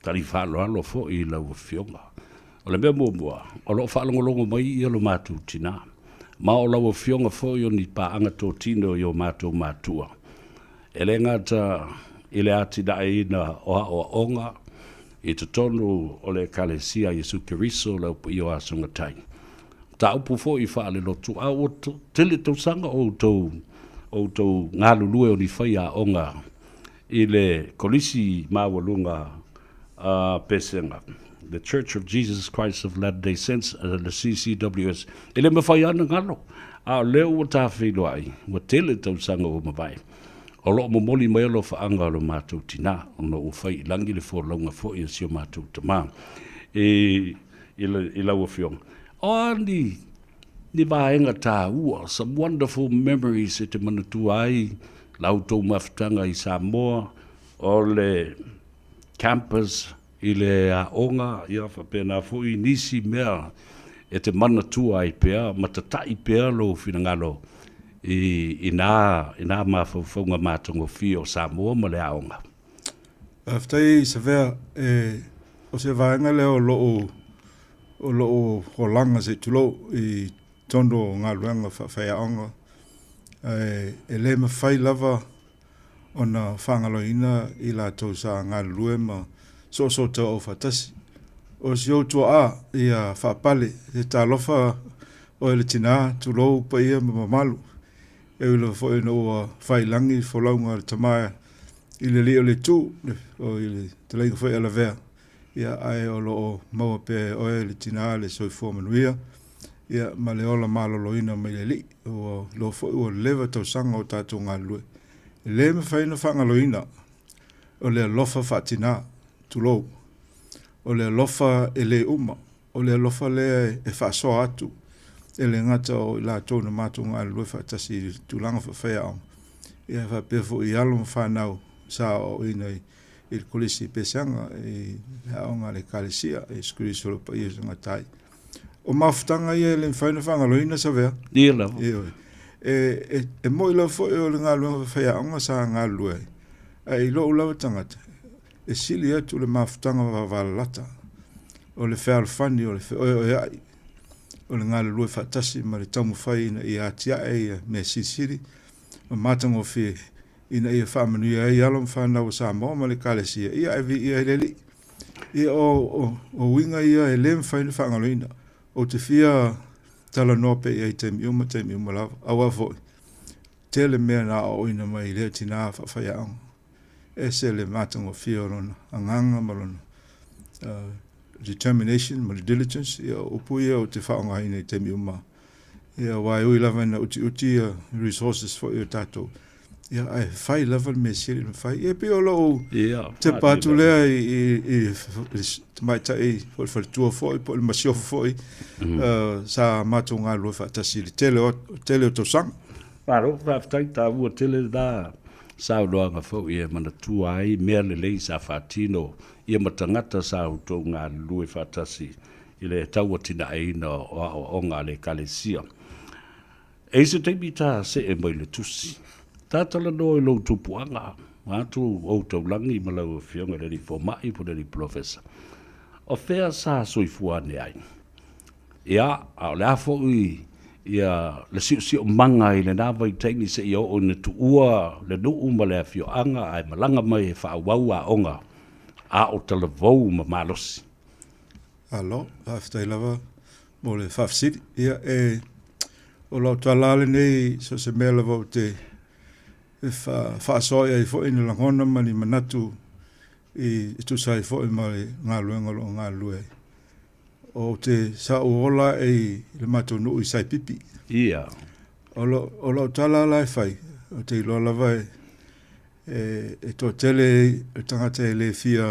tali faaaloalo foi i lau Afioga. O le mea muamua, o lo o faalogologo mai ia lo matou tina, ma o lau Afioga foi o ni paaga totino i o matou matua. E le gata i le atinaeina o aoaoga i totonu o le Ekalesia a Iesu Keriso le Au Paia o Asogatai, mataupu foi faalelotu, a ua tele tausaga o outou, outou galulue o ni faiaoga i le Kolisi Maualuga a Pesega, The Church of Jesus Christ of Latter-day Saints, le CCWS. E le mafai lava ona galo, a o lea ua ta feiloai, ua tele tausaga ua mavae, o lo o momoli mai alofaaga o lo matou tinā, ona ua fai i lagi le folauga foi a si o matou tamā i, i, i lau Afioga. O a ni, ni vaega tāua, some wonderful memories e te manatua ai la outou mafutaga i Samoa, o le campus i le aoga, ia faapena foi nisi mea e te manatua ai pea ma tata'i pea lou finagalo i, i nā, i nā mafaufauga matagofie o Samoa ma le aoga. Faafetai Savea, e, o se vaega lea o lou, o lou olaga se i tulou i totonu o galuega faafaiaoga, ae e le mafai lava ona faagaloina i latou sa galulue ma soosootauau faatasi. O si ou tuaa ia Faapale, se talofa oe le tina, tulou paia ma mamalu. E ui lava foi ina ua faiilagi le folauga a le tama i le alii o le itu, o i le talaiga foi a Lavea, ia ae o lo o maua pea e oe le tina le soifua manuia ia ma le ola maloloina mai le Alii. Ua iloa foi ua leva tausaga o tatou galulue. E le mafai ona faagaloina o le alofa faatina, tulou, o le alofa e le uma, o le alofa lea e faasoa atu, e le gata o i latou na matou galulue faatasi i le tulaga faafaiaoga, ia faapea foi i alo ma fanau sa aoaoina i i le Kolisi i Pesaga, i le aoga a le Ekalesia, Iesu Keriso o le Paia o Tagata. O mafutaga ia e le mafai ona faagaloina Savea. Ia lava. Ioe. E, e, e moi lava foi o le galuega faiaoga sa galulue ai. Ae i lou lava tagata, e sili atu le mafutaga vavalalata, o le fealofani, o le feoeoeai, o le galulue faatasi ma le taumafai ina ia atiae ia mea silisili ma matagofie ina ia faamanuia ai alo ma fanau a Samoa ma le Ekalesia, ia ae viia ai le Alii. Ia o, o, o uiga ia e le mafai ona faagaloina. Ou te fia talanoa pea i ai i taimi uma, taimi uma lava. Aua foi, tele mea na aoaoina mai i lea tinā faafaiaoga. Ese le matagofie o lona agaga ma lona uh, determination ma le diligence, ia o upu ia ou te faaaogaina i taimi uma. Ia aua e ui lava ina utiuti ia resources foi o tatou, ia ae fai lava le mea sili ona fai. Ia e pei o lou Ia, tepa atu lea i, i, i le tamaitai po o le faletua foi po o le masiofo foi mm. uh, sa matou galulue faatasi i le tele o, tele o tausaga. Malo, faafetai taua tele lena saunoaga foi e manatua ai mea lelei sa faatino ia ma tagata sa outou galulue faatasi i le tauatinaeina o aoaoga a le Ekalesia. E i se taimi ta see mai le tusi, ta talanoa i lou tupuaga, atu ou taulagi ma lau Afioga i le Alii Fomai po o le Alii Polofesa. O fea sa soifua ane ai? Ia, a o le a foi ia le siosiomaga i lena vaitaimi seia oo ina tuua le nuu ma le afioaga ae malaga mai e faaauau aoga a o talavou ma malosi. Alo, faafetai lava mo le faafesili. Ia, e, o lau tala lava lenei, so o se mea lava ou te e faasoa i ai foi ni lagona ma ni manatu i, e tusa ai foi ma le galuega o lo o galulue ai. Ou te, sa ou ola ae i le matou nuu i Saipipi. Ia. O lau, o lau tala la e fai, ou te iloa lava e, e, e toatele le tagata e le fia,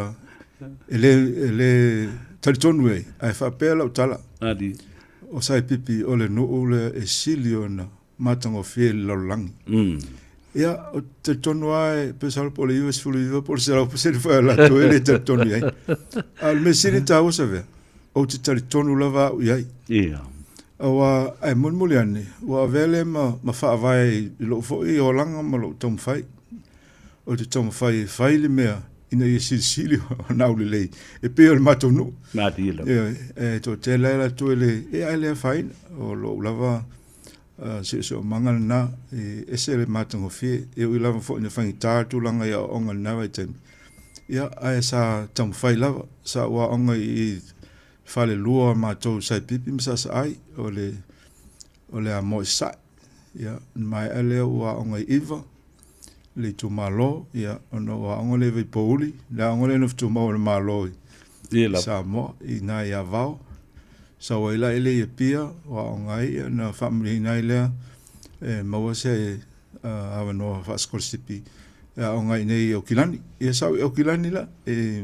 e le, e le talitonu ai, ae faapea lau tala. Ali. O Saipipi o le nuu lea e sili ona matagofie i le lalolagi. Ia, ou te talitonu lava e pei masalo po o le 99 po o le 100% foi o latou e le talitonu i ai. A o le mea sili taua Savea, ou te talitonu lava au i ai. Ia. Aua, ae mulimuli ane, ua avea lea ma, ma faavae i lou foi olaga ma lou taumafai. Ou te taumafai e fai le mea ina ia silisili ona aulelei e pei o le matou nuu. Malie lava. Ioe, e toatele ai latou e le, e ae le afaina, o lou lava siosiomaga lena, e ese le matagofie, e ui lava foi ina faigata le tulaga i aoaoga i lena vaitaimi, ia, ae sa taumafai lava, sa ou aoga i falelua o matou i Saipipi ma Saasaai, o le, o le Amoa i Sasae, ia, ona maea lea ou aoga i Iva, le itumalo, ia, ona ou aoga lea i Vaipouli, le aoga lea na tumau e le Malo i Samoa, i ina i Avao. Sau ai la i le i Apia, o aoga ai, ia, ona faamalieina ai lea e maua se avanoa faasikolasipi e aoga ai i inei i Aukilani. Ia sau i Aukilani la, e,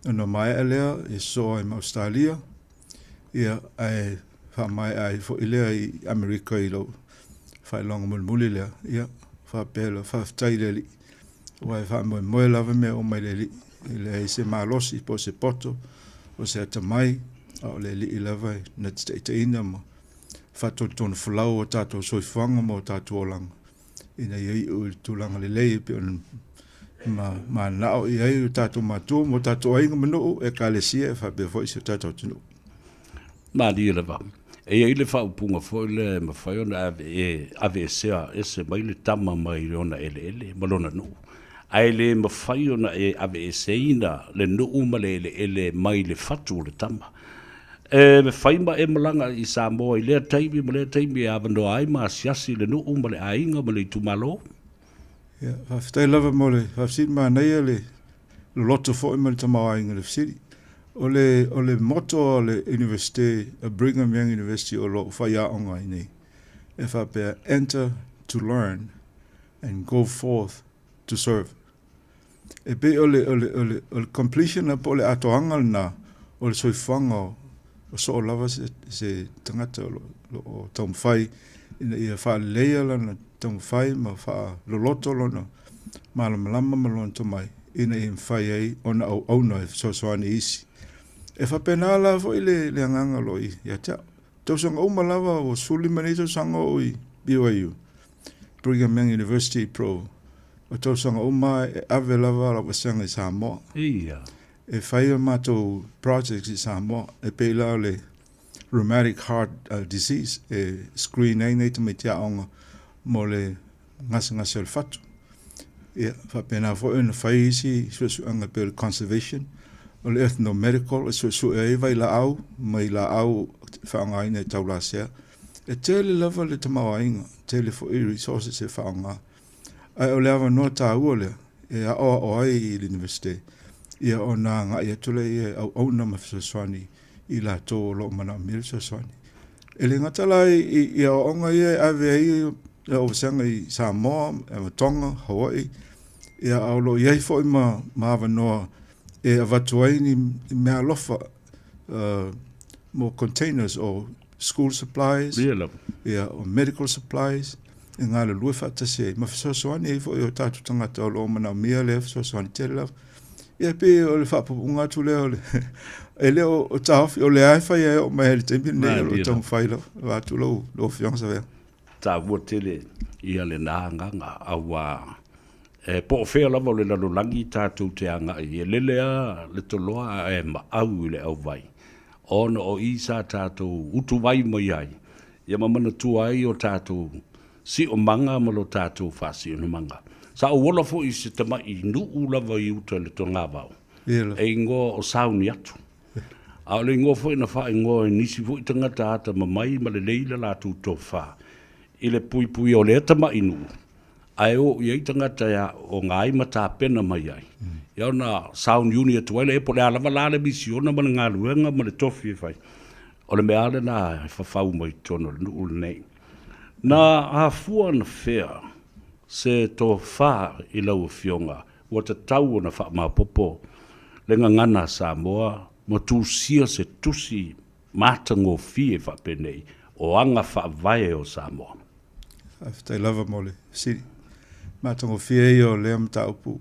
ona maea lea, e sosoo ai ma Ausetalia, Ia, ae faamaea ai foi lea i Amerika i lou faailoaga mulimuli lea, ia, faapea lea, faafetai i le Alii, aua e faamoemoe lava mea uma i le Alii, e leai se malosi po o se poto, o se atamai, a o le Alii lava na te taitaiina ma faatonutonu folau o tatou soifuaga ma o tatou olaga, ina ia iu i le tulaga lelei e pei ona mananao i ai o tatou matua ma o tatou aiga ma nuu, ekalesia e faapea foi si o tatou atunuu. Malie lava. E i ai le faaupuga foi lea e mafai ona ave e aveesea ese mai le tama mai lona eleele ma lona nuu, ae le mafai ona e aveeseina le nuu ma le eleele mai le fatu o le tama. E fai ma e malaga i Samoa i lea taimi ma lea taimi e avanoa ai ma asiasi le nuu ma le aiga ma le itumalo. Ia, faafetai lava mo le faafesili, manaia le loloto foi ma le tamaoaiga i le fesili. O le, o le motto a le Universite, a Brigham Young University o lo o faiaoga ai nei, e faapea, Enter to learn and go forth to serve. E pei o le, o le, o le, o le completion po o le atoaga lena o le soifuaga o, o soo lava se, se tagata o lo, lo o taumafai ina ia faaleleia lana taumafai ma faaloloto lona malamalama ma lona tomai ina ia mafai ai ona auauna e fesoasoani i isi. E faapena la foi le, le agaga o lo o ia te au. Tausaga uma lava ua 15 nei tausaga o i BYU. Brigham Young University Pro. O tausaga uma e ave lava lau vasega i Samoa. Ia. E fai a matou projects i Samoa. E pei la o le rheumatic heart disease e screen ai nei tamaiti aoga mo le gasegase o le fatu. Ia, faapena foi ona fai isi suesuega pei o le conservation, o le ethnomedical e suesue ai vailaau mai laau e faaaogaina e taulasea. E tele lava le tamaoaiga, tele foi resources e faaaoga, ae o le avanoa taua lea e aoao ai i le Iunivesite, ia ona agai atu lea e auauna ma fesoasoani i latou o lo o manaomia le fesoasoani. E le gata la i aoaoga ia e ave ai lau vasega i Samoa, Tonga, Hawaii, ia a o lo o i ai foi ma avanoa e avatu ai ni meaalofa mo containers o school supplies, ia, o medical supplies, e galulue faatasi ai ma fesoasoani ai foi i o tatou tagata o lo o manaomia lea fesoasoani tele lava. Ia e pei o le faapupuga atu lea o le e le o taofi, o lea e fai ai oo mai i le taimi lenei o lo o taumafai lava vaeatu lau Afioga Savea. Taua tele ia lena agaga aua e po o fea lava o le lalolagi tatou te agai e lele lava le toloa ae maau i le auvai ona o i sa tatou utuvai mai ai ia ma manatua ai o tatou siomaga ma lo tatou faasionomaga. Sa ou ola foi i se tama'i nuu lava i uta i le togavao, e igoa o Sauniatu. A o le igoa foi na faaigoa e nisi foi tagata atamamai ma lelei le latou tofa i le puipuia o lea tama'i nuu, ae o i ai tagata e aooga ai ma tapena mai ai, ia ona sauniuni atu ai lea, po o le a lava la le misiona ma le galuega ma le tofi e fai, o le mea lava lena e fafau mai totonu o le nuu lenei. Na afua anafea se tofa i lau Afioga ua tatau ona faamaopoopo le gagana a Samoa ma tusia se tusi matagofie faapenei o aga faavae o Samoa? Faafetai lava mo le fesili. Matagofie ia o lea mataupu.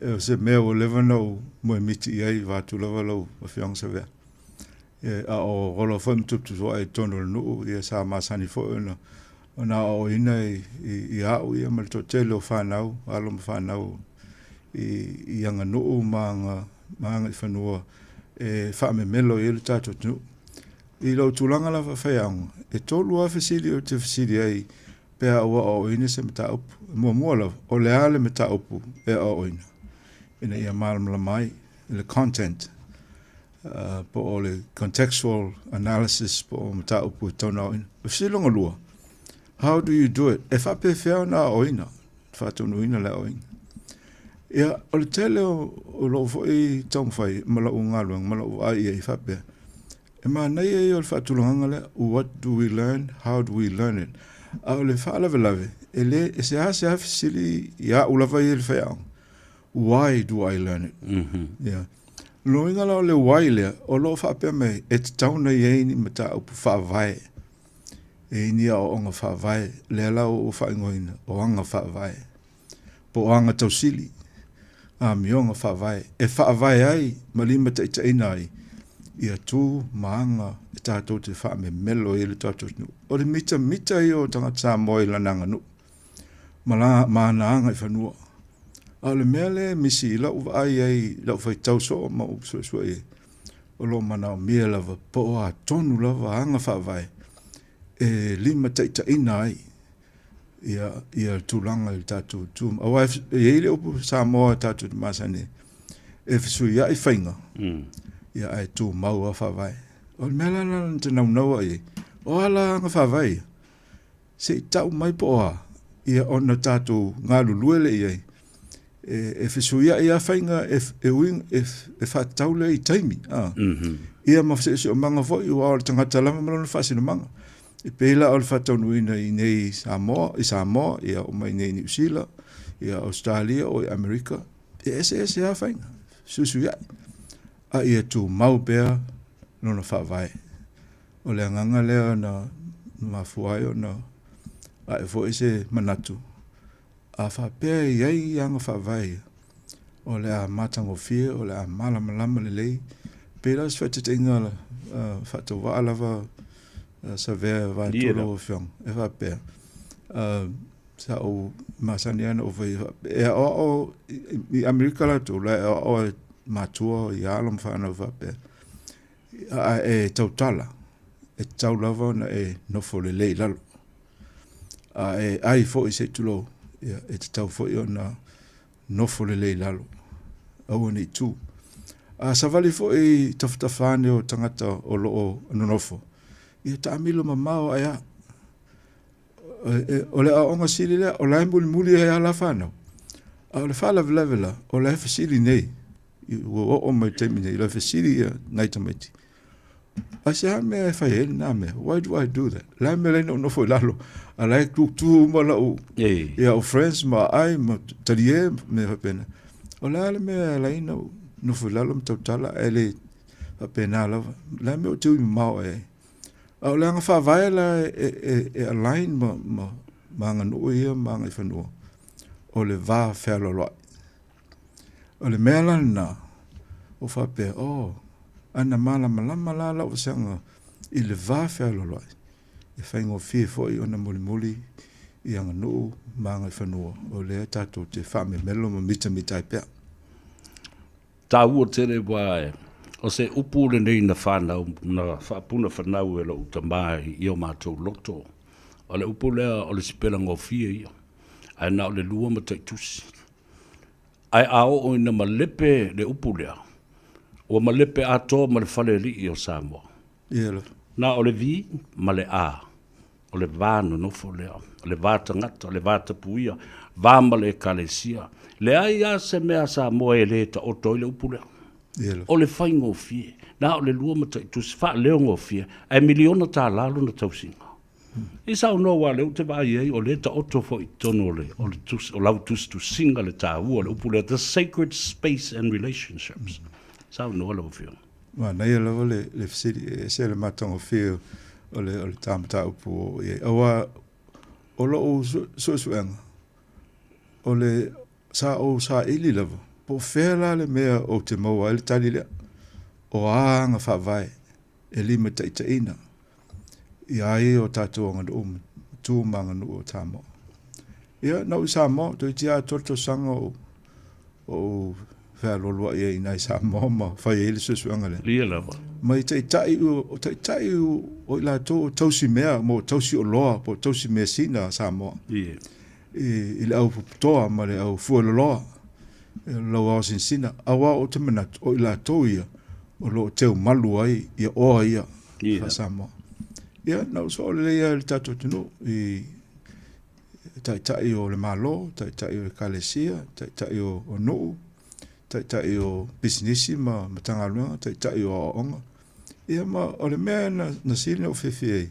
E o se mea ua leva ona ou moemiti i ai vaeatu lava lau Afioga Savea. Ia, a o ola foi ma tuputupuae i totonu o le nuu, ia sa masani foi ona ona aoaoina i, i, i a'u ia ma le toatele o fanau, alo ma fanau i, i aganuu ma aga, ma agaifanua e faamemelo i ai le tatou atunuu. I lou tulaga la faafaiaoga, e tolu lava fesili ou te fesili ai pe a ua aoaoina se mataupu. Muamua lava, o le a le mataupu e aoaoina ina ia malamalama ai i le content po o le contextual analysis po o mataupu e tatau ona aoaoina. O le fesili lona lua, how do you do it? E faapefea ona aoaoina, faataunuuina le aoaoina. Ia, o le tele o, o lou foi taumafai ma lau galuega ma lau vaai i ai faapea, e manaia ia o le faatulagaga lea, what do we learn, how do we learn it? A o le faalavelave, e le, e seasea fesili ia au lava ia i le faiaoga, why do I learn it? Mm -hmm. Yeah. Lona uiga la o le why lea, o lo o faapea mai, e tatau ona i ai ni mataupu faavae, e i ai ni aoaoga faavae, lea la ua faaigoaina, o aga faavae, po o aga tausili, amioga faavae, e faavae ai ma limataitaiina ai ia tu ma aga e tatou te faamemelo ai le tatou atunuu. O le mitamita ia o tagata Samoa i lana aganuu ma la, ma ana agaifanua. A o le mea lea e misi i lau vaai ai i lau faitau soo ma ou suesue i ai, o lo o manaomia lava po o a tonu lava aga faavae e limataitaiina ai ia, ia tulaga i le tatou tu. Aua e i ai le upu Samoa tatou te masani ai, e fesuiai faiga, ia ae tumau lava faavae. O le mea la lena na te naunau ai i ai, o a la aga faavae ia? Se i tau mai po o a, ia ona tatou galulue lea i ai, e, e fesuiai lava faiga e, e, ui, e, e faatatau lea i taimi. A. Mm -hmm. Ia ma fesiosiomaga foi, aua o le tagata lava ma lona faasinomaga. E pei la o le faataunuuina i nei Samoa, i Samoa, ia oo mai nei Niu Sila, ia Ausetalia o i Amerika, e eseese lava faiga, fesuisuiai. A ia tumau pea lona faavae. O le agaga lea na mafua ai ona ae foi se manatu, a faapea e i ai aga faavae ia, o le a matagofie, o le a malamalama lelei, pei la o se faataitaiga faatauvaa lava Savea vaeatu lau Afioga, e faapea, sa ou masani lava ona ou fai e aoao i Amerika latou, la e aoao e matua i alo ma fanau faapea, a e tautala, e tatau lava ona e nofo lelei i lalo. A e ai foi se i tulou, ia, e tatau foi ona nofo lelei i lalo, aua ne i tū. A savali foi i tafatafa ane o tagata o lo o nonofo, ia taamilo mamao ae a. O le aoaoga sili lea, o la e mulimuli ai lava la fanau. A o le faalavelave la, o la e fesili nei, ua oo mai i le taimi nei, o la e fesili ia nai tamaiti, Aisea mea e fai ai lena mea? Why do I do that? Le a le mea e ala ai ona ou nofo i lalo, a la e tutu uma lau, ia au friends ma aai ma talie ma mea faapena. O le a le mea e ala ai ona ou nofo i lalo ma tautala ae le faapena lava. O le a le mea ou te ui mamao ae ai. A o le aga faavae la e, e, e align ma, ma, ma aganuu ia ma agaifanua, o le va fealoaloai. O le mea la lena, ua faapea, oh, ana malamalama la lau vasega i le va fealoaloai, e faigofie foi ona mulimuli i aganuu ma agaifanua, o lea tatou te faamemelo ma mitamita ai pea. Taua tele aua o se upu lenei na fanau, na faapuna fanau e lou tama i o matou loto. O le upu lea o le sipela gofie ia, ae na o le lua mataitusi. Ae a oo ina malepe le upu lea, ua malepe atoa ma le falealii o Samoa. Na o le V ma le A, o le va nonofo lea, o le va tagata, o le va tapuia, va ma le Ekalesia. Leai lava se mea a Samoa e le taoto ai le upu lea. O le faigofie, na o le lua mataitusi, faaleogofie, ae miliona tala lona tausiga. I saunoa aua o lea ou te vaai i ai o lea e taoto foi i totonu o le, o le tusi, o lau tusitusiga le taua o le upu lea, the sacred space and relationships. Saunoa lau Afioga. Manaia lava le, le fesili, e ese le matagofie o le, o le ta mataupu o i ai. Aua O lou suesuega, o le sa ou saili lava, po o fea la le mea ou te maua ai le tali lea, o a aga faavae e limataitaiina ia ai o tatou aganuu ma tu ma aganuu o Samoa. Ia, na ou i Samoa, toeitiiti atoa le tausaga o ou fealualuai ai i ina i Samoa ma fai ai le suesuega lea. Ia lava. Ma i taitai, o taitai o i latou o tausi mea, mo tausi oloa, po o tausi measina a Samoa. Ia. I le au puputoa ma le au fueloloa, lau ao sinasina. Aua ou te manatu, o i latou ia, o lo o teu malu ai ia oa ia Ia. faa-Samoa. Ia, na ou soo lelei lava i le tatou atunuu i taitai o le Malo, taitai o Ekalesia, taitai o nuu, taitai o pisinisi ma Matagaluega, taitai o aoaoga. Ia ma o le mea na, na sili ona ou fiafia ai,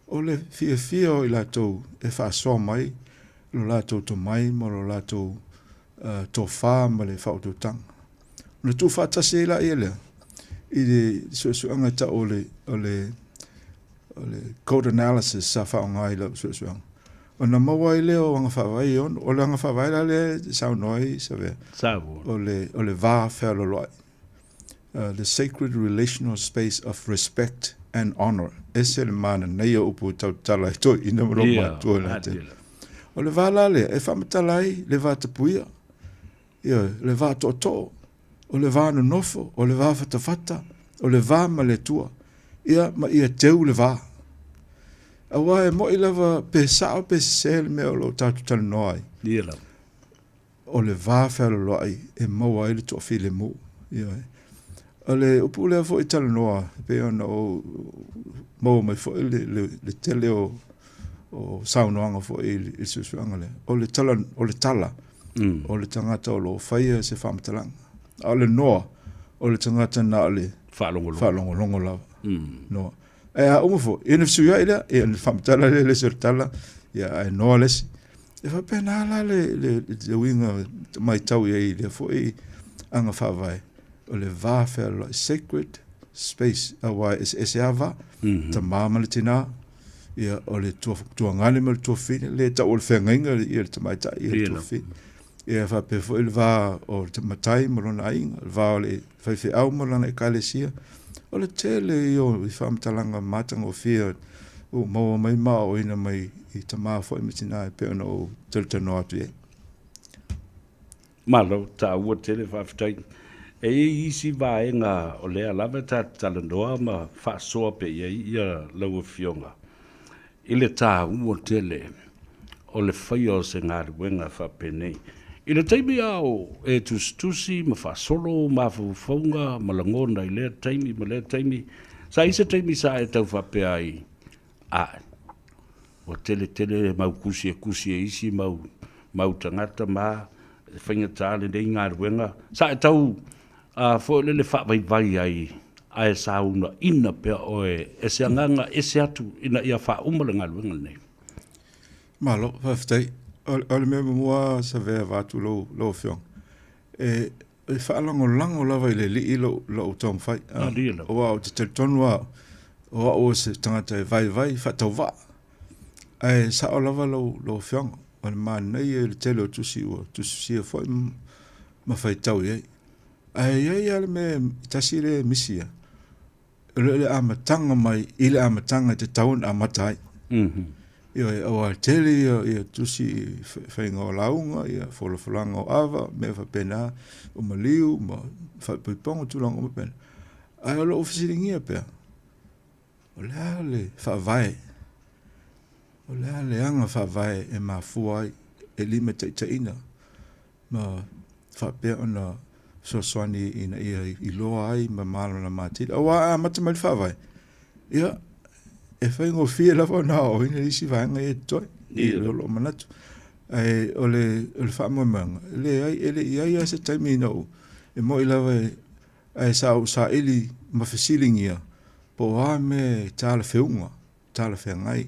o le fiafia o i latou e faasoa mai lo latou tomai ma lo latou tofa ma le faautautaga. Ona tuufaatasi ai laia lea i le suesuega e tau o le, o le, o le code analysis sa faaaoga i lau suesuega. Ona maua ai lea o aga faavae e ono. O le aga faavae la lea e saunoa ai Savea, o le, o le va fealoaloai. The sacred relational space of respect and honor. Ese le mananaia o upu e tautatala ai toeaiina ma loomatutua i latou. O le va la lea e faamatala ai le va tapuia, ioe, le va tootoo, o le va nonofo, o le va fatafata, o le va ma le Atua, ia ma ia teu le va. Aua e moi lava pe sao pe sese le mea o lo o tatou talanoa ai. Ia lava. O le va fealoaloai e maua ai le toafilemu. Ioe. O le upu lea foi talanoa, e pei ona ou maua mai foi le, le, le tele o, o saunoaga foi i le suesuega lea, o le tala, o le tala o le tagata o lo o faia se faamatalaga. A o le noa, o le tagata na o le faalogologo, faalogologo lava. Noa. Ae a uma foi, ia ona fesuiai lea, ia ona faamatala lea le isi o le tala, ia ae noa le isi. E faapena la le, le, le uiga matau i ai i lea foi aga faavae, o le va fealoaloai, sacred space, aua e eseese lava va, tama ma le tina, ia, o le tuagane ma le tuafafine, le tau o le feagaiga ia le tamaitai ia le tuafafine. Ia faapea foi le va o le matai ma lona aiga, le va o le faifeau ma lana ekalesia. O le tele ia o faamatalaga matagofie ua maua mai ma aoaoina mai i tama foi ma tina e pei ona ou talatalanoa atu i ai. Malo, taua tele, faafetai. E i ai isi vaega o lea lava e ta te talanoa ma faasoa pea i ai ia lau Afioga i le taua tele o le faia o se galuega faapenei. I le taimi a o e tusitusi ma faasolo ou mafaufauga ma lagona i lea taimi ma lea taimi, sa i ai se taimi sa e tau faapea ai, Ae, ua tele tele mau kusi e kusi e isi mau, mau tagata ma e faigata lenei galuega. Sa e tau uh, foi lele faavaivai ai, ae sa unaina pea oe e se agaga ese atu ina ia faauma le galuega lenei. Malo, faafetai. O le mea muamua Savea vaeatu lau, lau afioga, e, E faalagolago lava i le Alii lou taumafai. Aua ou te talitonu lava o au o se tagata e vaivai faatauvaa. Ae sao lava lau afioga, o le manaia i le tele o tusi ua tusitusia foi ma faitau i ai. Ae i ai lava le mea e tasi lea e misi ia, o le amataga mai i le amataga e tatau ona amata ai. Ioe, aua e tele ia, ia tusi i faiga o lauga, ia folafolaga o ava, mea faapena, o maliu ma faaipoipoga, tulaga uma faapena. Ae o lou fesiligia pea, o le a le faavae, o le a le aga faavae e mafua ai, e limataitaiina ma faapea ona fesoasoani ina ia iloa ai ma malamalama atili. Aua a amata mai le faavae, ia, e faigofie lava ona aoaoina isi vaega ia e totoe, i lou manatu. Ae o le, o le faamoemoega, e leai, e le i i ai lava se taimi na ou, e moni lava ae sa ou saili ma fesiligia po o a mea e talafeuga talafeagai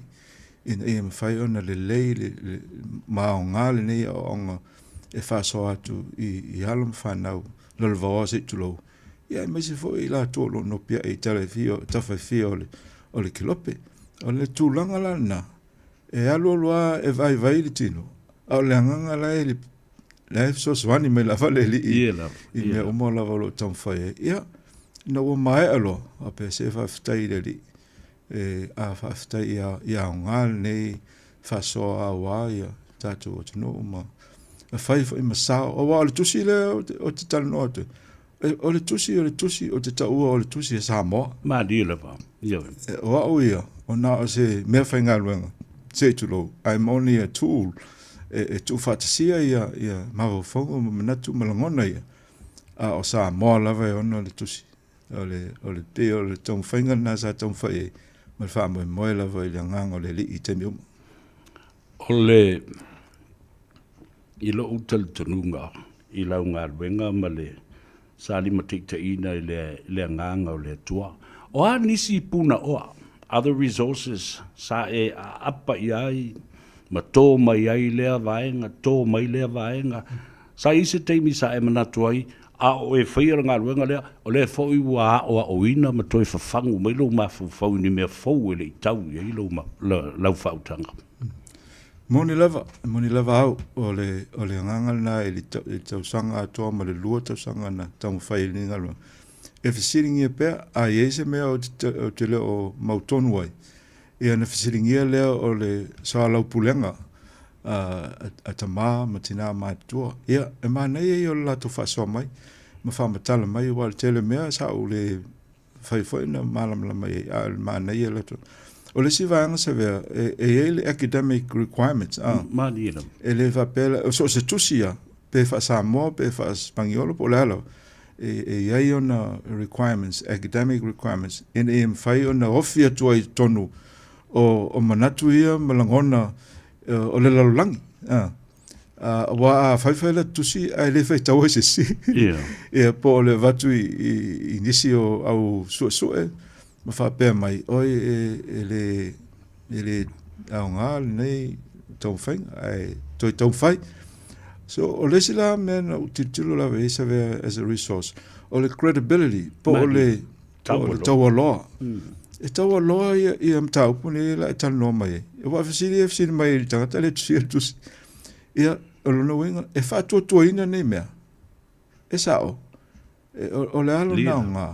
ina ia mafai ona lelei le, ma aoga lenei aoaoga e faasoa atu i, i alo ma fanau lalovaoa se i tulou, ia aemaise foi i latou o lo o nopiai i tala e fia, tafa e fia o le, o le kelope. O le tulaga la lena, E alualu lava e vaivai le tino, a o le agaga la e la e fesoasoani mai lava le Alii i mea uma lava o lo o taumafai ai. Ia, ina ua maea loa, faapea se faafetai i le Alii, e a faafetai ia, ia aoga lenei faasoa aua ia tatou atunuu ma fai foi ma sao. Aua o le tusi lea ou te talanoa atu ai, o le tusi, o le tusi, ou te taua o le tusi a Samoa. Malie lava. Ioe. O au ia, o na o se mea faigaluega, se i tulou, I'm only a tool e tuufaatasia ia, ia mafaufauga ma manatu ma lagona ia, a o Samoa lava e ona le tusi. O le, o le pei o le taumafaiga lena sa taumafai ai, ma le faamoemoe lava i le agaga o le Alii i taimi uma. O le, i lou talitonuga i lau galuega ma le sa limataitaiina i le, le agaga o le Atua. O a nisi punaoa, other resources, sa e aapa i ai ma tō mai ai lea vaega, tō mai lea vaega. Sa i ai se taimi sa e manatu ai, a o e faia le galuega lea, o lea foi ua aoaoina ma toe fafagu mai lou mafaufau i ni mea fou e le i tau i ai lou, lau faautaga. Moni lava, moni lava au, o le, o le agaga lena i le, i le tausaga atoa ma le lua tausaga na taumafai ai lenei galuega. E fesiligia pea, a i ai se mea ou te, ou te le o mautonu ai, ia ona fesiligia lea o le soalaupulega a, a, a tamā ma tinā matutua. Ia, e manaia ia o le latou faasoa mai ma faamatala mai, aua o le tele o mea sa ou le fai foi na malamalama i ai, a o le manaia le atu. O le isi vaega Savea, e, e i ai le academic requirements, a. Malie lava. E le faapea, la, so o se tusi lava, pe faa-Samoa, pe faa-Sipaniolo, po o le a lava, e, e i ai ona requirements, academic requirements, ina ia mafai ona ofi atu ai i totonu o, o manatu ia ma lagona o le lalolagi. A. Aua a faifai la tusi ae le faitau ai se isi. Ia. Ia, po o le avatu i, i, i nisi o au suesue ma faapea mai, oi e, e le, e le aoga lenei taumafaiga, ae toe taumafai. So, o le isi la mea na ou tilotilo lava i ai Savea as a resource, o le credibility, po o le, po o le taualoa. E taualoa ia, ia mataupu nei la e talanoa mai ai. Aua e fesili e fesili mai i le tagata le tusia le tusi. Ia, o lona uiga, e faatuatuaina nei mea. E sao. E, o, o le a lona aoga.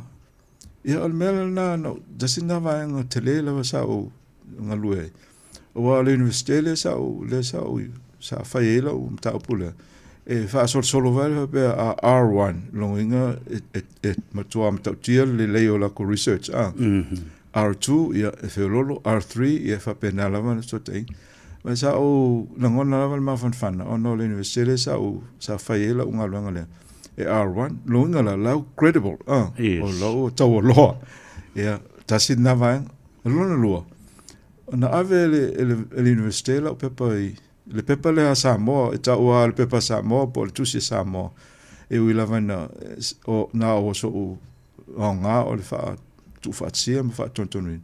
Ia, o le mea lena, na, tasi lena vaega tele lava sa ou galue ai. Aua o le Universite lea sa ou, lea sa ou, sa fai ai lau mataupu lea, e faasolosolo vai le faapea a R1, lona uiga e, e, e matua matautia le lelei o lakou research, a. R2, ia, e feololo, R3, ia, e faapena lava le fesootaiga. Ma sa ou lagona lava le mafanafana, ona o le Universite lea sa ou, sa fai ai lau galuega lea, e R1, lona uiga la, la ua credible, a, Yes. o la ua taualoa. Ia, tasi lena vaega. O lona lua, Na ave e le, e le, e le Universite lau pepa i, le pepa lea a Samoa, e taua lava le pepa a Samoa po o le tusi a Samoa, e ui lava ina o, na o so'u aoga o le faa, tuufaatasia ma faatonutonuina.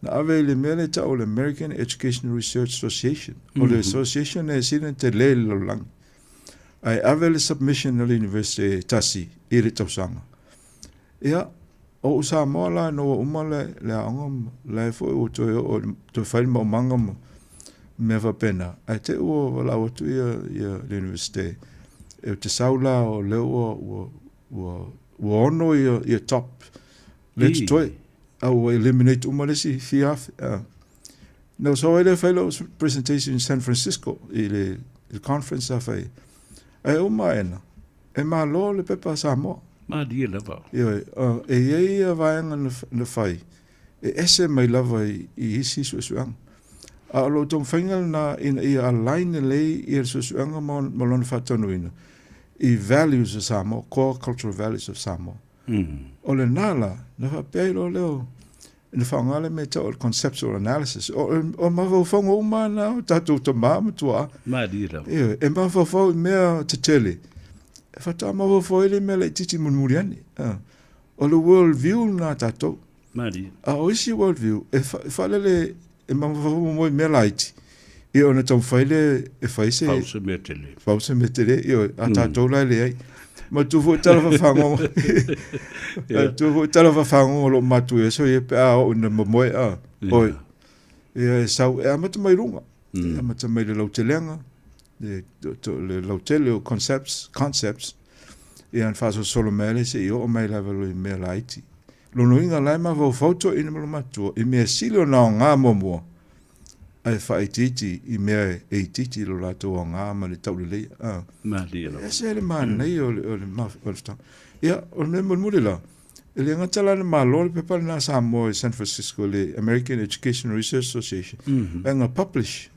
Na ave i le mea lea e tau o le American Educational Research Association. O le association e sili ona tele i le lalolagi. Ae ave le submission a le Universite e tasi i le tausaga. Ia, o ou Samoa la ina ua uma le, le aoga ma la e foi ua toe oo toe fai le maumaga ma mea faapena, ae te i ua valaau atu ia, ia le Universite, e te sau la o lea ua, ua, ua, ua ono ia, ia top lea totoe, a ua eliminate uma le isi fia afe. Na ou sau ai lea fai lau presentation i San Francisco i le, i le conference sa fai. Ae uma aena, E malo le pepa a Samoa. Malie lava. Ioe, e i ai ia vaega na fai, e ese mai lava i isi suesuega. A o lou taumafaiga lena ina ia align lelei ia le suesuega ma lona faataunuuina i values a Samoa, core cultural values of Samoa. O lena la, na faapea ai loa lea o, na faaaoga le mea e tau o le conceptual analysis. O, o mafaufauga uma na o tatou tamā ma tuaa. Malie lava. Ioe, e mafaufau i mea tetele, e faatoa mafaufau ai le mea laitiiti mulimuli ane. O le world view lena a tatou. Malie. A o isi world view, e faalele, e mafaufau muamua i mea laiti, ia ona taumafai lea e fai se... Fau se mea tele. Fau se mea tele, ioe, a tatou la e leai. Manatua foi tala faafagogo. Manatua foi tala faafagogo o loo matua i aso ia pe a oo ina momoe a. Oi. Ia e sau e amata mai luga. E amata mai le lautelega, le, le lautele o concepts, concepts, ia na faasolosolo mai ai seia oo mai lava i mea laiti. Lona uiga la e mafaufau toeaiina ma olomatua i mea sili ona aoga muamua, ae faaitiiti i mea e itiiti lo latou aoga ma le tauleleia. Ah. Malie lava. E ese le manaia o le, o le, o le, ia, o le mea mulimuli la, E le gata la na malo le pepa lena a Samoa i San Francisco le American Education Research Association, mm -hmm. ae na publish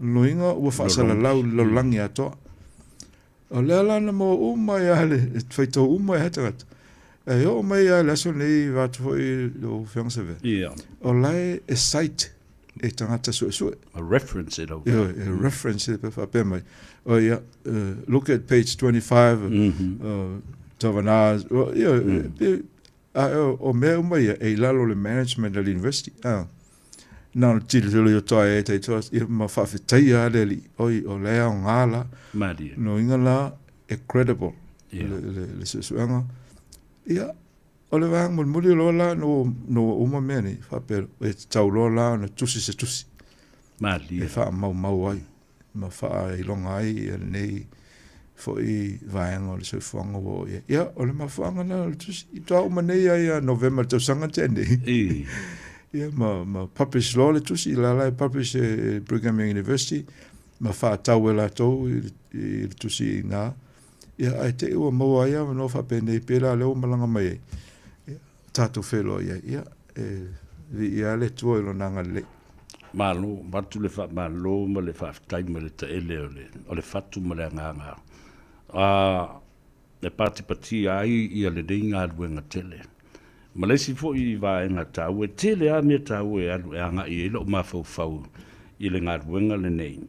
loiga ua faasalalau i le lalolagi atoa. O lea la na maua uma ai lava le faitau uma ai lava tagata. E oo mai lava i le aso lenei vaeatu foi lau Afioga Savea. Yeah. O la e cite e tagata suesue. A reference e lau. Ioe, e reference e faapea mai. O ia, look at page 25, mm -hmm. Tavanā, ioe, mm. a, o, o mea uma ia, e i lalo le management a le university. Ah. Na ona tilotilo i oto ai e taitoa, ia ma faafetaia lava le alii, oi, o la e aoga la. Malie. Lona uiga la, e credible yeah. le, le, le suesuega. Ia, O le vaega mulimuli loa la no no uma mea nei, faapea e tatau loa la ona tusi se tusi. Malie. E faamaumau ai ma faailoga ai ia lenei foi vaega o le soifuaga ua oo i ai. Ia, o le mafuaaga lena o le tusi. I toa uma nei ai ia Novema le tausaga na tea nei. I. Ia, ma, ma publish loa le tusi, la la e publish e Brigham Young University, ma faatau e latou i, i le tusi i ina. Ia, ae te i ua maua ai avanoa faapenei pēlā lea ua malaga mai ai, ia, tatou feiloai ai, ia, e viia lava le Atua i Lona agalelei. Malo, avatu le faamalo ma le faafetai ma le taele o le, o le fatu ma le agaga a e patipatia ai ia lenei galuega tele. Ma le isi foi vaega taua, e tele lava mea taua e alu e agai i ai lou mafaufau i le galuega lenei.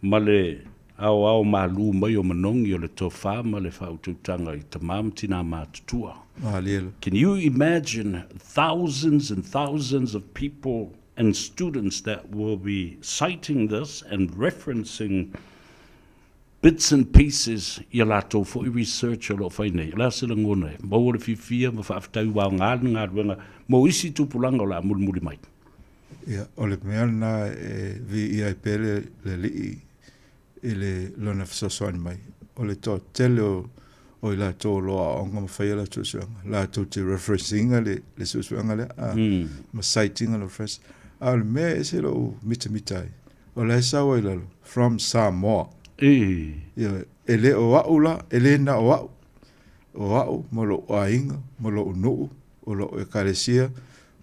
Ma le aoao malu mai o manogi o le tofa ma le faautautaga i tama ma tinā matutua. Malie. Can you imagine thousands and thousands of people and students that will be citing this and referencing bits and pieces i a latou foi research o lo o fai nei. O le a se lagona e maua le fiafia ma faafetai ua aoga le galuega mo isi tupulaga o le a mulimuli mai. Ia, o le mea lena e viia ai pea le, le Alii i le lona fesoasoani mai, o le toatele o, o i latou o lo o aoaoga ma fai a latou suesuega, latou te reference ina le, le suesuega lea, a, mm. ma cite ina le reference. A o le mea e ese lou mitamita ai, O la e sau ai lalo, from Samoa. E. Ioe, e le o a'u la, e le na o a'u. O a'u ma lo'u aiga, ma lo'u nu'u, o lo'u ekalesia,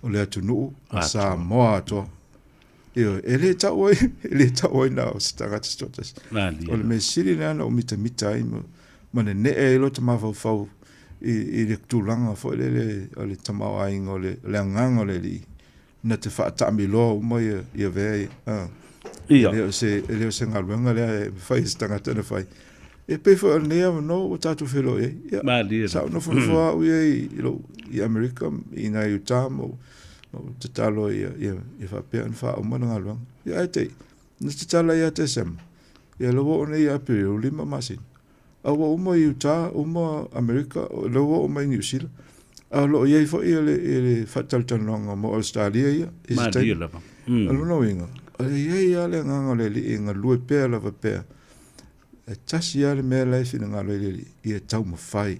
o le atunuu o Samoa atoa. Ioe, e le ta'u ai, e le ta'u ai na o se tagata se toatasi. O le mea sili lea na ou mitamita ai ma, ma nene'e ai lota mafaufau i, i le tulaga foi lele o le tamaoaiga o le, o le agaga o le Alii. na te faataamiloa uma ia, ia vea ia. Ah. Ia. E le o se, e le o se galuega lea e mafai e se tagata ona fai. E pei foi o lenei avanoa ua tatou feiloai ai. Ia, Malie. Sa ou nofonofo mm. au ia i, i, lou, i Amerika, i nā Utah, ma ou tatalo ia, ia, ia faapea ona faauma le galuega. Ia, ae te i, na tatala ia Tesema. Ia, lea ua oo nei ia Aperila, ua 5 masina. A ua uma i Utah, uma Amerika, o lea ua oo mai Niu Sila. A o lo o i ai foi le, le faatalatalanoaga mo Ausetalia ia, i se taimi. lava. Mm. O lona uiga, o le i ai lava le agaga o le Alii e galue pea lava pea. E tasi lava le mea la e finagalo ai le Alii, ia taumafai,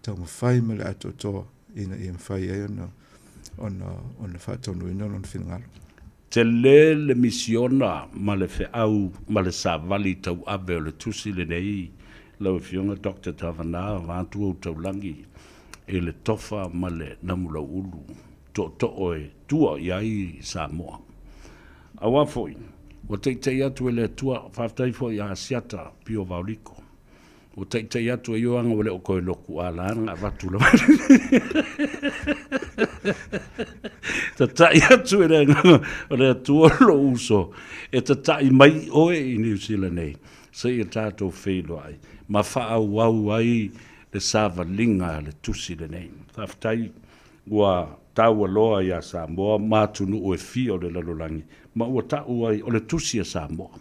taumafai ma le atoatoa ina ia mafai ai ona, ona, ona faataunuuina lona finagalo. Tele le misiona ma le feau ma le savali tauave o le tusi lenei, lau Afioga Doctor Tavanā, vaeatu ou taulagi i le tofa ma le namulauulu tootoo e tua i ai Samoa. Aua foi, ua teitei atu e le Atua, faafetai foi ia Asiata Pio Vaoliko, Ua taitai atu ai oaga ua le o koe loku a la na avatu lava. Tatai atu e le agaga o le Atua lou uso e tatai mai oe i Niu Sila nei seia tatou feiloai ma faaauau ai le savaliga a le tusi lenei. Faafetai ua taua loa iā Samoa ma atunuu e fia o le lalolagi ma ua tau ai o le tusi a Samoa.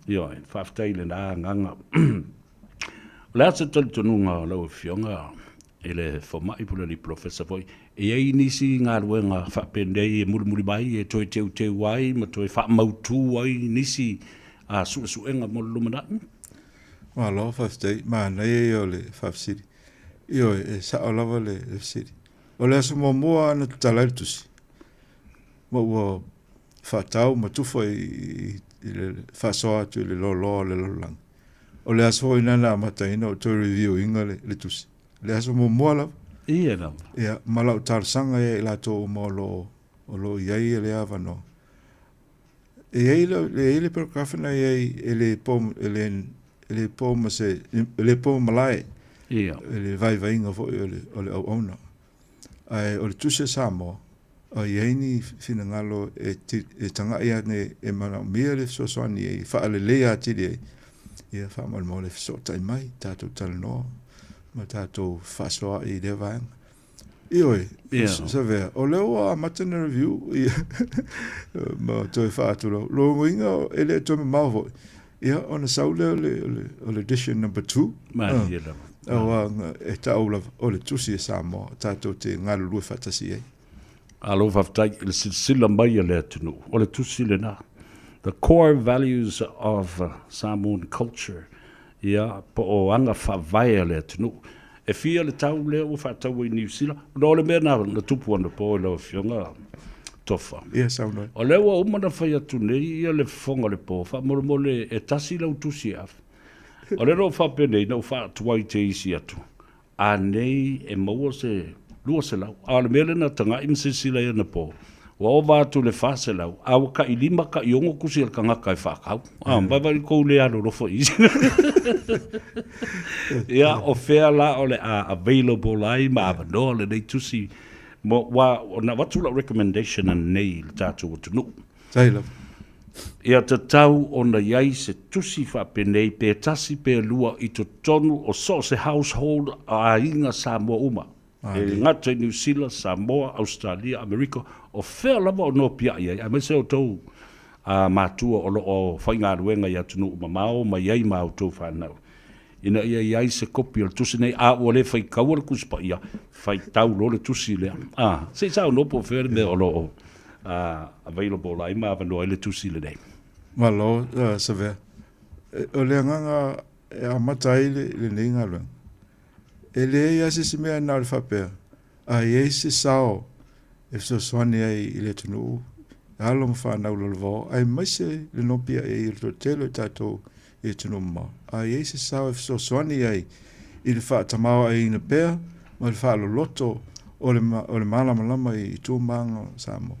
Ioe, faafetai i lena agaga. O le a se talitonuga o lau Afioga i le Fomai po o le Polofesa foi E i ai nisi galuega faapenei e mulimuli mai e toe teuteu ai ma toe faamautu ai nisi suesuega mo le lumanai? Malo faafetai, manaia ia o le faafesili. Ioe, e sao lava le fesili. O le aso muamua na tatala ai le tusi, ma ua faatau ma tufa i le faasoa atu i le loaloa o le lalolagi. O le aso foi lena na amataina ou toe review ina le tusi. Le aso muamua lava. Ia lava. Ia, ma lau talosaga ia i latou uma o lo o lo o i ai le avanoa. E i ai le, e i ai le paragraph na i ai e le po, e le, e le po ma se, e le po malae. Ia. E le vaivaiga foi o le, o le auauna. Ae o le tusi a Samoa, a i ai ni finagalo e, e taga'i ane e manaomia le fesoasoani e faaleleia atili ai, ia faamolemole fesootai mai, tatou talanoa ma tatou fefaasoa'i i lea vaega. Ioe, yeah. Savea, o lea ua amata na review ia, ma toe faatulau. Logoina e le toe mamao foi. Ia, ona sau lea o le, o le, o le edition number 2. Malie lava. Aua e ta'u lava, o le tusi a Samoa, tatou te galulue faatasi ai. Alo faafetai i le silasila mai a le atunuu. O le tusi lena. The core values of Samoan culture. Ia, po o aga faavae a le atunuu. E fia le tau lea ua faataua i Niu Sila? Ona o le mea na, na tupu anapo i lau Afioga Tofa. Ia, saunoa. O lea ua uma ona fai atu nei ia le fofoga o le po, faamolemole e tasi lau tusi e ave. O lea na ou faapenei, na ou faatuai te isi atu, a nei e maua se 200. A o le mea lea na taga'i ma silasila i anapo, ua ova atu i le 400, a ua tai lima tai ono tusi a le tagata e faatau. A, vaivai tou le alolofa i isi. Ia, o fea la o le a available ai ma avanoa lenei tusi mo, ua, na avatu lau recommendation ananei i le tatou atunuu. Sai lava. Ia tatau ona i ai se tusi faapenei pe tasi pe lua i totonu o so o se household a aiga Samoa uma, e le gata i Niu Sila, Samoa, Ausetalia, Amerika, o fea lava o nopiai ai, aemaise outou matua o lo o faigaluega i atunuu mamao ma i ai ma outou fanau. Ina ia i ai se kopi o le tusi nei, a ua le faitaua le Tusi Paia, faitau loa le tusi lea. A, se i saunoa po o fea le mea o lo o available ai ma avanoa ai le tusi lenei. Malo, Savea. O le agaga e amata ai lenei galuega, e leai lava se isi mea na o le faapea, a i ai se sao e fesoasoani ai i le atunuu, alo ma fanau lalovaoa, aemaise le nopiai ai o le toatele o tatou i atunuu mamao. A i ai se sao e fesoasoani ai i le faatamaoaiina pea ma le faaloloto o le, o le malamalama i tu ma aga o Samoa,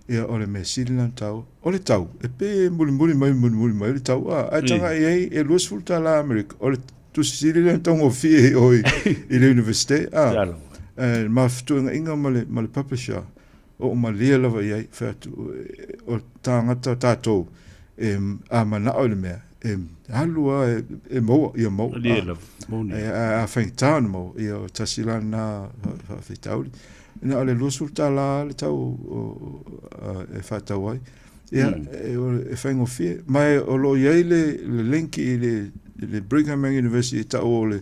ia o le mea sili lena taua. O le tau, e pei e mulimuli mai mulimuli mai le tau, a, ae taga i ai e $20 Amerika, o le tusi sili lea taugofie i o i, i le Universite, a, e, mafatuiga ma le, ma le publisher, oo malie lava i ai, fai atu, o tāngata tātou, e, a manao i le mea, e alu a e, e maua, ia maua. Malie lava, moni. E, a, a faigata ona maua, ia o tasi la lena faafitauli. Na o le $20 le tau o, o, e faatau ai. Ia, e, e faigofie. Ma e, o lo o i ai le, le link i le, i le Brigham Young University e tau o le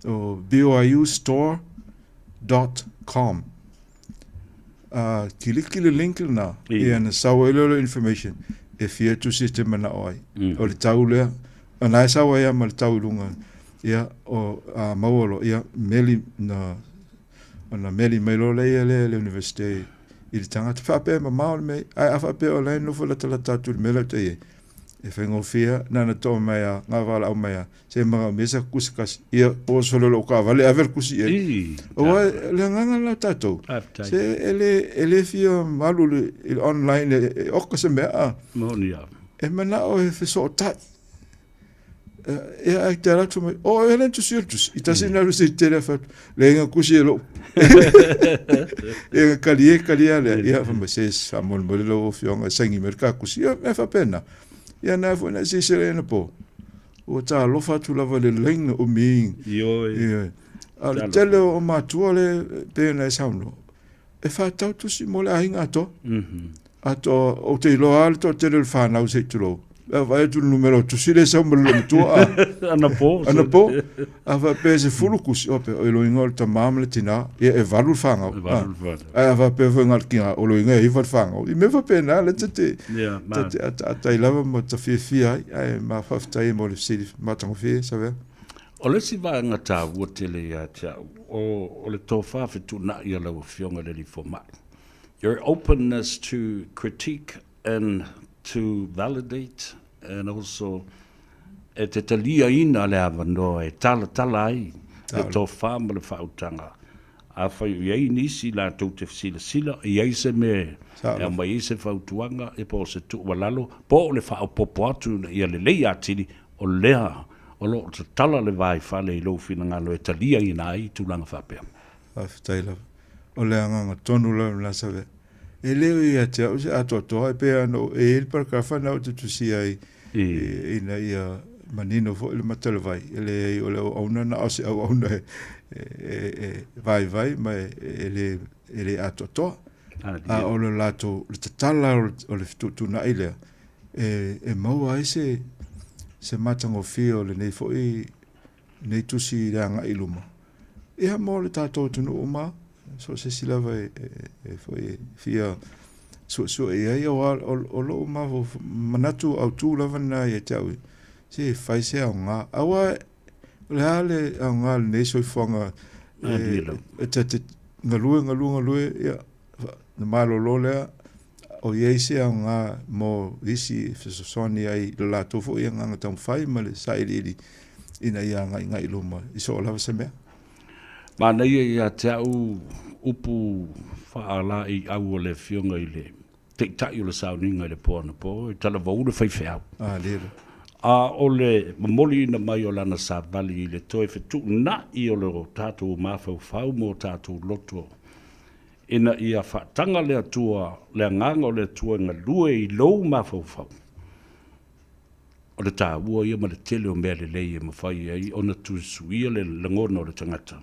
o BYUstore.com. A kiliki le link lena, ia na sau ai lea o le information e fia tusi e te manao ai. O le tau lea, o na e sau ai a ma le tau i luga, ia, o a maua loa, ia, meli na, ona meli mai loa lea ia lea i le Universite i le tagata. Faapea e mamao le mea, ae a faapea o la e nofo latalata atu i le mea la e tai ai, e faigofie lava, na ona to'a mai lava, gavalaau mai lava, se manaomia sa kusi kasi, ia oso loa lou taavale ave le kusi i ai. Aua o le agaga lena o tatou, se e le, e le fia alu i le online e oka se mea, a. Moni lava. E manao e fesootai. Ia, ae te alu atu mai, o e le tusi o le tusi. I tasi na alu se tele a fai atu, leai na kusi e lou. Ia, na kali e, kali a lea. Ia, fai mai, se faamolemole lau afioga e saini mai le ta kusi. Ia, mea faapena. Ia, na foi na silasila i anapo. Ua talofa atu lava i le laina umi. Ioe. Ioe. A o le tele o matua le pei ona e saunoa, e faatau tusi mo le aiga atoa. Atoa, ou te iloa lava le toatele o le fanau se i tulou. A vaai atu le numera o tusi lea e sau ma le loomatua a. Anapo. Anapo. A faapea e 10 kusi, o faapea, o loiga o le tamā ma le tinā, ia e 8 le fanau. E 8 le fanau. Ae a faapea foi na o le tinā, o loiga e 9 le fanau. I mea faapena, lea ta te, ta te ataata ai lava ma ta fiafia ai, ae ma faafetai ai mo le fesili matagofie, Savea. O le isi vaega taua tele ia te au, o le tofa fetuunai a lau Afioga i le Alii Fomai. Your openness to critique and to validate and also e te taliaina le avanoa e talatala ai le tofa ma le faautaga. Afai o i ai nisi latou te fesilasila, e i ai se mea e aumai ai se fautuaga po o se tuualalo po o le faaopoopo atu ina ia lelei atili, o lea o lo o tatala le vaifale i lou finagalo e taliaina ai tulaga faapea. Faafetai lava. O le agaga tonu lava lena Savea. E le o ia te au se atoatoa e pei ona e i ai le parakarafa na ou te tusia ai ina ia manino foi le mata o le vai. E leai o le auauna na o se auauna e, e, e vaivai ma e, e, le, e le atoatoa. A o le latou, le tatala o le fetuutuunai lea, e, e maua ai se, se matagofie o lenei foi nei tusi i le agai i luma. Ia mo le tatou atunuu uma, so o se isi lava e, e, e foi e fia suesue i ai, aua o, o lou manatu autū lava lena ia te au, se e fai se aoga. Aua o le a le aoga o lenei soifuaga e, e ta te galue, galue, galue, ia, na malolo lea, o i ai se aoga mo isi e fesoasoani ai i lo latou foi agaga taumafai ma le sailiili ina ia agaigai i luma i so o lava se mea. Manaia ia te au upu faalaeiau o le Afioga i le Taitai o le Sauniga i le po anapo, e talavou le faifeau. A, lele. A o le momoliina mai o lana savali i le toe fetuunai o lo tatou mafaufau ma o tatou loto ina ia faataga le Atua, le Agaga o le Atua e galue i lou mafaufau, o le taua ia ma le tele o mea lelei e mafai ai ona tuisuia le lagona o le tagata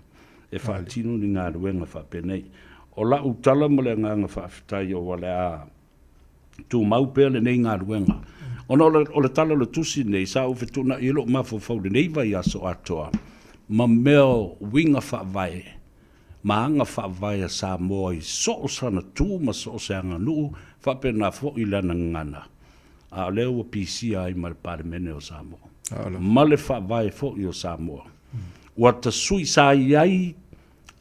e faatino ni galuega faapenei. O lau tala ma le agaga faafetai aua o le a tumau pea lenei galuega. Ona o le tala o le tusi lenei, sa ou fetuunai ai lou mafaufau i lenei vaiaso atoa ma mea o uiga faavae ma aga faavae a Samoa i so o sana tu ma so o se aganuu, faapena foi lana gagana, a o lea ua pisia ai ma le Palemene o Samoa, ma le Faavae foi o Samoa. Ua tasui, sa i ai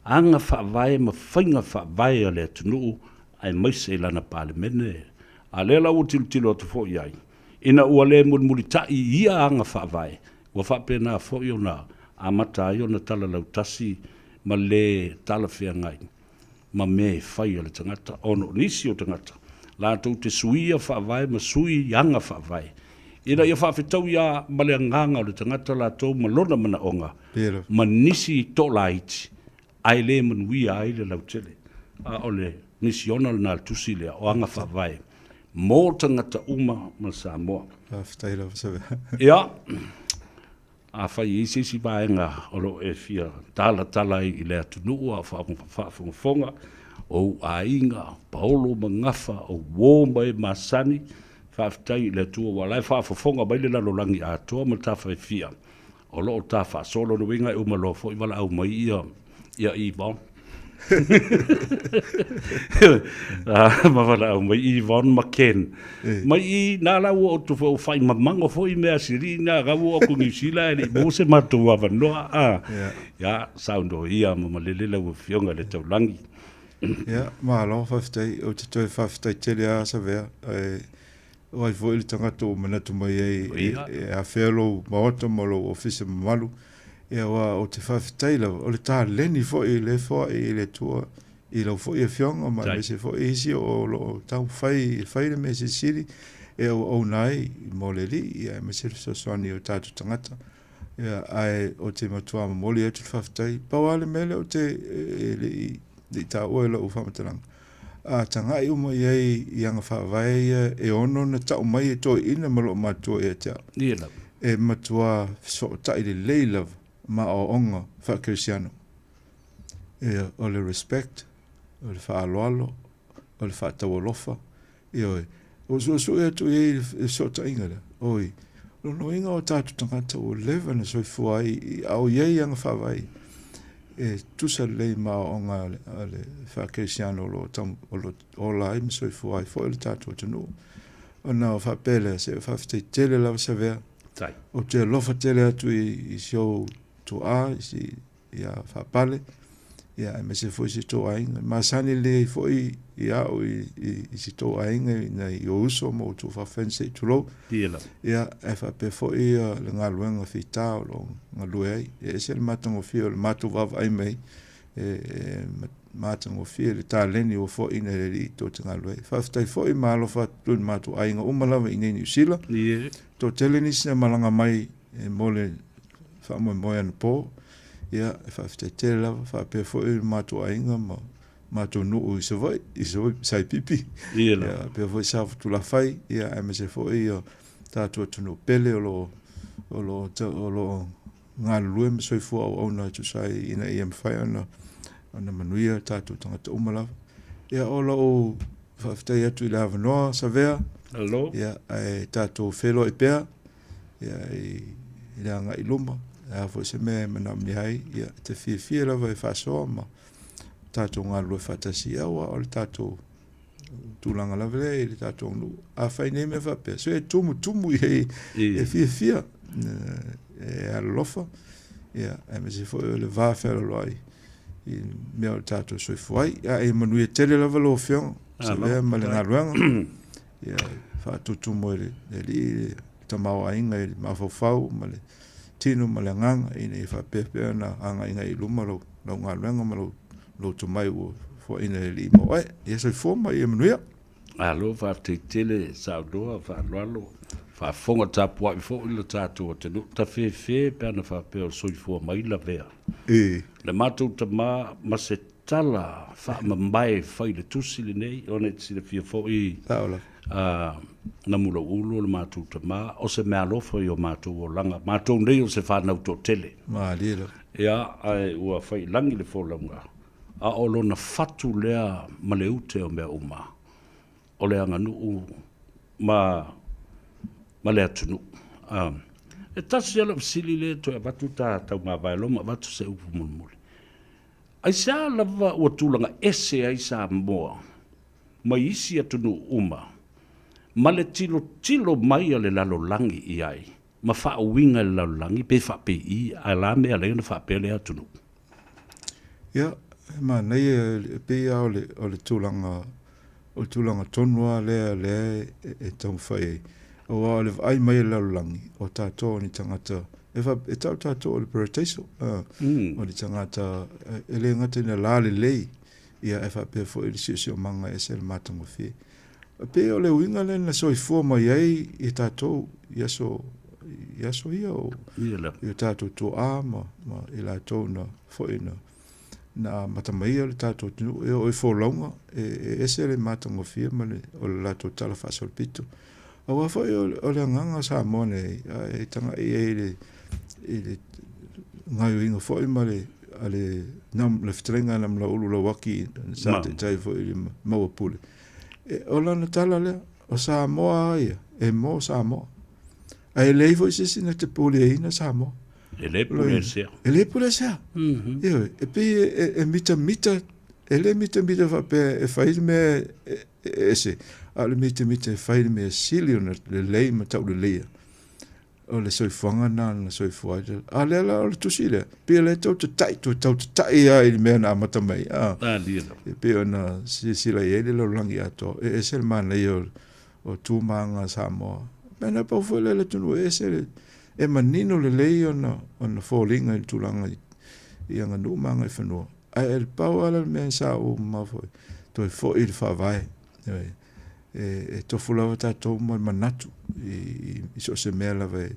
aga faavae ma faiga faavae a le atunuu aemaise i lana Palemene, a lea la ua tilotilo atu foi i ai, ina ua le mulimulitai i ia aga faavae, Ua faapena foi ona amata ai ona tala lautasi ma le talafeagai ma mea e fai a le tagata, ona o nisi o tagata latou te suia faavae ma sui aga faavae ina ia faafetauia ma le agaga o le tagata latou ma lona manaoga ma nisi toalaiti ae le manuia ai le lautele. A o le misiona lena a le tusi lea, o aga faavae mo tagata uma ma Samoa. Faafetai lava Savea. Ia, afai e i ai se isi vaega o lo o e fia talatala ai i le atunuu a o faafogafoga, o ou aiga, paolo ma gafa, o uo ma e masani, faafetai i le Atua aua o la e faafofoga mai le lalolagi atoa ma tafa e fia. O lo o ta faasolo le uiga e uma loa foi valaau mai ia ia Yvonne. ma valaau mai Yvonne ma Ken. Mai i nā la ua otu foi whai mamango foi mea siri nā ga ua oku New Zealand e mo se matou avanoa a. Ya saundo ia ma malele lau afioga le taulangi. Ia, malo, faafetai. Ou te toe faafetai tele lava Savea. E, O ai foi le tagata ua manatu mai ai e afea lou maota ma lou ofisa mamalu, ia aua ou te faafetai lava, o le taleni foi lea e foai e le Atua i lau foi afioga ma aemaise foi isi o lo o taumafai e fai le mea silisili e auauna ai mo le Alii, ia aemaise le fesoasoani i o tatou tagata. Ia, ae ou te matua momoli atu le faafetai. Pau lava le mea lea ou te e le i taua i lau faamatalaga, a tagai uma i ai i aga faavae ia e ono na tau mai e toeaiina ma loomatua ia te au. Ia lava. E matua fesootai lelei lava ma aoaoga faakerisiano. Ia, o le respect, o le faaaloalo, o le faataualofa, ioe. Ua suesue atu i ai le fesootaiga lea. Oi, lona uiga o tatou tagata ua leva ona soifua ai a o i ai aga faavae e tusa lelei ma aoaoga a le faakerisiano o lo o lo o ola ai ma soifua ai foi le tatou atunuu. Ona faapea lea, se faafetai tele lava Savea. Ou te alofa tele atu i si ou tuaa, i si ia Faapale, ia aemaise foi si tou aiga. E masani lelei ai foi ia au i si tou aiga i nai ou uso ma outou faafeagaiga se i tulou. Ia, ae faapea foi le galuega fita o lo o galue ai. E ese le matagofie o le matou vaavaai mai e matagofie le taleni ua foaiina e le Alii tou te galue ai. Faafetai foi ma alofa atu i le matou aiga uma lava i inei i Niu Sila. Toatele nisi na malaga mai mo le faamoemoe anapo. Ia, e faafetai tele lava, faapea foi le matou aiga ma matou nuu i Savaii, i Savaii, Saipipi. Ia, faapea foi Safotulafai, ia, aemaise foi ia tatou atunuu pele o lo o lo o lo o galulue ma soifua auauna e tusa ai ina ia mafai ona ona manuia tatou tagata uma lava. Ia, o lou faafetai atu i le avanoa, Savea. Malo. Ia, ae tatou feiloai pea. ia, i, i le agai i luma. E a foi se mea e manaomia ai, ia, e te fiafia lava e faasoa ma tatou galulue faatasi, ia, aua o le tatou tulaga lava lea i le tatou nuu. A fai nei mea faapea, so e tumutumu i ai, e fiafia, e alolofa, ia, aemaise foi o le va fealoaloai i mea o le tatou soifua ai. Ia, e manuia tele lava lau Afioga, Savea ma le galuega. Ia, faatutumu e le Alii le tamaoaiga i le mafaufau ma le tino ma le agaga, ina ia faapea pea ona agaigai i luma lau, lau galuega ma lou, lou tomai ua foaiina e le Alii mo oe. Ia soifua ma ia manuia. Malo faafetai tele saunoa faaaloalo, faafofoga tapuai foi lo tatou atunuu, tafefe pe ana faapea o soifua mai lavea. E. Le matou tama ma se tala faamamae e fai i le tusi lenei, ona e te silafia foi Namulauulu o le matou tama, o se meaalofa i o matou olaga, matou nei o se fanau toatele. Malie lava. Ia, ae ua faiilagi le folauga, a o lona fatu lea ma le ute o mea uma, o le aganuu ma ma le atunuu. E tasi lava lau fesili lea e toe avatu ta taumavae loa ma avatu se upu mulimuli. Aisea lava ua tulaga ese ai Samoa mai isi atunuu uma ma le tilotilo mai a le lalolagi i ai ma faauiga e le lalolagi pe faapei a la mea lea ona faapea lea atunuu? Ia, e manaia e pei lava o le, o le tulaga O le tulaga tonu lava lea lea e taumafai ai, aua o le vaai mai a le lalolagi, o tatou o ni tagata, e, fa, e tau tatou o le parataiso, o ni tagata e le gata ina lalelei, ia e faapea foi le siosiomaga e ese le matagofie. E pei o le uiga lea na soifua mai ai i tatou i aso, i aso ia o, i o tatou tuaa ma, ma i latou na foi na na amata mai le tatou atunuu e oo i folauga e, e ese le matagofie ma le, o le latou tala faasolopito. Aua foi o, o le agaga o Samoa nei, e tagai ai i le, i le gaoioiga foi ma le, a le, nam, le fetalaiga a Namulauulu Lauaki sa taitai foi i le maua pule. E, o lana tala lea, o Samoa ia, e mo Samoa. Ae leai foi se isi na te puleaina Samoa. E le puleesea. E le puleesea. Mm -hmm. Ioe, e pei e, e, e mitamita, e le mitamita faapea e fai le mea e, e ese, a o le mitamita e fai le mea sili ona lelei ma tauleleia. O le soifuaga na na soifua ai. A lea la o le tusi lea, pei o lea tau tatai, toe tau tatai lava i le mea na amata mai. A, e pei ona silasila i ai le lalolagi atoa. E ese le manaia o, o tu ma aga a Samoa. Mea na pau foi lea le atunuu e ese le, e manino lelei ona, ona foliga i le tulaga i, i aganuu ma agaifanua. Ae e pau lava le mea sa ou mamao foi, toe foi i le faavae. E, e, e tofu lava tatou ma le manatu i, i, i so o se mea lava e,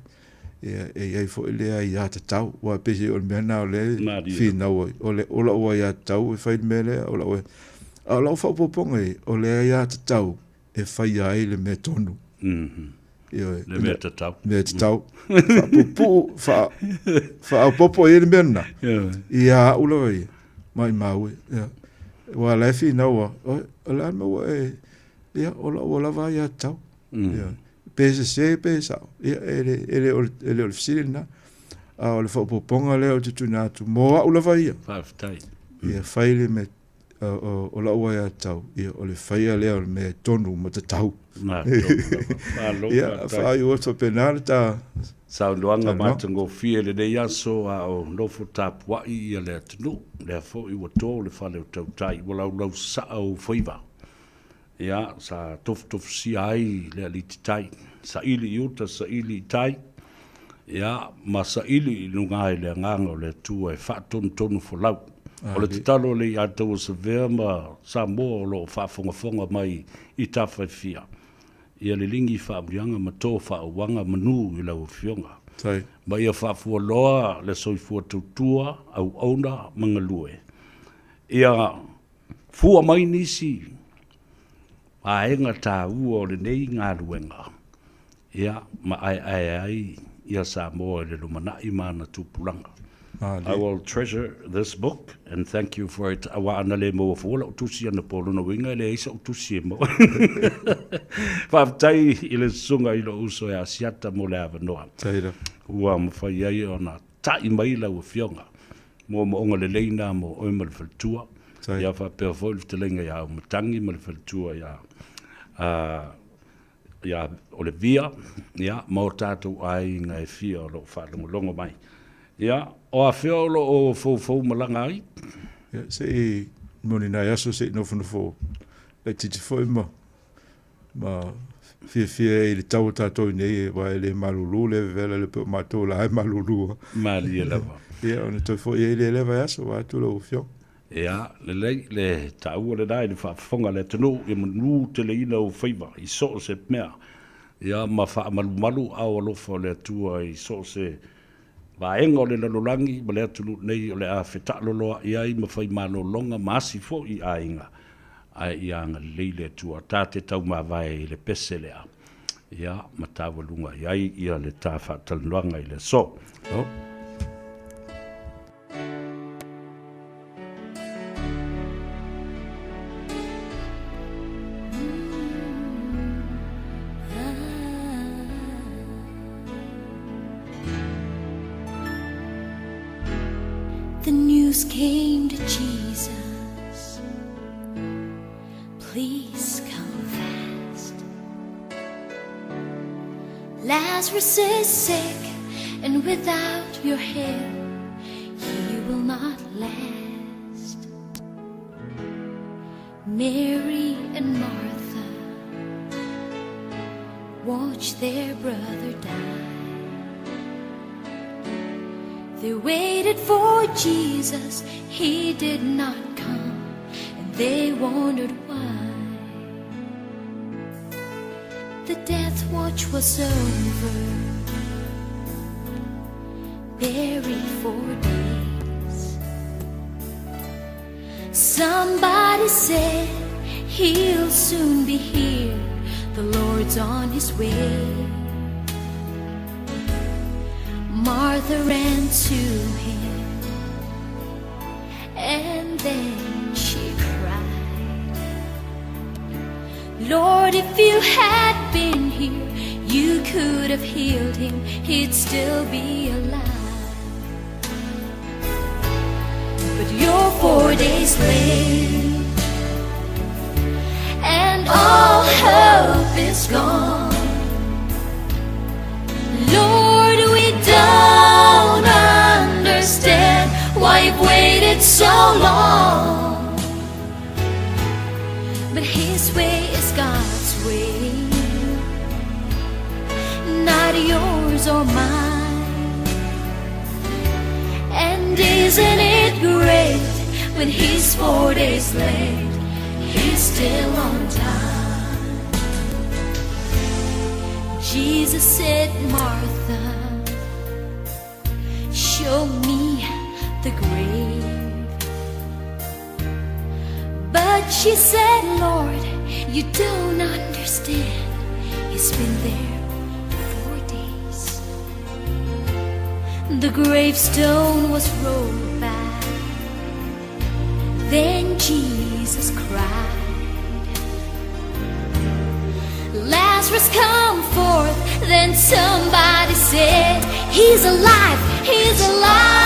e, e i ai foi le aiatatau. Aua e pei o le mea lena o lea e finau ai, o le, o lau aiatatau e fai le mea lea, o lau, a o lau faaopoopoga i ai, o le aiatatau e faia ai le mea tonu. Mm -hmm. Ioe. Le mea tatau. Mea tatau. Faapuupuu, faa, faaopoopo i ai le mea lena. Ia au lava ia, maumau e. Ia. Aua la e finau a, o le a le mea ua e, ia, o lau ua lava aiatatau. Ia. Pe sese pe sa'o, ia e le e le o le e le o le fesili lena. A o le faaopoopoga lea ou te tuuina atu mo a'u lava ia. Faafetai. Ia fai le mea o, o la'u aiatatau, ia o le faia lea o le mea e tonu ma tatau. Na, tonu lava. Malo, Ia, faafetai. faaiu atu faapena le ta Saunoaga matagofie i lenei aso a o nofo tapuai ia le atunuu. Lea foi ua to le fale o tautai, ua laulausasaa ou faiva. Ia, sa tofutofusia ai le alititai, saili i uta, saili i tai, ia, ma saili i luga i le agaga o le Atua e faatonutonu folau. O le tatalo a le Iataua Savea ma Samoa o lo o faafogafoga mai i tafa e fia, ia liligi faamanuiaga ma to faauaga manu i lau Afioga, ma ia faafualoa le soifua tautua, auauna ma galue. Ia Fua mai nisi vaega taua o lenei galuega, ia, ma aeae ai ia Samoa i le lumanai ma ana tupulaga. I will treasure this book and thank you for it aua ana le maua fua lau tusi anapo, o lona uiga e leai sa'u tusi e maua. Faafetai i le susuga i lou uso ia Asiata mo le avanoa ua mafai ai ona ta'i mai lau Afioga. Moomooga lelei na mo oe ma le faletua. Ia faapea foi le fetalaiga ia Aumatangi ma le faletua ia ia Olevia, ia ma o tatou aiga e fia o lo o faalogologo mai. Ia, o afea o lo o foufou malaga ai? Ia, se i moni nai aso se i nofonofo laitiiti foi ma ma fiafia ai i le tau o tatou i nei, aua e le malulu le vevela le pei o matou la e malulu. Malie lava. Ia, ona toe foi ai lea i lea vaiaso, vaeatu lau Afioga. Ia, lelei le taua lena i le faafofoga a le atunuu, ia manu teleina ou faiva i so o se mea, ia ma faamalumalu ao alofa o le Atua i so o se vaega o le lalolagi ma le atunuu nei o le a fetaaloloai ai ma fai malologa ma asi foi i aiga, ae ia agalelei le Atua ta te taumavae i le pese lea, ia ma taualuga i ai ia le ta faatalanoaga i le aso. Oh. The news came to Jesus. Please come fast. Lazarus is sick, and without your help, he will not last. Mary and Martha watched their brother die. They waited for Jesus, he did not come, and they wondered why. The death watch was over, buried for days. Somebody said he'll soon be here, the Lord's on his way. Martha ran to him, and then she cried, Lord, if you had been here, you could have healed him, he'd still be alive. But you're 4 days late, and all hope is gone. Lord, we don't understand why you've waited so long. But his way is God's way, not yours or mine. And isn't it great when he's 4 days late, he's still on time. Jesus said, Martha, show me the grave. But she said, Lord, you don't understand. He's been there 4 days. The gravestone was rolled back. Then Jesus cried, Lazarus, come forth. Then somebody said, He's alive, he's alive.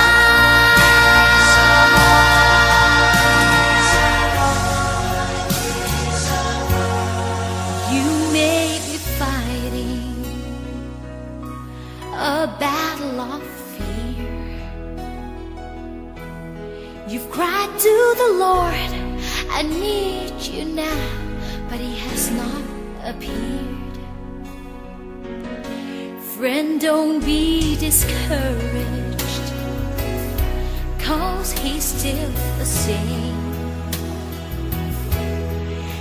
You may be fighting a battle of fear. You've cried to the Lord, I need you now, but He has not appeared. Friend, don't be discouraged, cause He's still the same.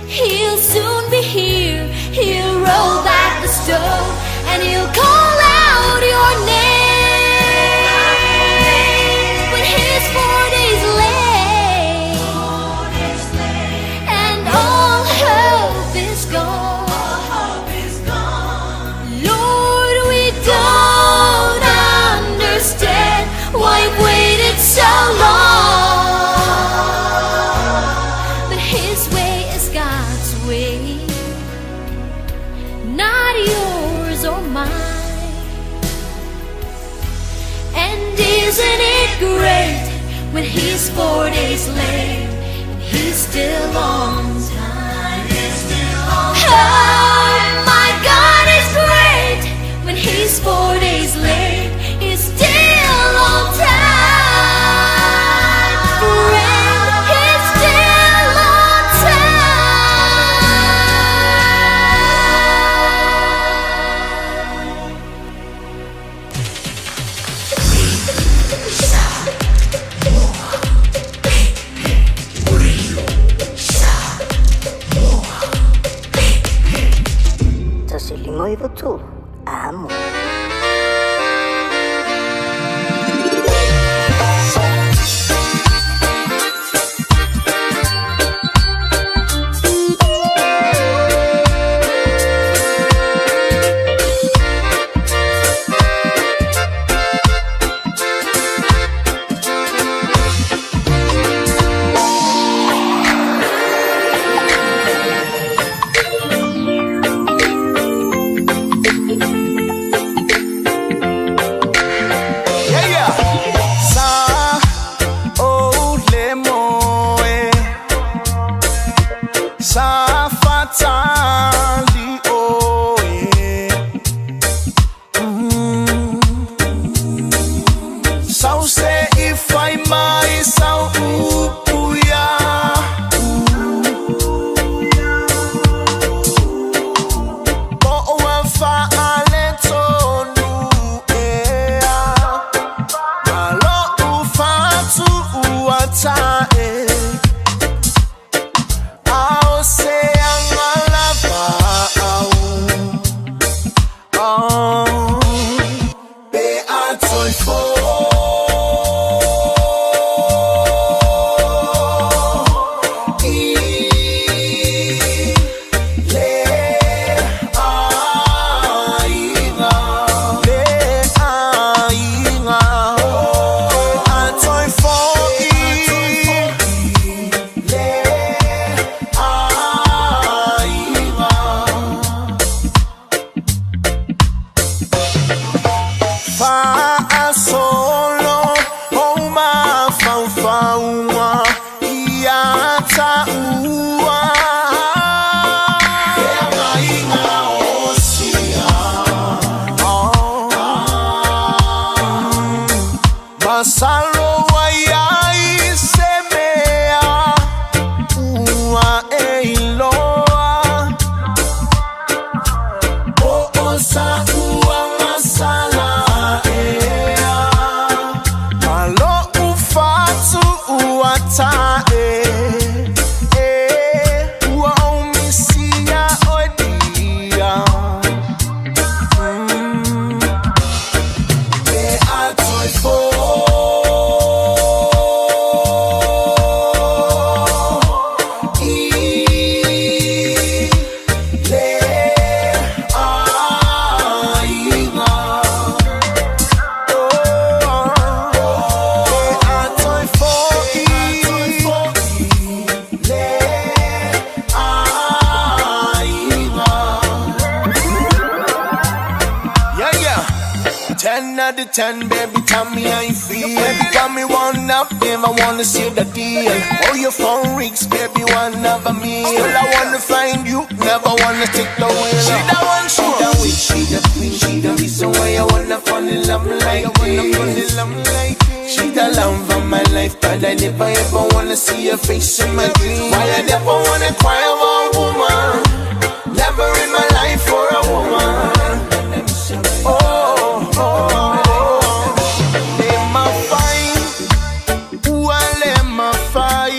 He'll soon be here, he'll roll back the stone, and he'll call out your name. When he's 4 days late, and all hope is gone. Lord, we don't understand why you waited so long. But His way is God's way, not yours or mine. And isn't it great when He's 4 days late and He's still on time? Oh, my God is great when He's 4 days late. He's still on time. Friend, He's still on time. Tasi lima iwa tolu. Amo. Yeah, yeah. Sa o le moe Sa fatali oe. Sau se i fai mai sau upu ia. Po o fa ale tonu ea. Malo u fatu ua tae. Ao se anga lava au. Oh, pe a toi fo. I le aiga. Le aiga. A toi fo i le aiga. Fa'asolo o mafaufauga ia ta'ua. Feagaiga o sia. Masalo ai ai se mea ua e iloa. O o sa ua masala ea. Malo u fatu ua ta'e. E ua o misia o dia. Pe a toi fo. 10 out of 10, baby, tell me how you feel. Baby, got me one up, never wanna see the deal. Oh, your phone rings, baby, one of a meal. Still, I wanna find you, never wanna take the wheel. She the one, she the witch, she the queen, she the reason why I wanna fall in love like this. She the love of my life, but I never ever wanna see her face in my dreams. Why I never wanna cry over a woman? Never in my life for a woman. Oh, oh, oh. Le mafai, ua le mafai,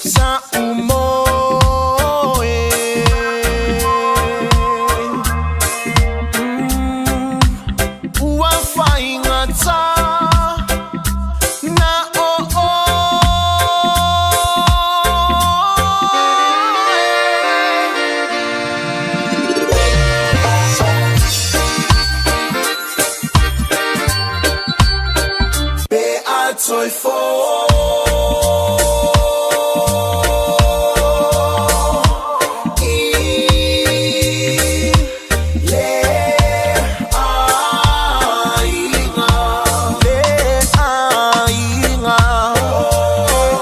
sa umoe. Ua faigata na o oe. Pe a toi fo. I le aiga, le aiga,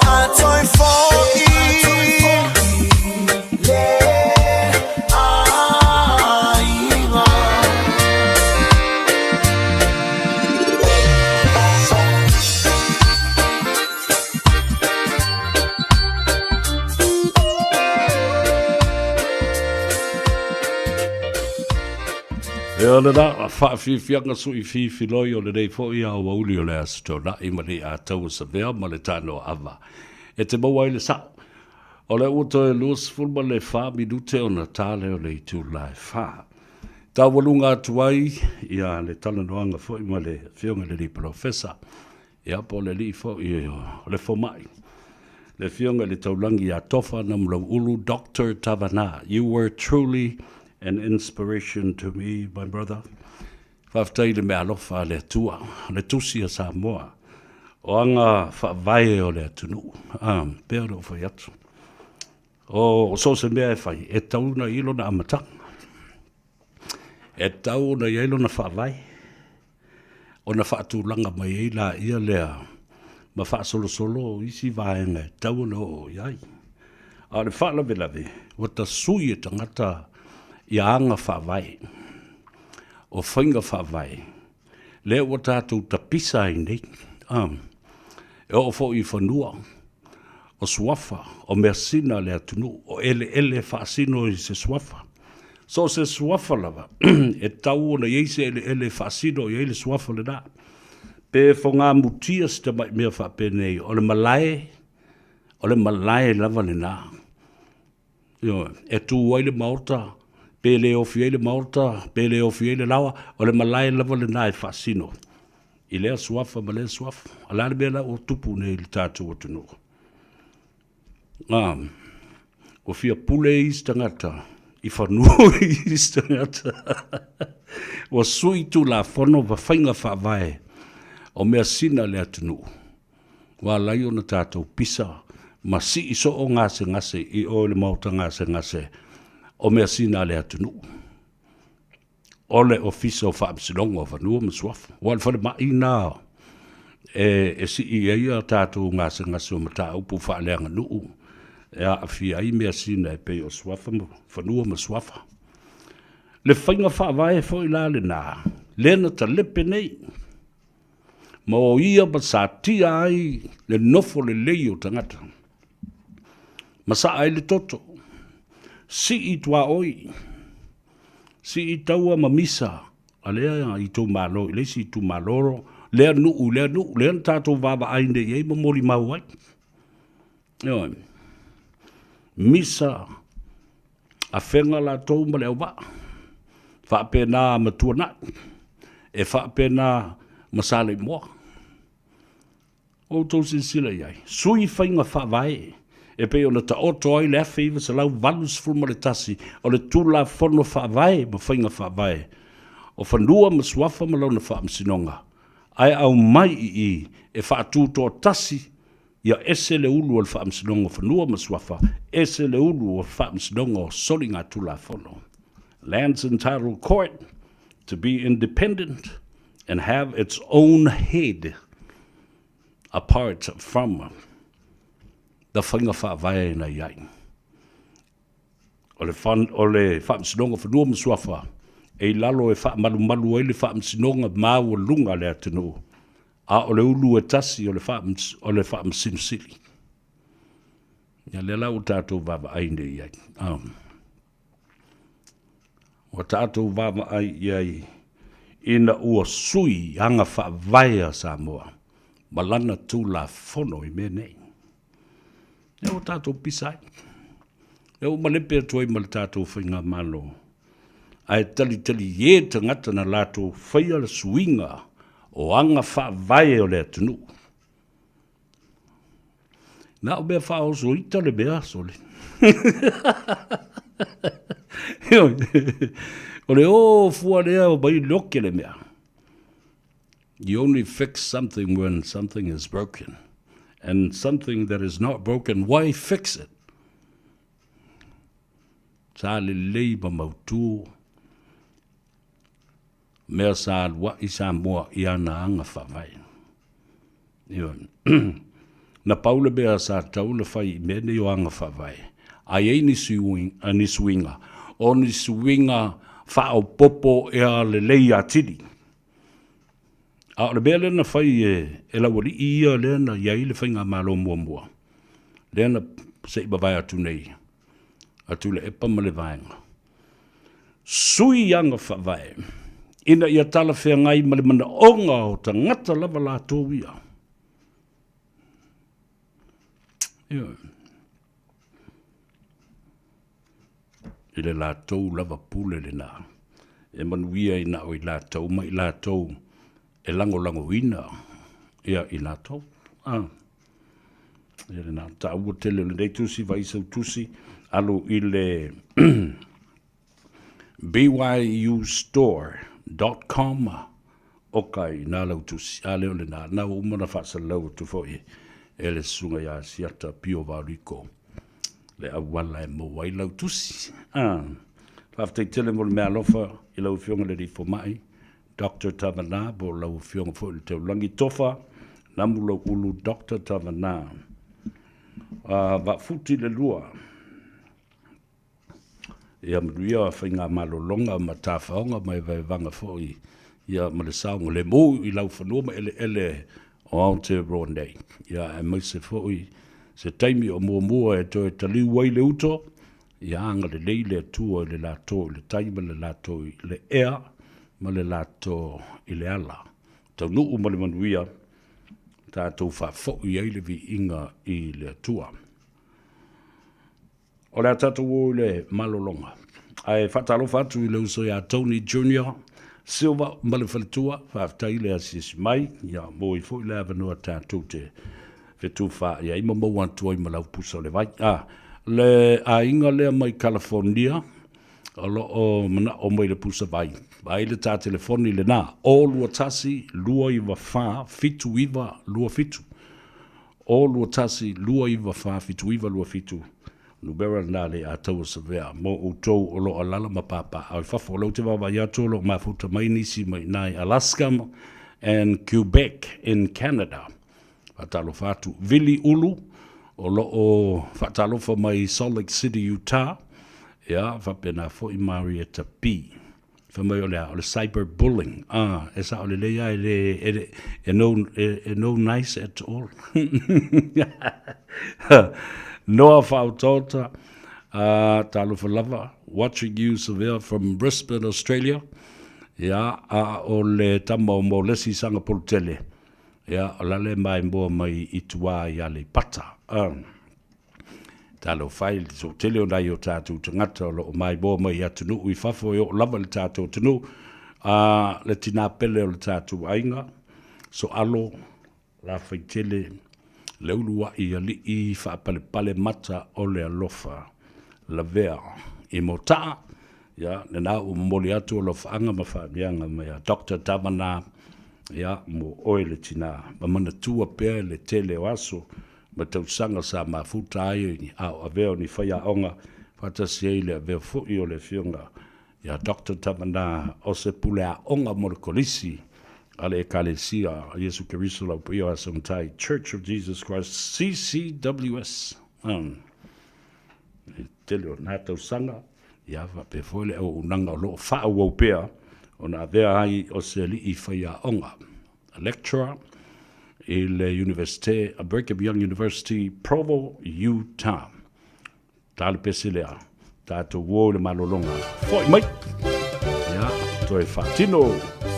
a toi fo i le aiga. Ia lena faafiafiaga suifiifiloi o lenei foi aoauli o le Aso Toonai ma le Ataua Savea ma le Tanoa e te maua ai le sa'o. O lea ua toe 24 minute ona ta lea o le itula e fa. Taualuga atu ai ia le talanoaga foi ma le Afioga i le Alii Polofesa, ia po o le alii foi o le fomai, le Afioga i le Taulagi ia Tofa Namulauulu Doctor Tavana. You were truly an inspiration to me, my brother. Faafetai i le meaalofa a le Atua, le Tusi a Samoa, o aga faavae o le atunuu, a, pei ona ou fai atu. O so o se mea e fai, e tatau ona i ai lona amataga. E tatau ona i ai lona faavae, ona faatulaga mai ai laia lea ma faasolosolo isi vaega e tatau ona oo i ai. A o le faalavelave, ua tasui e tagata ia aga faavae, o faiga faavae, lea ua tatou tapisa ai nei. E oo foi i fanua, o suafa, o measina a le atunuu, o eleele e faasino i se suafa. So o se suafa lava, e tatau ona i ai se eleele e faasino i ai le suafa lena. Pe fogamutia si tamai mea faapenei, o le malae, o le malae lava lena. Ioe, e tu ai le maota, pe le ofi ai le maota, pe le ofi ai le laoa, o le malae lava lena e faasino i lea suafa ma lea suafa. O le a le mea la ua tupu nei i le tatou atunuu? A, ua fia pule isi tagata i fanua o isi tagata. Ua sui Tulafono ma faiga faavae o measina a le atunuu. Ua ala ai ona tatou pisa ma sii soo gasegase i o i le maota gasegase o measina a le atunuu. O le Ofisa o Faamasinoga o Fanua ma Suafa. Aua o le falemai lena e sii ai a tatou gasegase o mataupu faaleaganuu e aafia ai measina e pei o suafa ma fanua ma suafa. Le faiga faavae foi la lena, lea na talepe nei, ma o ia ma satia ai le nofo lelei o tagata, ma saa ai le toto, sii tuaoi, sii taua ma misa a lea itumalo i le isi itumalo, lea nuu i lea nuu, lea na tatou vaavaai nei i ai ma molimau ai. Ioe. Misa afega latou ma le auvaa, faapena ma Tuanai, e faapena ma Saleimoa. Ua outou silasila i ai, sui faiga faavae e pei ona taoto ai le 1981 o le Tulafono Faavae ma Faiga Faavae o Fanua ma Suafa ma lona Faamasinoga, ae aumai i i e faatutoatasi ia ese le ulu o le Faamasinoga o Fanua ma Suafa, ese le ulu o le Faamasinoga o Soligatulafono, Lands and Title Court. to be independent and have its own head apart from the faiga faavae na i ai. O le, fan, o le Faamasinoga o Fanua ma Suafa e i lalo e faamalumalu ai le faamasinoga maualuga a le atunuu, a o le ulu e tasi o le, faamas, o le Faamasino Sili. Ia lea la ua tatou vaavaai nei i ai. Um, ua tatou vaavaai i ai ina ua sui aga faavae a Samoa ma lana Tulafono i mea nei. Lea ua tatou pisa ai. Lea ua malepe atu ai ma le tatou faigamalo. Ae talitalie tagata na latou faia le suiga o aga faavae o le atunuu. Na o mea faaoso ita le mea, sole. O le o fua lea o mai loke le mea. You only fix something when something is broken. And something that is not broken, why fix it? Sa lelei ma mautu mea sa alua'i Samoa i ana aga faavae. Ioe. Na pau le mea sa tatau ona fai i mea nei o aga faavae, a i ai ni suiga, ni suiga, o ni suiga faaopoopo ea lelei atili. A o le mea lea na fai e, e Laualii ia lea na i ai le faigamalo muamua, lea na se i mavae atu nei, a Tuilaepa ma le vaega, sui aga faavae ina ia talafeagai ma le manaoga o tagata lava latou ia. Ioe. I le latou lava pule lena e manuia ai na o i latou ma i latou e lagolagoina ia i latou. Ah. Ia lena, taua tele o lenei tusi, vai sau tusi, alu i le byustore.com oka i nā lau tusi. A lea o lena, na ua uma ona faasalalau atu foi e le susuga ia Asiata Pio Vaoliko le auala e maua ai lau tusi. Ah, faafetai tele mo le meaalofa i lau Afioga i le Alii Fomai, Doctor Tavana, po o lau Afioga foi i le Taulagi Tofa, Namu Lauulu Doctor Tavana. Uh, Vaafuti le lua. Ia manuia faigamalologa ma tafaoga ma evaevaga foi ia ma le saogalemu i laufanua ma eleele o Aotearoa nei. Ia aemaise foi se taimi o muamua e toe taliu ai le uto, ia agalelei le Atua i le latou i le tai ma le latou i le ea ma le latou i le ala. Taunuu ma le manuia, tatou faafoi ai le viiga i le Atua. O le a tatou o i le malologa. Ae faatalofa atu i le uso ia Tony Junior Silva ma le faletua, faafetai le asiasi mai, ia maua ai foi le avanoa tatou te fetufaai ai ma maua atu ai ma lau pusa o le vai. A, le aiga lea mai California, o lo o manao mai le pusa vai, vaai le ta telefoni lena, 021 294 7927. O 21 294 7927, numera lena le Ataua Savea mo outou o lo o alala ma papaaao i fafo. O lea ou te vaavaai atu o lo o mafuta mai nisi mai i i Alaska and Quebec in Canada. Faatalofa atu. Vili Ulu o lo o faatalofa mai i Salt Lake City, Utah. Ia, faapena foi Marietta B. Fai mai o le a, o le cyber bullying. Ah, e sao lelei lava, e le, e, le, e, no, e, e no nice at all. Noa Whaotaota, talofa lava, watching you Savea from Brisbane, Australia. Ia, a o le tama o Molesi Sangapolo tele. Ia, o la le maimoa mai i tua i Aleipata. Ah. Talofa e, le toatele o nai o tatou tagata o lo o maimoa mai i atunuu i fafo e oo lava i le tatou atunuu, a le tinā pele o le tatou aiga, Soalo, Lafaitele, le uluai alii faapalepale mata o le alofa, lavea i Motaa, ia, lena ua momoli atu alofaaga ma faamiaga mai a Doctor Tavana, ia, mo oe le tinā, ma manatua pea le tele o aso ma tausaga sa mafuta ai a o avea o ni faiaoga faatasi ai le avea foi o le Afioga Ia Doctor Tavanā o se pule aoga mo le Kolisi a le Ekalesia a Iesu Keriso Lau Paia o Aso Matai, Church of Jesus Christ, CCWS. Um, e tele o nā tausaga, ia faapea foi le auaunaga o loo faaauau pea ona avea ai o se alii faiaoga, a lecturer i le Universite a Brigham Young University, Provo, Utah. Ta le pese lea, tatou o i le malologa. Foi mai! Ia, toe faatino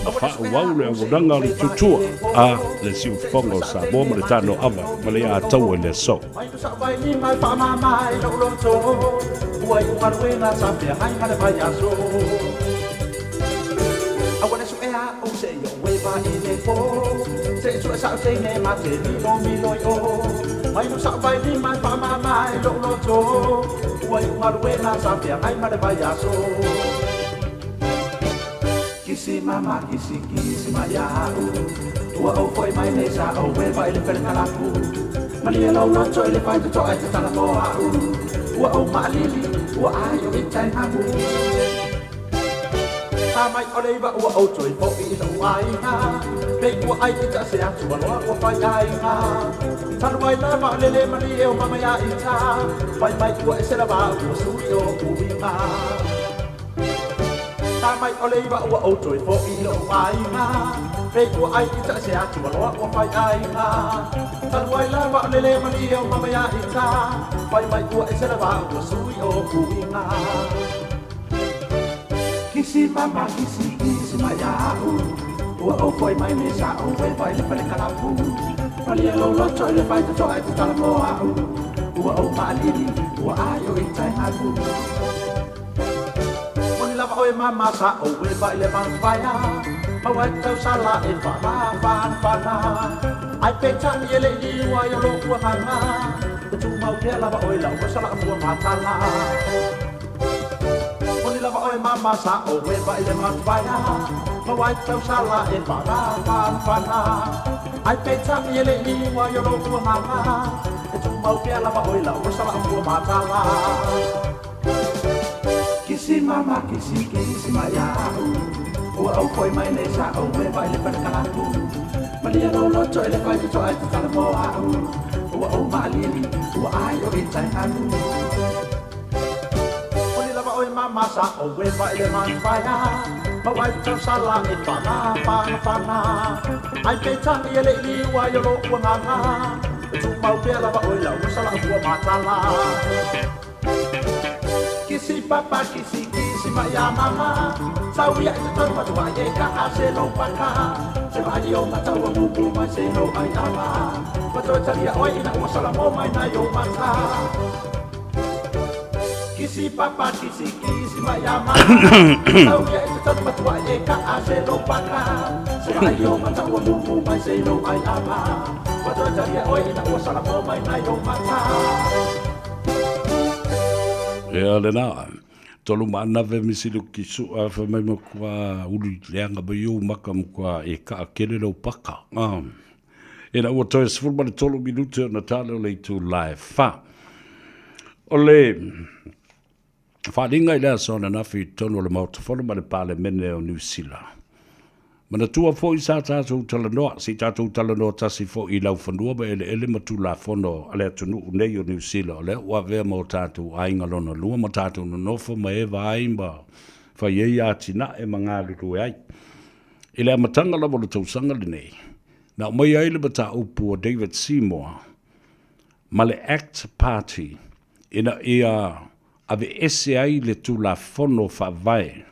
ma faaauau le auaunaga o le tutua a le Siufofoga o Samoa ma le Tano Ava ma le Ataua i le aso. Mai nusa vai lima e faamama i lou loto Ua iu galuega sa feagai ma le vaiaso Aua le suea ou se i ou eva i le po Se i sue sa'u teine ma te milomilo i o Mai nusa vai lima e faamama i lou loto Ua iu galuega sa feagai ma le vaiaso Kisi mama kisi kisi mai a'u Ua ou foi mai nei sa ou eva i le felekalapu Malie lou loto i le faitotoa e tatala mo a'u Ua ou ma'alili ua aio i tai mapu Ta mai o le iva ua ou toe fo'i i lo'u aiga Pei ua ai ita se atualoa ua fai aiga Talu ai lava o le le malie o mama ia ita Fai mai ua ese lava ua sui o uiga Ta mai o le iva ua ou toe fo'i i lo'u aiga Pei ua ai ita se atualoa ua fai aiga Talu ai lava o le le malie o mama ia ita Fai mai ua ese lava ua sui o uiga Kisi mama kisi kisi mai a'u Ua ou foi mai nei sa ou eva i le fale kalapu Malie lou loto i le faitotoa e tatala mo a'u Ua ou ma'alili ua aio i tai galu Moni lava oe mama sa ou eva i le vaovaea Maua ai tausala e faamafanafana Ai peitai e le i liu ai o lou agaga E tumau pea lava oe lau osa laamua matala Moni lava oe mama sa ou eva i le vaovaea Maua ai tausala e faamafanafana Ai peitai e le i liu ai o lou agaga E tumau pea lava oe lau osa laamua matala Kisi mama kisi kisi mai a'u Ua ou foi mai nei sa ou eva i le fale kalapu Malie lou loto i le faitotoa e tatala mo a'u Ua ou ma'alili ua aio i tai galu Moni lava oe mama sa ou eva i le matafaea Maua ai tausala e faamafanafana Ai peitai e le i liu ai o lou agaga E tumau pea lava oe lau osa laafua matala Kisi papa kisi kisi mai a mama Sau ia i totonu matua ai e kaa se lou paka Se vaai o mataua mumu mai se lou ai ava Ua toe talia oe ina ua sola mo mai nai ou mata Kisi papa kisi kisi mai a mama Sau ia i totonu matua ai e kaa se lou paka Se vaai o mataua mumu mai se lou ai ava Ua toe talia oe ina ua sola mo mai nai ou mata Ia lena, tolu maanave misi luki sua fa mai makua uli leanga mai ou maka makua e kaa kele lau paka. Ah. E na ua toe 13 minute o na tale o le itu lae fa. O le Faaaliga i le aso ananafi i totonu o le Maota Fono ma le Palemene o Niu Sila. Manatua foi sa tatou talanoa, se i tatou talanoa tasi foi i laufanua ma eleele ma Tulafono a le atunuu nei o Niu Sila o lea ua avea ma o tatou aiga lona lua ma tatou nonofo ma eva ai ma fai ai atinae ma galulue ai. I le amataga lava o le tausaga lenei, na aumaia ai le mataupu a David Seymour ma le Act Party ina ia aveese ai le Tulafono Faavae,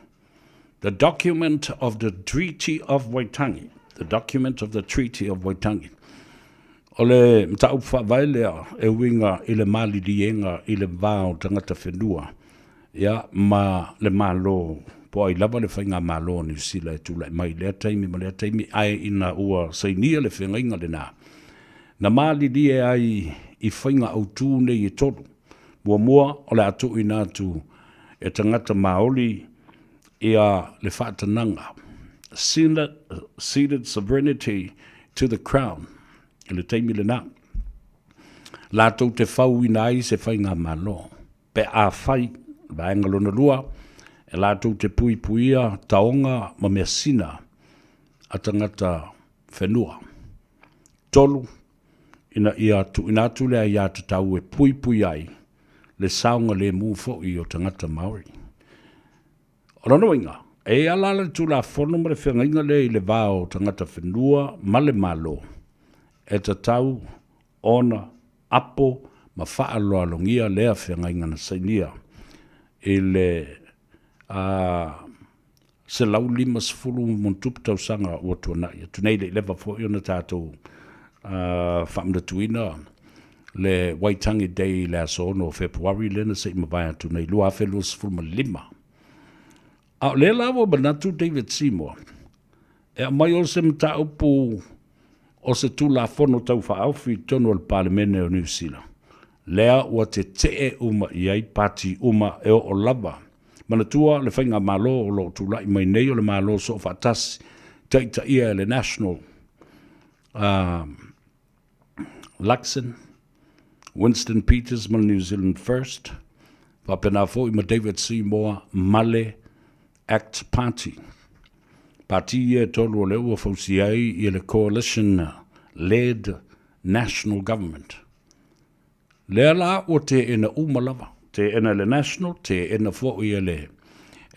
the document of the Treaty of Waitangi, the document of the Treaty of Waitangi. O le mataupu faavae lea e uiga i le maliliega i le va o tagata whenua ia, ma le Malo, po ai lava le faigamalo o Niu Sila e tulai mai i lea taimi ma lea taimi, ae ina ua sainia le feagaiga lena, Na malilie ai i faiga autū nei e tolu. Muamua, o le a tuuina atu e tagata Māori ia le faatanaga, ceded sovereignty to the Crown, i le taimi lena, latou te fauina ai se faigamalo. Pe a fai, vaega lona lua, E latou te puipuia taoga ma measina a tagata whenua. Tolu, ina ia tuuina atu le aiatatau e puipui ai le saogalemu foi o tagata Māori. O lona uiga, e ala le Tulafono ma le feagaiga lea i le va o tagata whenua ma le Malo, e tatau ona apo ma faaaloalogia lea feagaiga na sainia i le 150+ tausaga ua tuanai atu nei, le i leva foi ona tatou faamanatuina le Waitangi Day i le aso 6 o Fepuari lea na se i mavae atu nei 2025. A o lea la ua manatu David Seymour e aumai o se mataupu o se Tulafono Tau Faaofi i totonu o le Palemene o Niu Sila, lea ua tetee uma i ai pati uma e oo lava. Manatua le faigamalo o lo o tulai mai nei o le Malo Soofaatasi taitaia e le National uh, Luxon, Winston Peters ma le New Zealand First, faapena foi ma David Seymour ma le Act Party. Pati ia e tolu o lea ua fausia ai ia le Coalition Led National Government. Lea la ua teena uma lava, teena e le National, teena foi e le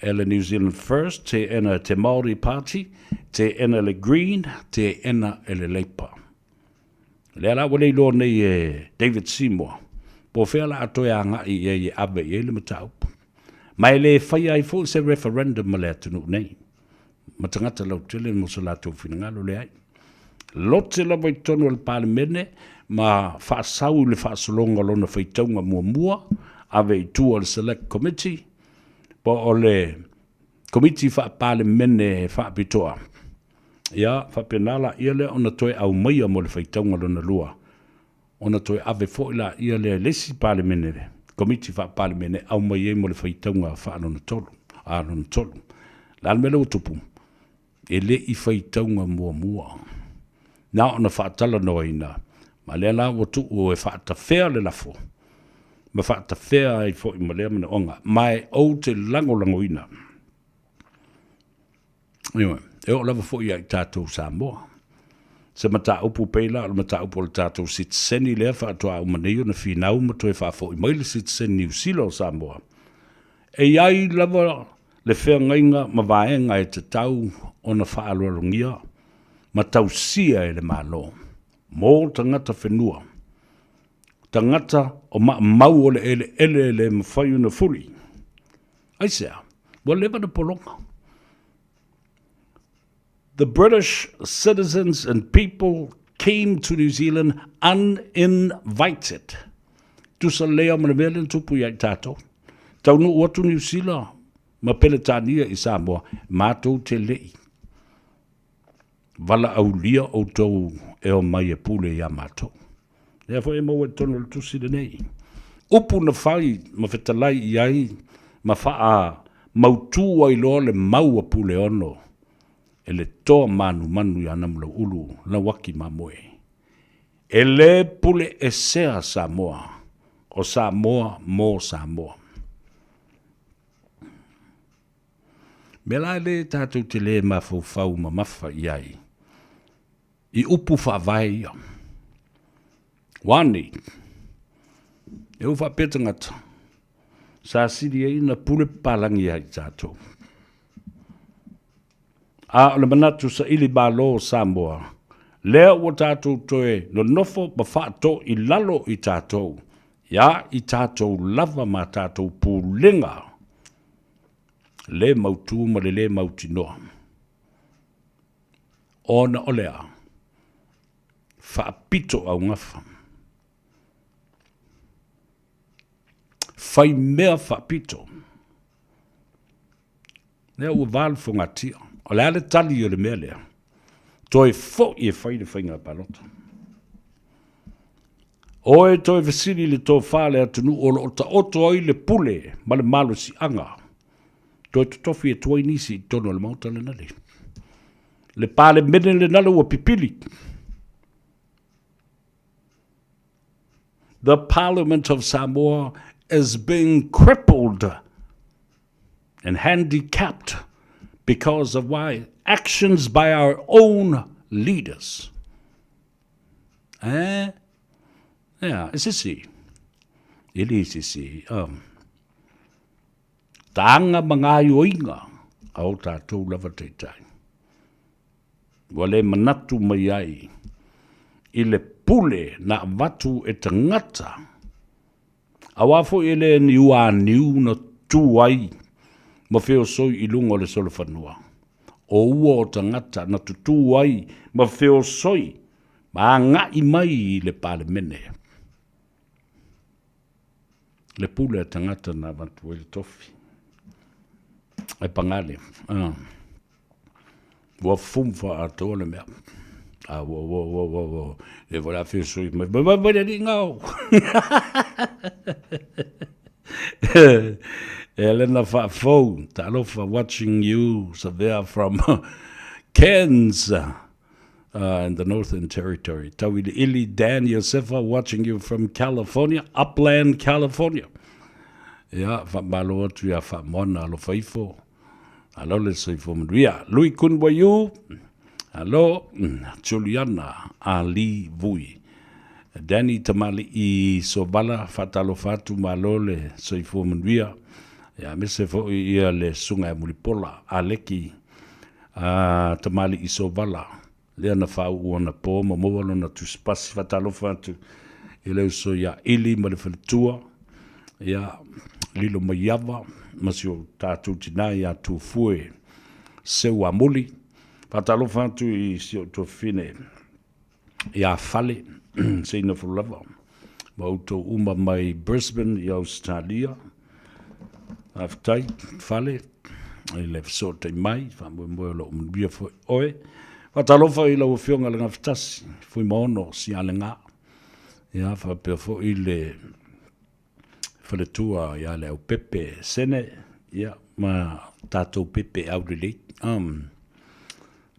e le New Zealand First, teena e te Māori Party, teena e le Green, teena e le Labour. Lea la ua le iloa nei e David Seymour po o fea la a toe agai i ai e ave i ai le mataupu. Ma e le faia ai foi se referendum ma le atunuu nei, ma tagata lautele mo so latou finagalo, leai. Lote lava i totonu o le Palemene ma faasau i le faasologa o lona faitauga muamua, ave i tua le Select Committee, po o le Komiti Faa-Palemene Faapitoa. Ia, faapena laia lea ona toe aumaia mo le faitauga lona lua, ona toe ave foi laia lea i le isi Palemene, Komiti Faa-Palemene, aumai ai mo le faitauga faalona tolu, a lona tolu. O le a le mea lea ua tupu? E le i faitauga muamua. Na ona faatalanoaina, ma lea la ua tuu e faatafea le lafo, ma faatafea ai foi ma lea manaoga, ma e ou te lagolagoina. Ioe, e oo lava foi ia i tatou Samoa. Se mataupu pei la o le mataupu o le tatou sitiseni lea faatoa uma nei ona finau ma toe faafoi mai le sitiseni Niu Sila o Samoa. E i ai lava le feagaiga ma vaega e tatau ona faaaloalogia ma tausia e le Malo mo tagata whenua, tagata o maamau o le eleele e le mafai ona fuli. Aisea? Ua leva na pologa. The British citizens and people came to New Zealand uninvited. Tusa lea ma le mea lea na tupu ia i tātou. Taunuu atu Niu Sila ma Peretania i Samoa, matou te lei valaaulia outou e omai e pule iā matou. Lea foi e maua i totonu o le tusi lenei. Upu na fai ma fetalai i ai ma faamautū ai loa le mau a Puleono e le toa manumanu iā Namulau'ulu Lauaki Mamoe. E le pule esea Samoa, o Samoa mo Samoa. Mea la e le tatou te le mafaufau mamafa i ai i upu faavae ia. Ua nei, e ua faapea tagata, sa sili ai na pule papalagi ia i tatou. A o le manatu saili malo o Samoa, lea ua tatou toe nonofo ma faatoo i lalo i tatou, ia i tatou lava ma tatou pulega le mautu ma le lē mautinoa. Ona o le a? Faapito augafa. Fai mea faapito. Lea ua va le fogatia. O le a le tali o le mea lea? Toe foi e fai le faiga palota. O e toe fesili i le tofa a le atunuu o lo o taoto ai le pule ma le malosiaga, toe totofi atu ai nisi i totonu o le Maota lenale. Le Palemene lenale ua pipili. The Parliament of Samoa is being crippled. and handicapped because of why actions by our own leaders. Eh? Yeah, e sisi. E le sisi. Um, tānga ma ngā ioinga a o tātou lava taitai. Ua le manatu mai ai i le pule na avatu e tagata, auā foi e le ni uāniu na tu ai ma feosoi i luga o le solofanua. O ua o tagata na tutū ai ma feosoi ma agaʻi mai i le Palemene. Le pule a tagata na avatu ai le tofi. Ai pagale. Ah. Ua fumfa atoa le mea. A ua ua ua ua ua e wala whio sui mai. Mai mai mai le ngao. Elena Faafou, talofa watching you, Savea from Cairns. Uh, in the Northern Territory. Tauili Ili, Dan Yosefa watching you from California, Upland, California. Ia, whamalo atu ia whamoana alofa ifo. Alo le soifua manuia. Lui Kun Wayu, alo Juliana Ali Vui. Danny Tamali i Sovala, whaatalofa atu malo le soifua manuia. Ia, mese foi ia le sunga e mulipola, Aleki a Tamali i Sovala. Lea na whauu ona pō ma maua lona tusipasi whaatalofa atu i le uso ia Ili ma le faletua. Ia, lilo mai ava, ma si o tātou tinā ia Tūfue seu a muli. Whaatalofa atu i si o tuafine ia Fale, seina lava. Ma outou uma mai Brisbane i Australia. Faafetai, Fale, i le fesootai mai, faamoemoe o loo manuia foi oe. Faatalofa i lau Afioga le Gafatasi, Fuimaono Sialega. Ia, faapea foi le faletua ia le Aupepe Sene, ia, ma tatou pepe aulelei. Um,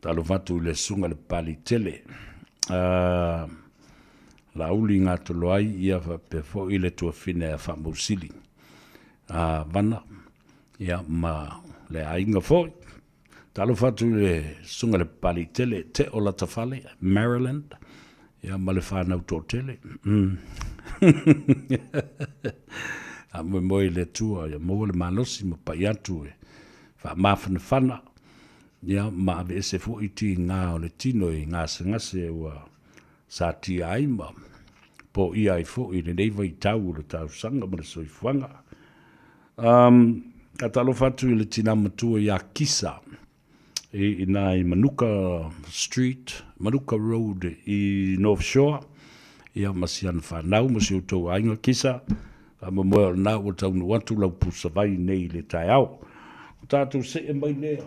talofa atu i le susuga le Papaliitele. Uh, Laauli Gatoloai, ia faapea foi le tuafine a Faamausili a Vana, ia ma le aiga foi. Talofa atu i le susuga le Papaliitele Teo Latafale, Maryland, ia ma le whanau toatele. Mm. Faamoemoe i le Atua ia maua le malosi ma pai atu e faamafanafana ia ma aveese foi tigā o le tino i gasegase ua satia ai ma poia ai foi i lenei vaitau o le tausaga ma le soifuaga. Um, ka talofa atu i le tinā matua iā Kisa i inā i Manuka Street, Manuka Road i North Shore, ia ma si ana whanau, ma si outou aiga Kisa, faamoemoe o lena ua taunuu atu lau pusavai nei i le taeao. O tātou see mai lea,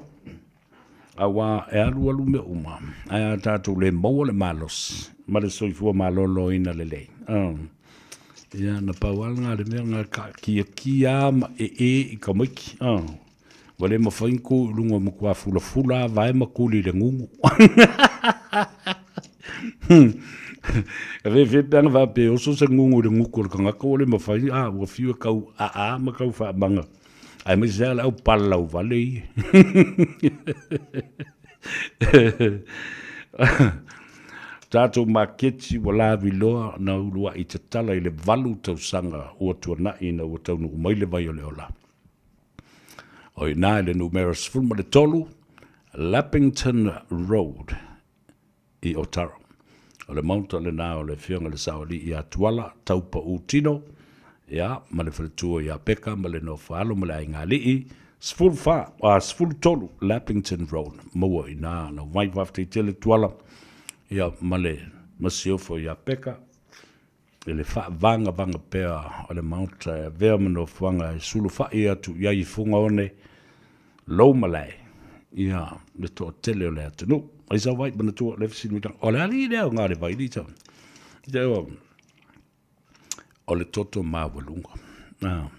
auā e alualu mea uma, ae a tātou le maua le malosi ma le soifua maloloina lelei. Oh. Ia, na pau lava lena le mea na taakiakia ma ee i ka maiki. Oh. Ua le mafai ona tu i luga o matua fulafula lava vae ma tuli i le gugu. E fefe pe ana faapea e oso se gugu i le gutu o le tagata ua le mafai, a ua fiu e tau aa ma tau faamaga. Aemaise lava le au palalau vale ia. Tatou maketi ua laviloa na uluai tatala i le 8 tausaga ua tuanai ina ua taunuu mai le vai o le ola. O i ina i le numera 13 Lappington Road i Otara. O le maota lena o le Afioga i le Saoalii ia Tuala, Taupaū Tino, ia, ma le faletua ia Peka ma le Nofoalo ma le Aigaalii, 14, a, 13 Lappington Road, maua i ina lau vai. Faafetai tele Tuala, ia, ma le masiofo ia Peka. I le faavagavaga pea o le Maota e avea ma nofoaga e sulufai atu i ai i Fugaone, lou malae, ia, le toatele o le atunuu. Ai sau vai manatua le fesili mai o le alii lea o Galevai li tau. Te o, o le toto maualuga. Ah.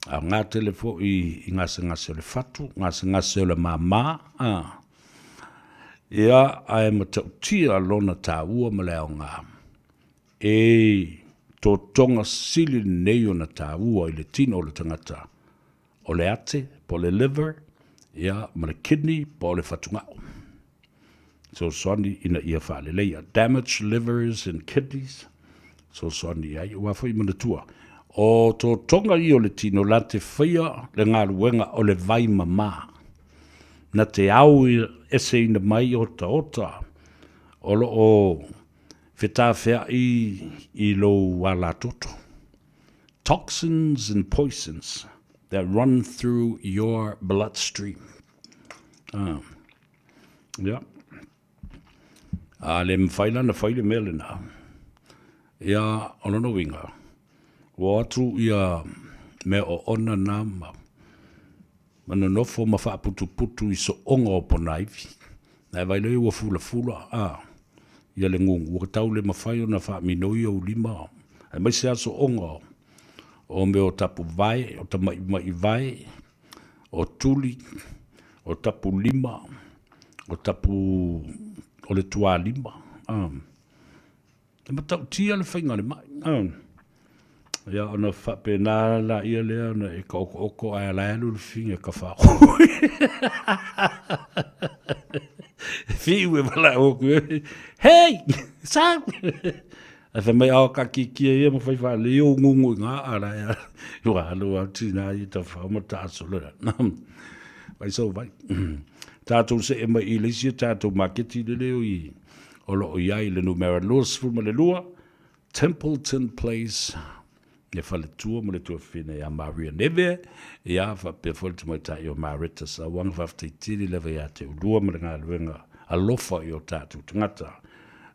A ngā tele foi i gasegase o le fatu, gasegase o le māmā, ah. Ia, ae matautia lona tāua ma le aoga. E totoga sili lenei ona tāua i le tino o le tagata, O le ate po o le liver, ia, ma le kidney po o le fatugao. Fesoasoani ina ia faaleleia. Damaged livers and kidneys, fesoasoani i ai, aua foi manatua, o totoga ia o le tino la te faia le galuega o le vai mama, na te ao eseina mai otaota o lo o fetafea'i i lou alatoto. Toxins and poisons that run through your bloodstream. Ah. Ia. A le mawhai la na whai le mea lena. Ia, o lona uiga, ua o atu ia mea oona na ma, ma nonofo ma faaputuputu i sooga o ponaivi. Ae vaai loa ua fulafula, a, ia le gugu, ua tau le mafai ona faaminoi ou lima, aemaise lava sooga o mea o tapu vae, o tamaima'i vae, o tuli, o tapu lima, o tapu o le tualima. A. E matautia le faiga o le mai. A. Ia ona faapena laia lea ona e taoto'oto ae la e alu le fafine e tafao. Fiu e valaau atu i ai, Hei! Sau! Ae fai mai, Ao taatitia ia ma fai faalelei ou gugu i gā, a la e ua alu lava tinā ia tafao ma taasolo ia. Fai sau vai. Tatou see mai i le isi o tatou maketi lele i o lo o i ai le numera 22, Templeton Place, le faletua ma le tuafafine ia Maria Neve, ia faapea foi le tamaitai o Mareta Sauaga. Faafetai tele lava ia te oulua ma le galuega alofa i o tatou tagata.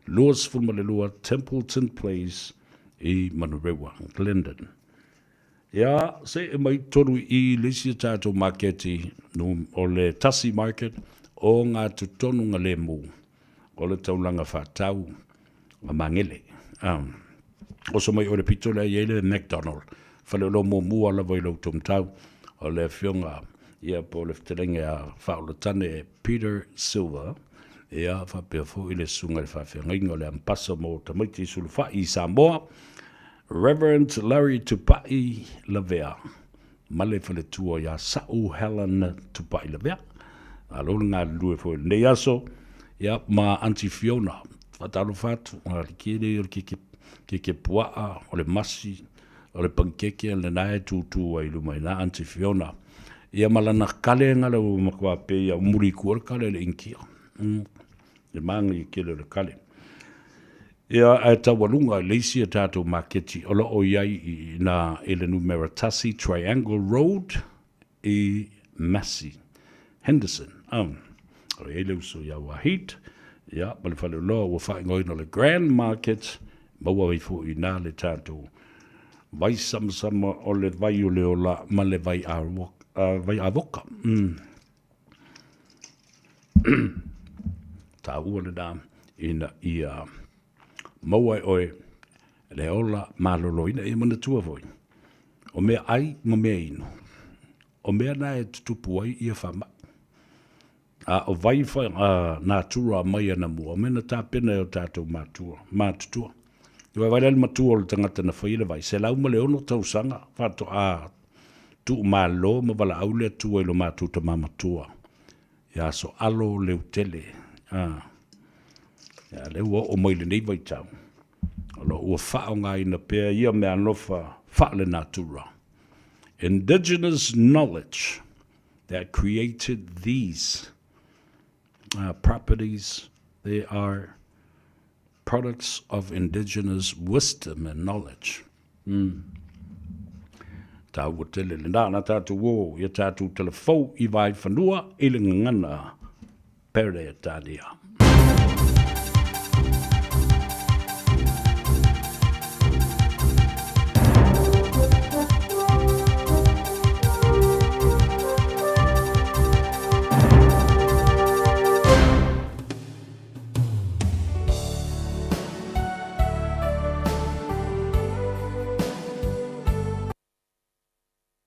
22 Templeton Place i Manurewa, Glendon. Ia, see mai totonu i le isi o tatou maketi, o le Tasi Market, o ngā totonu nga lemu o le taulaga faatau a Magele. Oso mai oe le pito lea i ai le McDonald, faleoloa muamua lava i lou taumatau, o le afioga ia po o le fetalaiga ia Faaolatane Peter Silva, ia faapea foi le susuga i le faafeagaiga o le Ambasa mo tamaiti sulufai i Samoa, Reverend Larry Tupai Lavea ma le faletua ia Sa'u Helen Tupai Lavea. Malo le galulue foi i lenei aso, ia ma Aunty Fiona. Faatalofa atu, a le kele o le keke, keke puaa, o le masi, o le panikeke, lena e tūtū ai i luma i ina Aunty Fiona. Ia ma lana kale nga le ua matua pei a muli i tua le kale a le Initia. Le manaia tele o le kale. Ia, ae taualuga i le isi a tatou maketi o lo o i ai i ina i le numera tasi Triangle Road i Massey, Henderson. Um, o i ai le uso ia Wahid, ia, ma le faleoloa ua faaigoaina o le Grand Market, maua ai foi i ina le tatou vai samasama o le vai o le ola ma le vai vai avoka. Taua lena ina ia maua e oe le ola maloloina. Ia manatua foi, o mea ai ma mea inu, o mea na e tutupu ai ia faamai. A o vai fa, a, natura mai anamua, o mea na tapena e o tatou matua, matutua. I vaivai la le matua o le tagata na faia le vai, 106 tausaga faatoa tuumalo ma valaau le Atua i lo matou tama matua ia Soalo Leutele. A, ia lea ua oo mai lenei vaitau, o lo ua faaaogaina pea ia meaalofa faalenatura, indigenous knowledge that created these properties, they are products of indigenous wisdom and knowledge. Mm. Tāua tele lenā, nā tātou ō i a tātou telefou i Vaefanua i le gagana Peretania.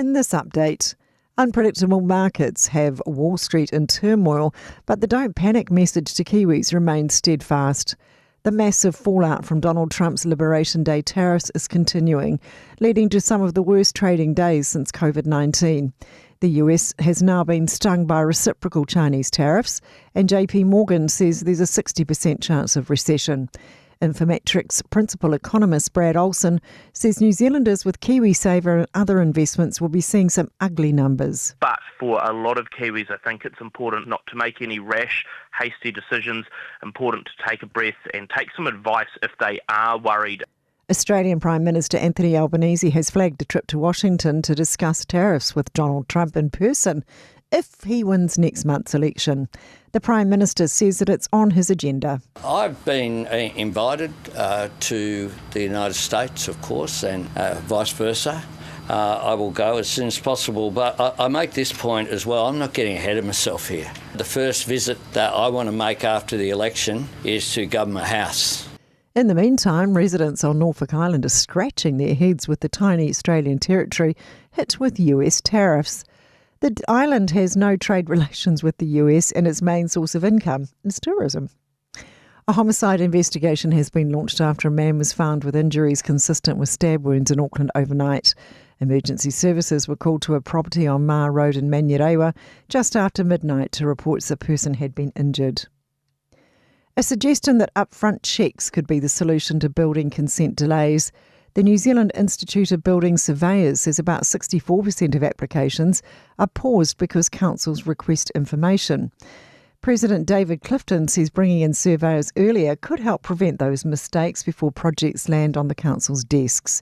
In this update, unpredictable markets have Wall Street in turmoil, but the don't panic message to Kiwis remains steadfast. The massive fallout from Donald Trump's Liberation Day tariffs is continuing, leading to some of the worst trading days since COVID 19. The US has now been stung by reciprocal Chinese tariffs, and JP Morgan says there's a 60% chance of recession. Infometrics principal economist Brad Olson says New Zealanders with KiwiSaver and other investments will be seeing some ugly numbers. But for a lot of Kiwis, I think it's important not to make any rash, hasty decisions, important to take a breath and take some advice if they are worried. Australian Prime Minister Anthony Albanese has flagged a trip to Washington to discuss tariffs with Donald Trump in person if he wins next month's election. The Prime Minister says that it's on his agenda. I've been uh, invited uh, to the United States, of course, and uh, vice versa. Uh, I will go as soon as possible. But I, I make this point as well. I'm not getting ahead of myself here. The first visit that I want to make after the election is to Government House. In the meantime, residents on Norfolk Island are scratching their heads with the tiny Australian territory hit with US tariffs. The island has no trade relations with the US and its main source of income is tourism. A homicide investigation has been launched after a man was found with injuries consistent with stab wounds in Auckland overnight. Emergency services were called to a property on Mar Road in Manurewa just after midnight to reports a person had been injured. A suggestion that upfront checks could be the solution to building consent delays. The New Zealand Institute of Building Surveyors says about 64% of applications are paused because councils request information. President David Clifton says bringing in surveyors earlier could help prevent those mistakes before projects land on the council's desks.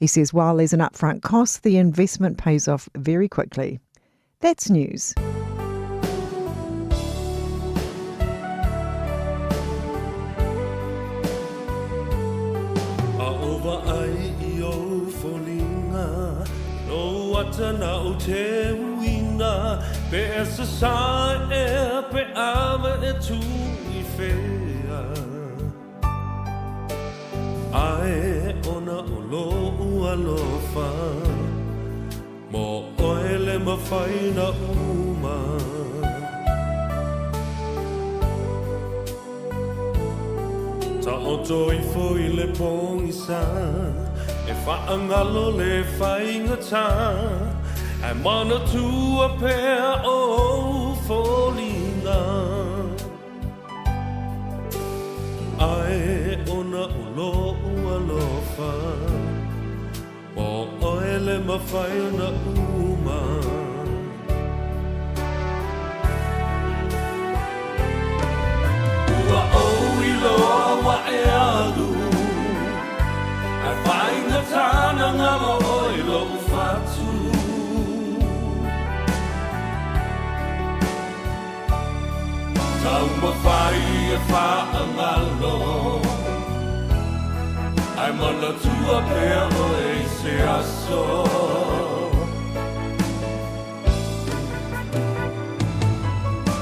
He says while there's an upfront cost, the investment pays off very quickly. That's news. Ae ona o lou alofa Mo oe le mawhai na uma Taoto ifo i le pogisa E whaangalo le whaingata Ae manatua pea o foliga Ae ona o lou alofa O oe le mawhai ona uma Ua ou iloa ua e alu Ae faigata na ngalo oe lou fatu Taumafai e whaangalo Ae manatua pea oe i se aso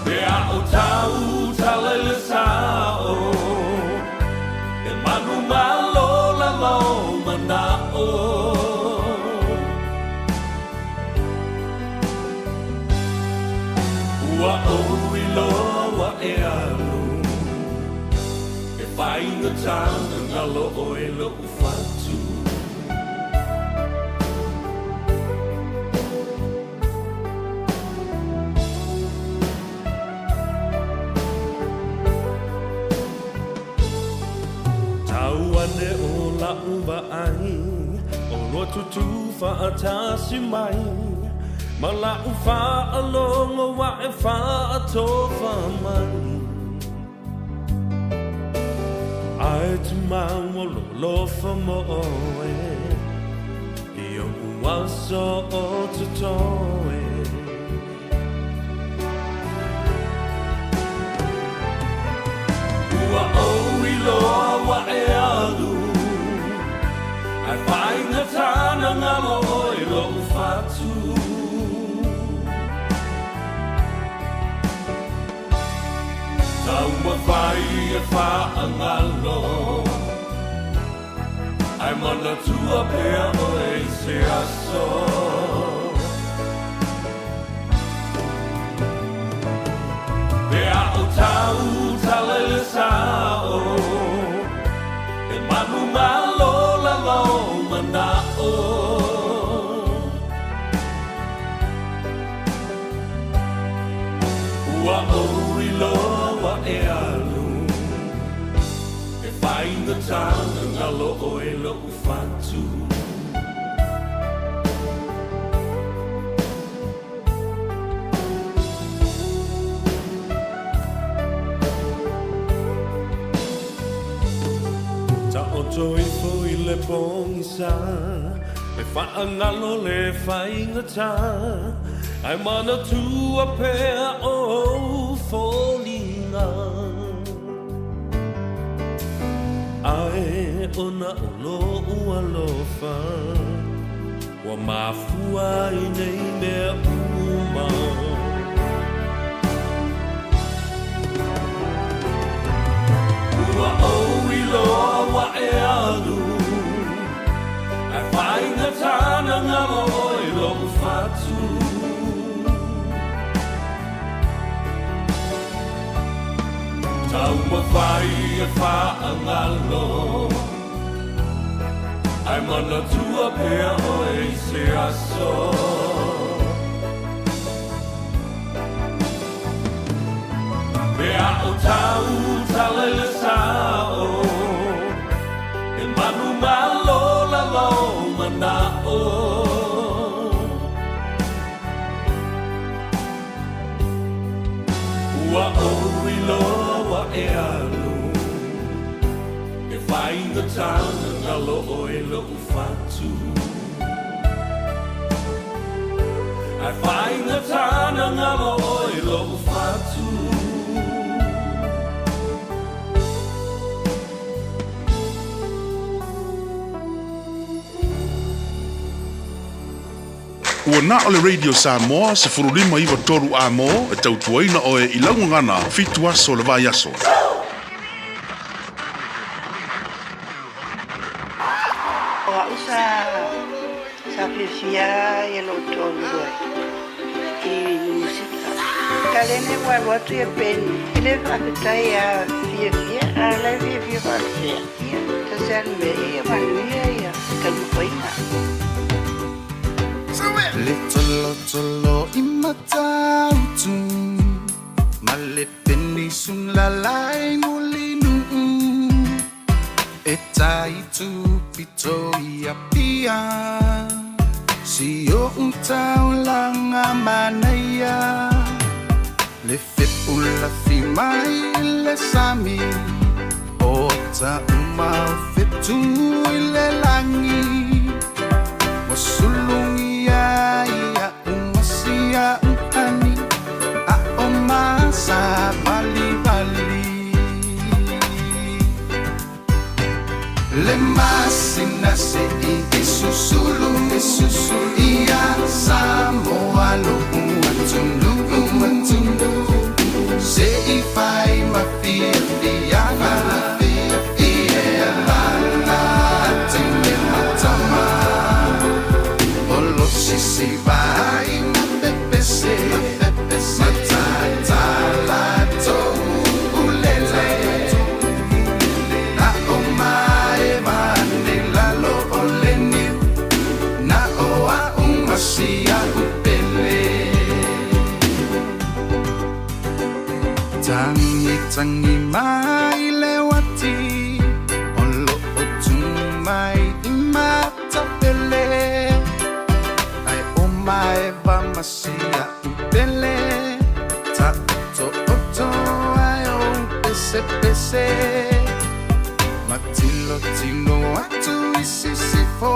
Pe a o tau tala i le sao E manu malo lava o manao Ua ou iloa ua e alu E faigata na ngalo oe lou fatu Tau ane o la'u vaai Olua tutū faatasi mai Ma la'u faalogo ua e faatofa mai Ae tumau o lou alofa mo oe I o'u aso o totoe Ua ou iloa ua e alu Ae faigata na ngalo oe lou fatu Taumafai e whaangalo Ae manatua pea oe i se aso Pe a o tau tala i le sao E manu malo lava o manao. faigata na galo oe lo'u fatu. Taoto ifo i le pogisa e faagalo le faigata ae manatua pea o ou foliga Ae ona o lo'u alofa ua mafua ai nei mea uma. Ua ou iloa ua e alu Ae faigata na galo oe lo'u fatu. Taumafai e faagalo Ae manatua pea oe i se aso. Pe a o tau tala i le sao E manumalo lava ou mana'o. Ua ou iloa ua e alu E faigata na galo oe lo'u fatu Ae faigata na galo oe lo'u fatu. Ua na o le Radio Samoa 15 93 A-mo e tautuaina oe i lau gagana fitu aso o le vaiaso. O a'u sa sa fiafia ia lo'u toalua i musika. Talene ua alu atu ia Penny e le faafetai a fiafia a la e fiafia faafefea. Ia tasi a le mea ia manuia ia taumafaiga. Le tolotolo i Matautu ma le penisulala i Mulinuu e tai tupito i Apia si o'u taulaga manaia le fepulafi mai i le sami o ata uma o fetu i le lagi ua sulugia ia uma sia uhani a o masa valivali le masina se'i e susulu e susulu ia Samoa lo'u atunuu atunuu se'i fai ma fiafiaga ia lala matama o lo sisi vai ma pepese matatala toulele na o mae vane lalo o le niu na o a'u masia upele tagi tagi mai le uati o lo'o tu mai i matapele ae o maeva masia upele ta'oto'oto ae o pesepese matilotilo atu i sisifo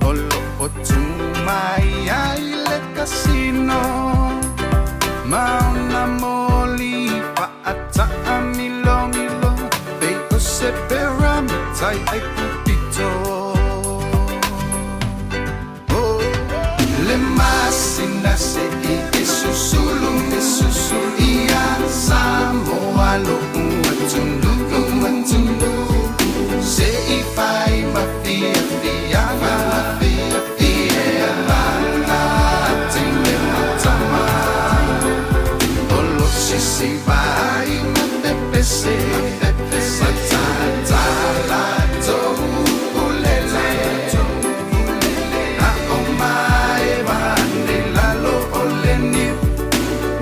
o lo'o tu mai ai le kasino ma ona moli fa'ata'a milomilo pei o se pera matai ai pupito. Oh, le masina se'i e susulu e susulu ia Samoa lo'u atunuu atunuu se'i fai ma fiafiaga ia lala tele matama o lo sisi vai ma pepese matatala toulele na o mae vane lalo o le niu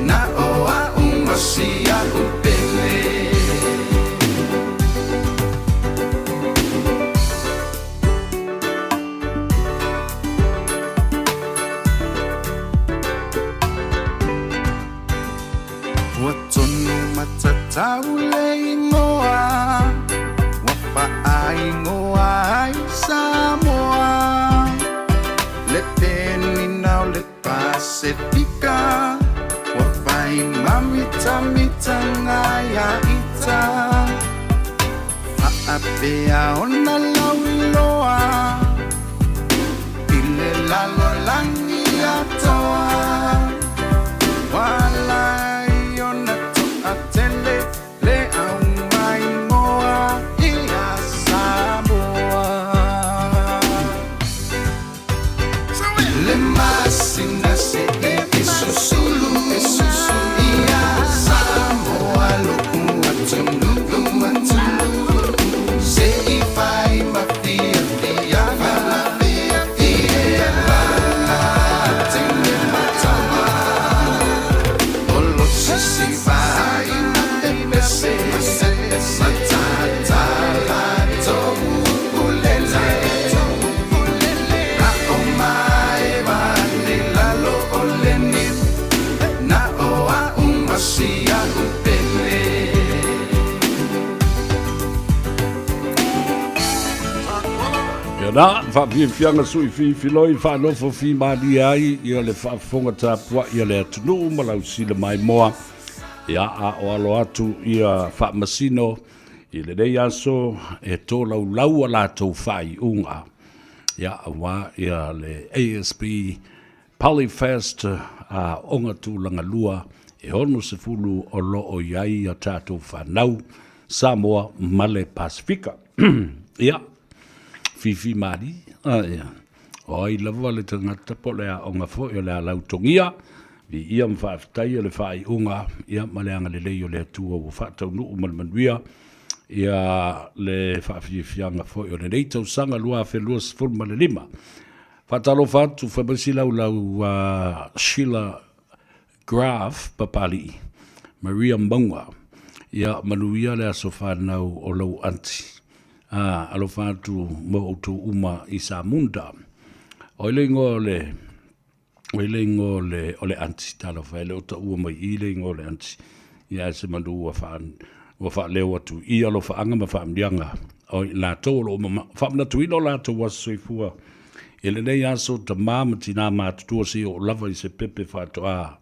na o a'u masia upele. le igoa ua faaigoa ai Samoa. Le penina o le Pasefika ua fai mamitamitaga ia ita. Faapea ona lauiloa i le lalolagi atoa. Ua ala ai ona toatele le aumaigoa ia Samoa. Le masina se e susulu ia Samoa lo'u atunuu se i fai ma fiafiaga ia tele mataga o lo sisi vai pepese matata latou ulele a o maeva ane lalo o le niu na o a'u ma si a'u pele. Ia na, faafiafiaga sui filifiloi faanofo fimalie ai ia le faafofoga tapuai a le atunuu ma lausila maimoa. Ia, a o alo atu ia faamasino i lenei aso e tolaulau a latou faaiuga. Ia, aua ia le ASB Polyfest a Aoga Tulagalua e 60 o lo o i ai a tatou fanau Samoa ma le Pasefika. Ia, fifi malie, ia, o ai lava le tagata po o le aoga foi o le a lautogia, viia ma faafetaia le faaiuga, ia, ma le agalelei o le Atua ua faataunuu ma le manuia, ia, le faafiafiaga foi o lenei tausaga 2025. Faatalofa atu, fai mai si laulau a Sheila Graf Papalii, Maria Mauga. Ia manuia le aso fanau o lou aunty. Ah, alofa atu mo outou uma i Samunda. O ai le igoa o le o ai le igoa o le o le aunty talofa e le o taua mai i le igoa o le aunty. Ia ae se manu ua faa ua faaleo atu i alofaaga ma faamanuiaga o i latou o lo o faamanatuina o latou aso soifua i lenei aso, tama ma tinā matutua seia oo lava i se pepe faatoa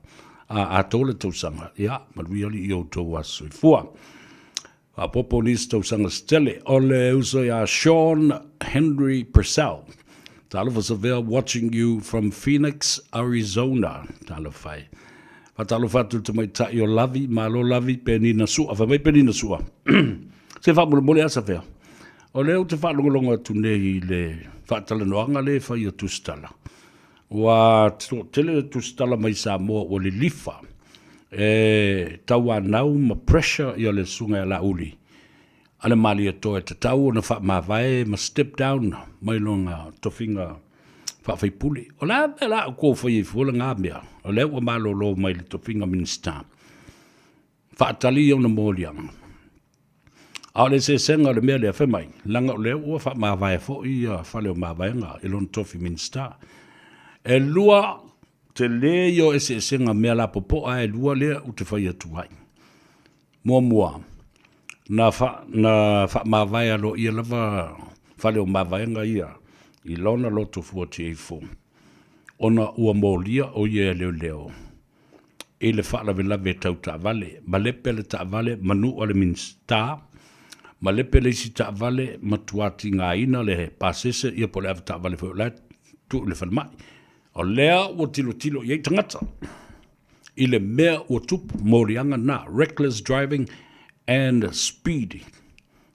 a atoa le tausaga. Ia, manuia alii i outou aso soifua. Faaopoopo nisi tausaga se tele. O le uso ia Sean Henry Purcell. Talofa Savea watching you from Phoenix, Arizona. Talofa e. Faatalofa atu i le tamaitai o Lavi, malo Lavi, Penina Sua, fai mai Penina Sua. Se faamolemole a Savea. O lea ou te faalogologo atu nei i le faatalanoaga lea e fai a Tusitala. Ua toatele Tusitala mai Samoa ua lilifa e tauanau ma pressure ia le susuga ia Laauli a le Malietoa e tatau ona faamavae ma step down mai lona tofiga faafaipule. O le a mea la ua fai ai fua lena mea? O lea ua malolo mai le tofiga Minisita. Faatali ona moliaga. A o le eseesega o le mea lea, fai mai, leaga o lea ua faamavae foi ia fale o mavaega i lona tofi Minisita. E lua tele ia o eseesega mea lapopoa e lua lea ou te fai atu ai. Muamua, na, fa, na faamavae aloaia lava fale o mavaega ia i lona loto 44, ona ua molia o ia e leoleo i le faalavelave tau taavale, malepe le taavale manua le Minisita, malepe le isi taavale matua tigaina le pasese ia po o le avetaavale foi o la e tuu i le falemai. O lea ua tilotilo i ai tagata i le mea ua tupu, moliaga na, reckless driving and speed,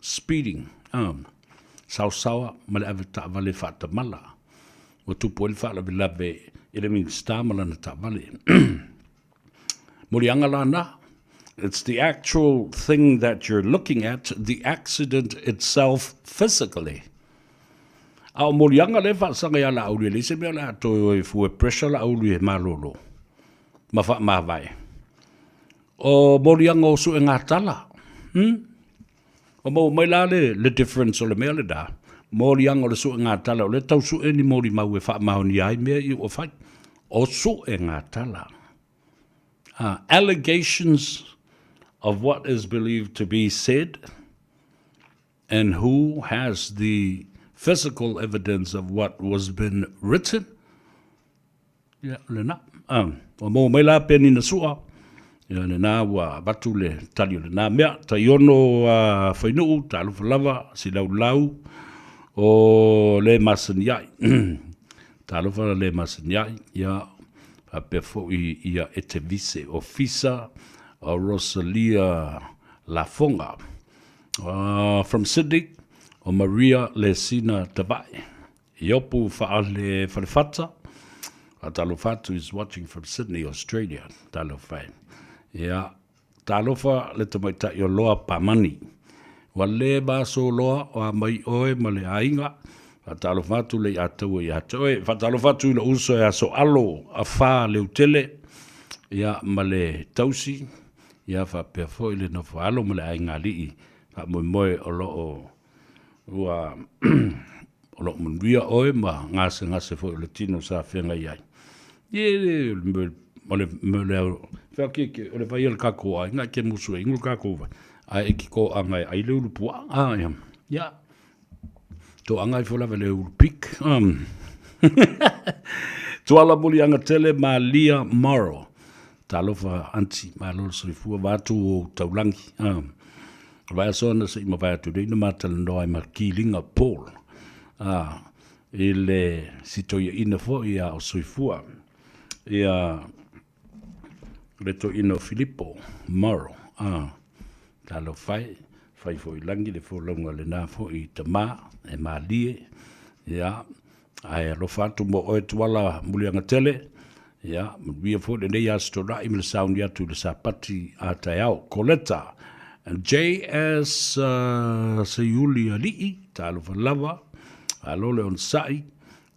speeding, saosaoa ma le avetaavale faatamala. Ua tupu ai le faalavelave i le Minisita ma lana taavale. Moliaga la na, it's the actual thing that you're looking at, the accident itself physically. A o moliaga lea e faasaga ia Laauli, e leai se mea o le a toe o e fua e pressure Laauli e malolo ma faamavae. O moliaga o suegatala, Ua maua mai la le, le difference o le mea lena, moliaga o le suegatala, o lea e tau sue ni molimau e faamaonia ai mea ia ua fai. O suegatala. Allegations of what is believed to be said and who has the physical evidence of what was been written? Ia, lena. Ah, ua maua mai la peni na sua. Ia, lena ua avatu le tali o lena mea. Taiono a Fainuu, talofa lava, silaulau o le masani ai. Talofa le masani ai. Ia, faapea foi ia Etevise Ofisa o Rosalia Lafoga. From Sydney, o Maria Lesina Tavae. Iopu Faale Falefata, Talofa atu is watching from Sydney, Australia. Talofa e. Ia, talofa le tamaitai o Loa Pamani. Ua le maso loa o a mai oe ma le aiga. Faatalofa atu le ia taua ia te oe. Faatalofa atu i lou uso e aso alo a fa leutele. Ia, ma le tausi. Ia, faapea foi le nofo alo ma le aiga alii. Faamoemoe o lo o Ua o lo o manuia oe ma gasegase foi o le tino sa feagai ai. Ie, o le mea lea, fea ke ke, o le vai a le kākou aiga, ke musu e ingo le kākou vai. Ae e ki ko anga e ai le ulu pua'a, a, ia, ia. To anga i fo lava le ulu pik. Tuala muli anga tele ma Lia Morrow. Talofa aunty, malo le soifua, vaeatu o taulangi. O le vaiaso ana se i mavae atu nei na ma talanoa ai ma Kilinga Paul, ā, i le sitoiaina foi a o soifua ia le toeaina o Filipo Morrow, ā, talofa e, fai foi i lagi le folauga a lena foi tama e malie, ia, Ae alofa atu mo oe Tuala Muliagatele, ia, manuia foi lenei Aso Toonai ma le sauni atu i le Sapati a taeao. Coletta JS uh, Seiuli Alii, talofa lava, alo le onosai,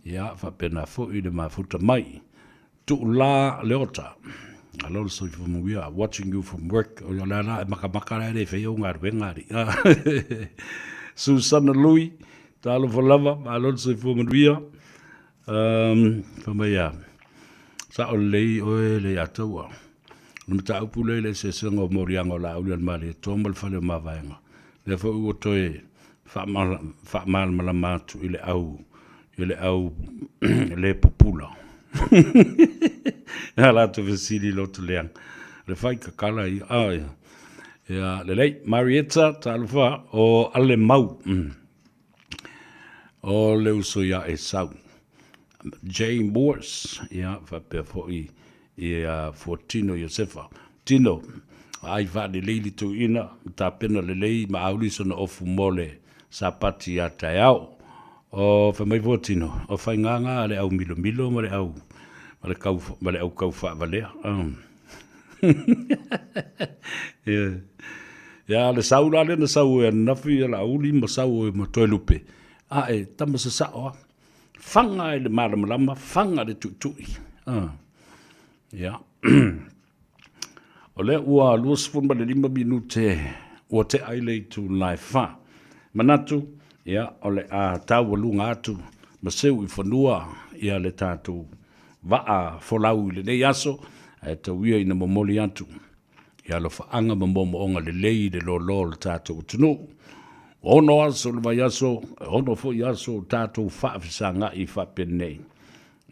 ia, faapena foi le mafuta mai. Tuulā Leota, alo le soifua manuia, watching you from work, o ia la e makamaka la e le whai au galuega ali. Susana Lui, talofa lava, malo le soifua manuia. Um, fa mai ia, sa o lelei oe le ia taua. O le mataupu lea i le eseesega o moliaga o Laauli a le Malietoa ma le fale o Mavaega. Lea foi ua toe faamalamalama atu i le au i le au le pupula. A latou fesili i loto leaga. Le fai kakala ia. Ah, ia. Ia, lelei. Marietta, talofa, o Ale Mau. Mm. O le uso ia Esau. Jay Morse, ia, faapea foi ia Fuatino Iosefa. Tino, ai faalelei le tuuina, ma tapena lelei ma auli sona ofu mo le Sapati a taeao. O fai mai Fuatino, o faigaga a le au milomilo ma le au ma le kau ma le au kau faavalea. Um. yeah. Ia le sau la lena sau e ananafi ia Laauli ma sau e ma Toelupe. A e tama sasao a. Faga i le malamalama, faga i le tuitui. Ah. Ia. O lea ua 25 minute ua tea i le itula e 4. Manatu, ia, o le a taualuga atu ma seu i fanua ia le tatou vaa folau i lenei aso, ae tau ia ina momoli atu i alofaaga ma moomooga lelei i le loaloa o le tatou atunuu. Ua ono aso le vaiaso, e ono foi aso o tatou faafesagai faapenei.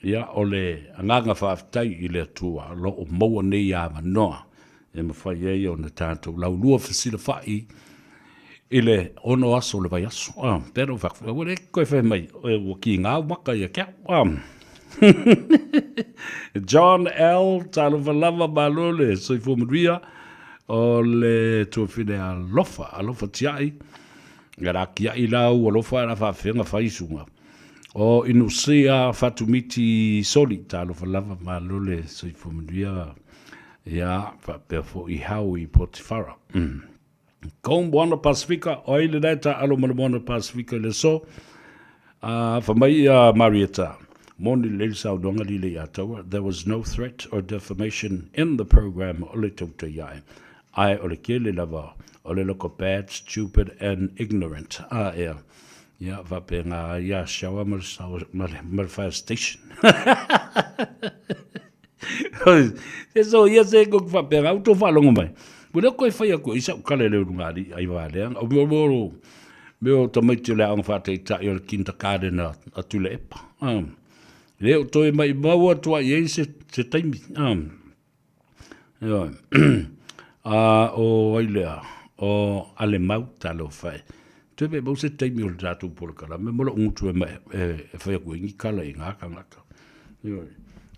Ia, o le agaga faafetai i le Atua o lo o maua nei avanoa e mafai ai ona tatou laulua fesilafai i le ono aso o le vaiaso. Ah, pea na ou fai atu, ua le toe fai mai, ua kiga au maka ia te au. Ah. John L. Talofa lava, malo le soifua manuia o le tuafine alofa, alofa tiai. Ia la kiai la u alofa la faafeaga fai suga. O Inusia Fatumiti Soli, talofa lava, malo le soifua manuia. Ia, faapea foi Howie Potifara. Mm. Kou Moana Pasifika, o ai lena e taaalo ma le Moana Pasifika i le aso? Uh, fa mai ia Marietta, moni lelei le saunoaga lile ia taua, there was no threat or defamation in the program o le tautai ae. Ae o le kele lava, o le loko bad, stupid and ignorant. A ea, ia faapena ai ia shower ma le, ma le, ma le fire station. Se so ia se ko faapena, u tau faalogo mai. Ua le koe fai aku i sau kale le ulugalii ai valeaga. O mea o mea o tamaiti o le aoga faataitai o le kindergarten a Tuilaepa. Le o toe maimau atu ai i ai se, se taimi. Ioe. A o ai lea, o Alemau, talofa e. Toe maimau se taimi o le tatou polokalame mo lou gutu e, e, e fai atu ai ni kala i ngā kangaka. Ioe.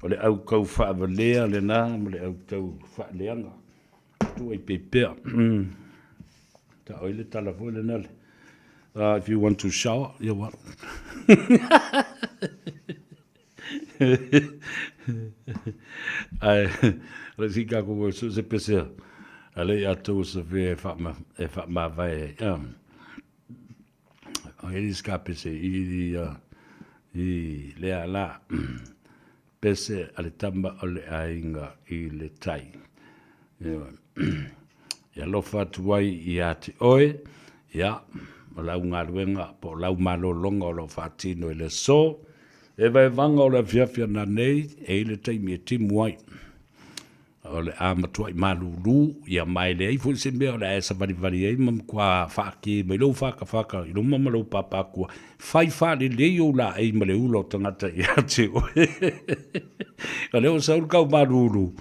O le au tau faavalea lena ma le au tau faaleaga. Tuu ai pepea. Ta oi le tala foi lena le. If you want to shower, yeah, what? Ae, o le sika ko so se pese a le ia tau se fe e wha e wha mavae ai. O e ka pese i i i le ala pese a le tama o le aiga i le tai. E alofa atu ai ia te oe, ia, o lau galuega po o lau malologa o lo o faatino i le aso, e vaevaga o le afiafi ananei, e i ai le taimi e timu ai. O le a matuai malulu, ia ma e leai foi se mea o le a e savalivali ai ma matua faakē mai lou whakawhaka i luma ma lou pāpākua, fai faalelei ou laei ma le ula o tagata ia te oe. O lea ua sau le kau malulu,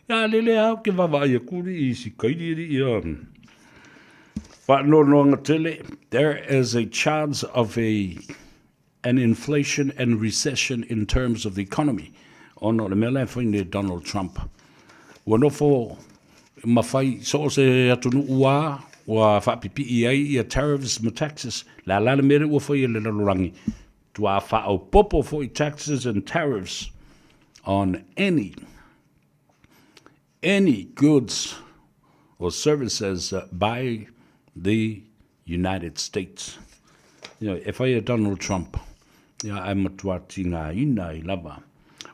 ia lele lava ou te vaavaai atu alii i si kaili alii ia. Faanoanoaga tele, there is a chance of a an inflation and recession in terms of the economy ona o le mea la e fai nei e Donald Trump. Ua nofo ma fai so o se atunuu lava ua faapipii ai ia tariffs ma taxes. Le a la le mea lea ua fai e le lalolagi? Tuaa faaopoopo foi taxes and tariffs on any any goods or services by the United States. You know, e whai e Donald Trump, ia, ai matua tīngā ina i lava.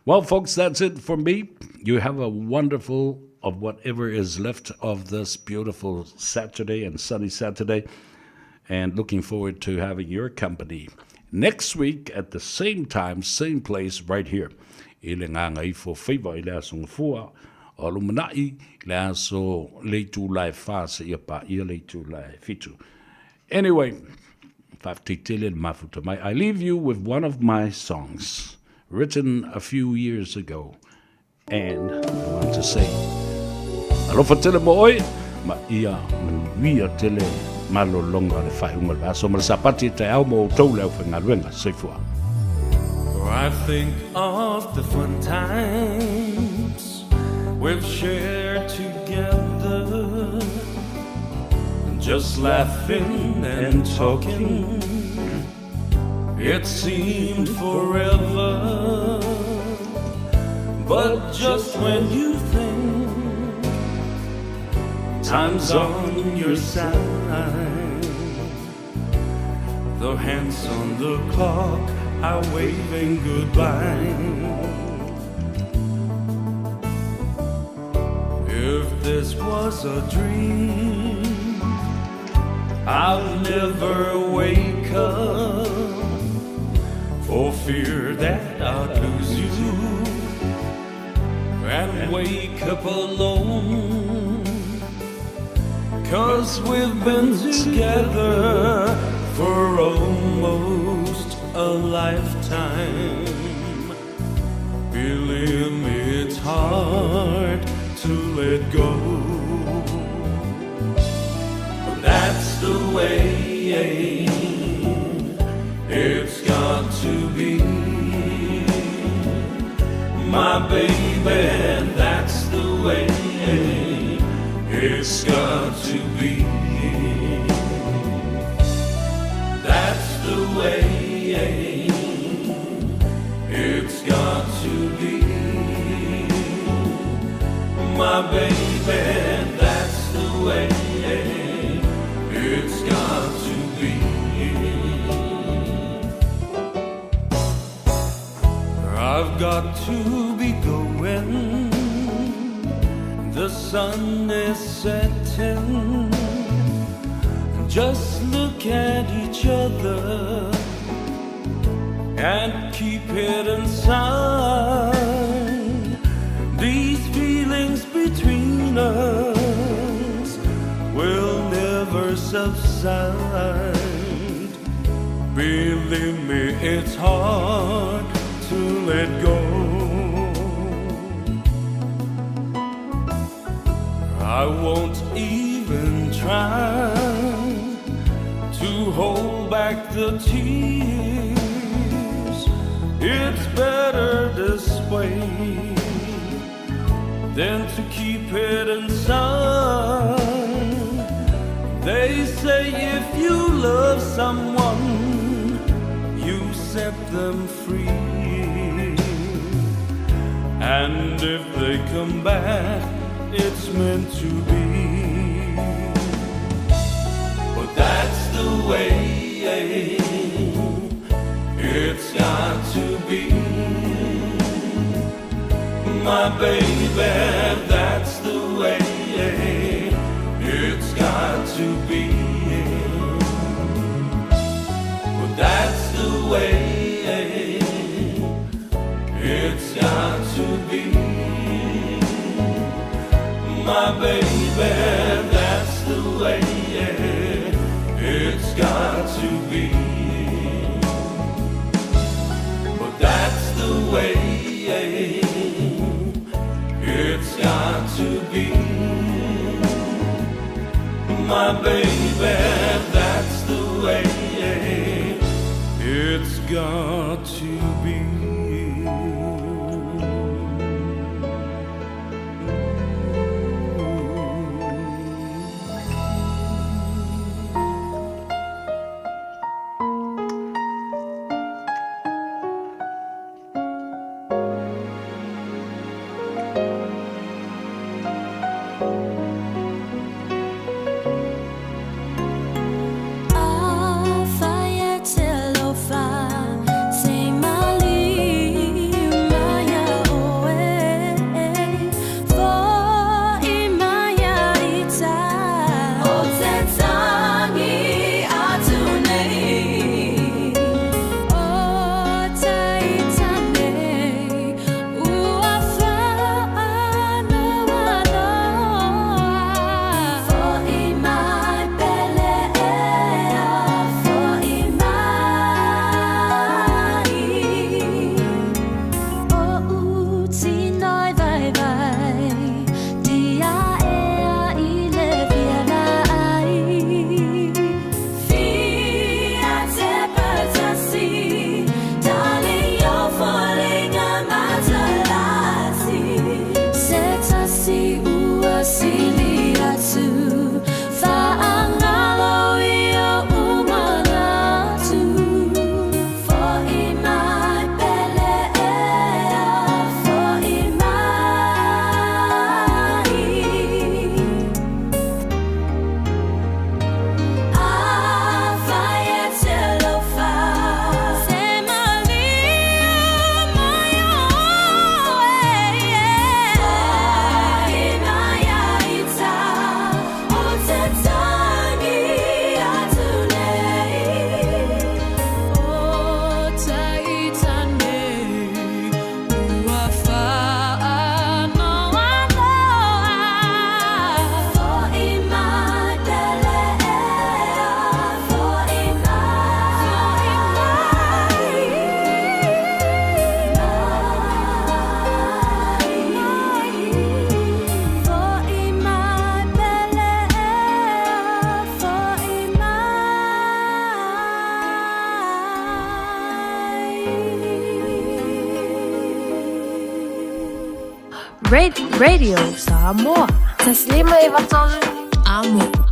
Well, folks, that's it for me. You have a wonderful of whatever is left of this beautiful Saturday and sunny Saturday. And looking forward to having your company next week at the same time, same place, right here. I le Gagaifo Faiva i le Aso Gafua o lumanai i le aso le itula e 4 seia paia le itula e 7. Anyway, faafetai tele le mafuta mai. I leave you with one of my songs written a few years ago and I want to say alofa tele mo oe ma ia manuia tele malologa o le faaiuga o le vaiaso ma le Sapati e taeao mo outou le aufaigaluega. Soifua. For I think of the fun times we've shared together, just laughing and talking. It seemed forever, but just when you think time's on your side, the hands on the clock are waving goodbye. If this was a dream, I'll never wake up for fear that I'd lose you and wake up alone. Cause we've been together for almost a lifetime. Believe me, it's hard to let go. But that's the way it's got to be. My baby, that's the way it's got to be. That's the way it's got to be. My baby, that's the way it's got to be. I've got to be going. The sun is setting. Just look at each other and keep it inside. These feelings between us. subside. Believe me, it's hard to let go. I won't even try to hold back the tears. It's better this way than to keep it inside. They say if you love someone, you set them free. And if they come back, it's meant to be. But that's the way it's got to be. My baby, that's the way it's got to be. But that's the way it's got to be. My baby, that's the way it's got to be. But that's the way it's got to be. My baby, that's the way it's got to be. Radio Samoa. Taslima e Vatolu. Amo.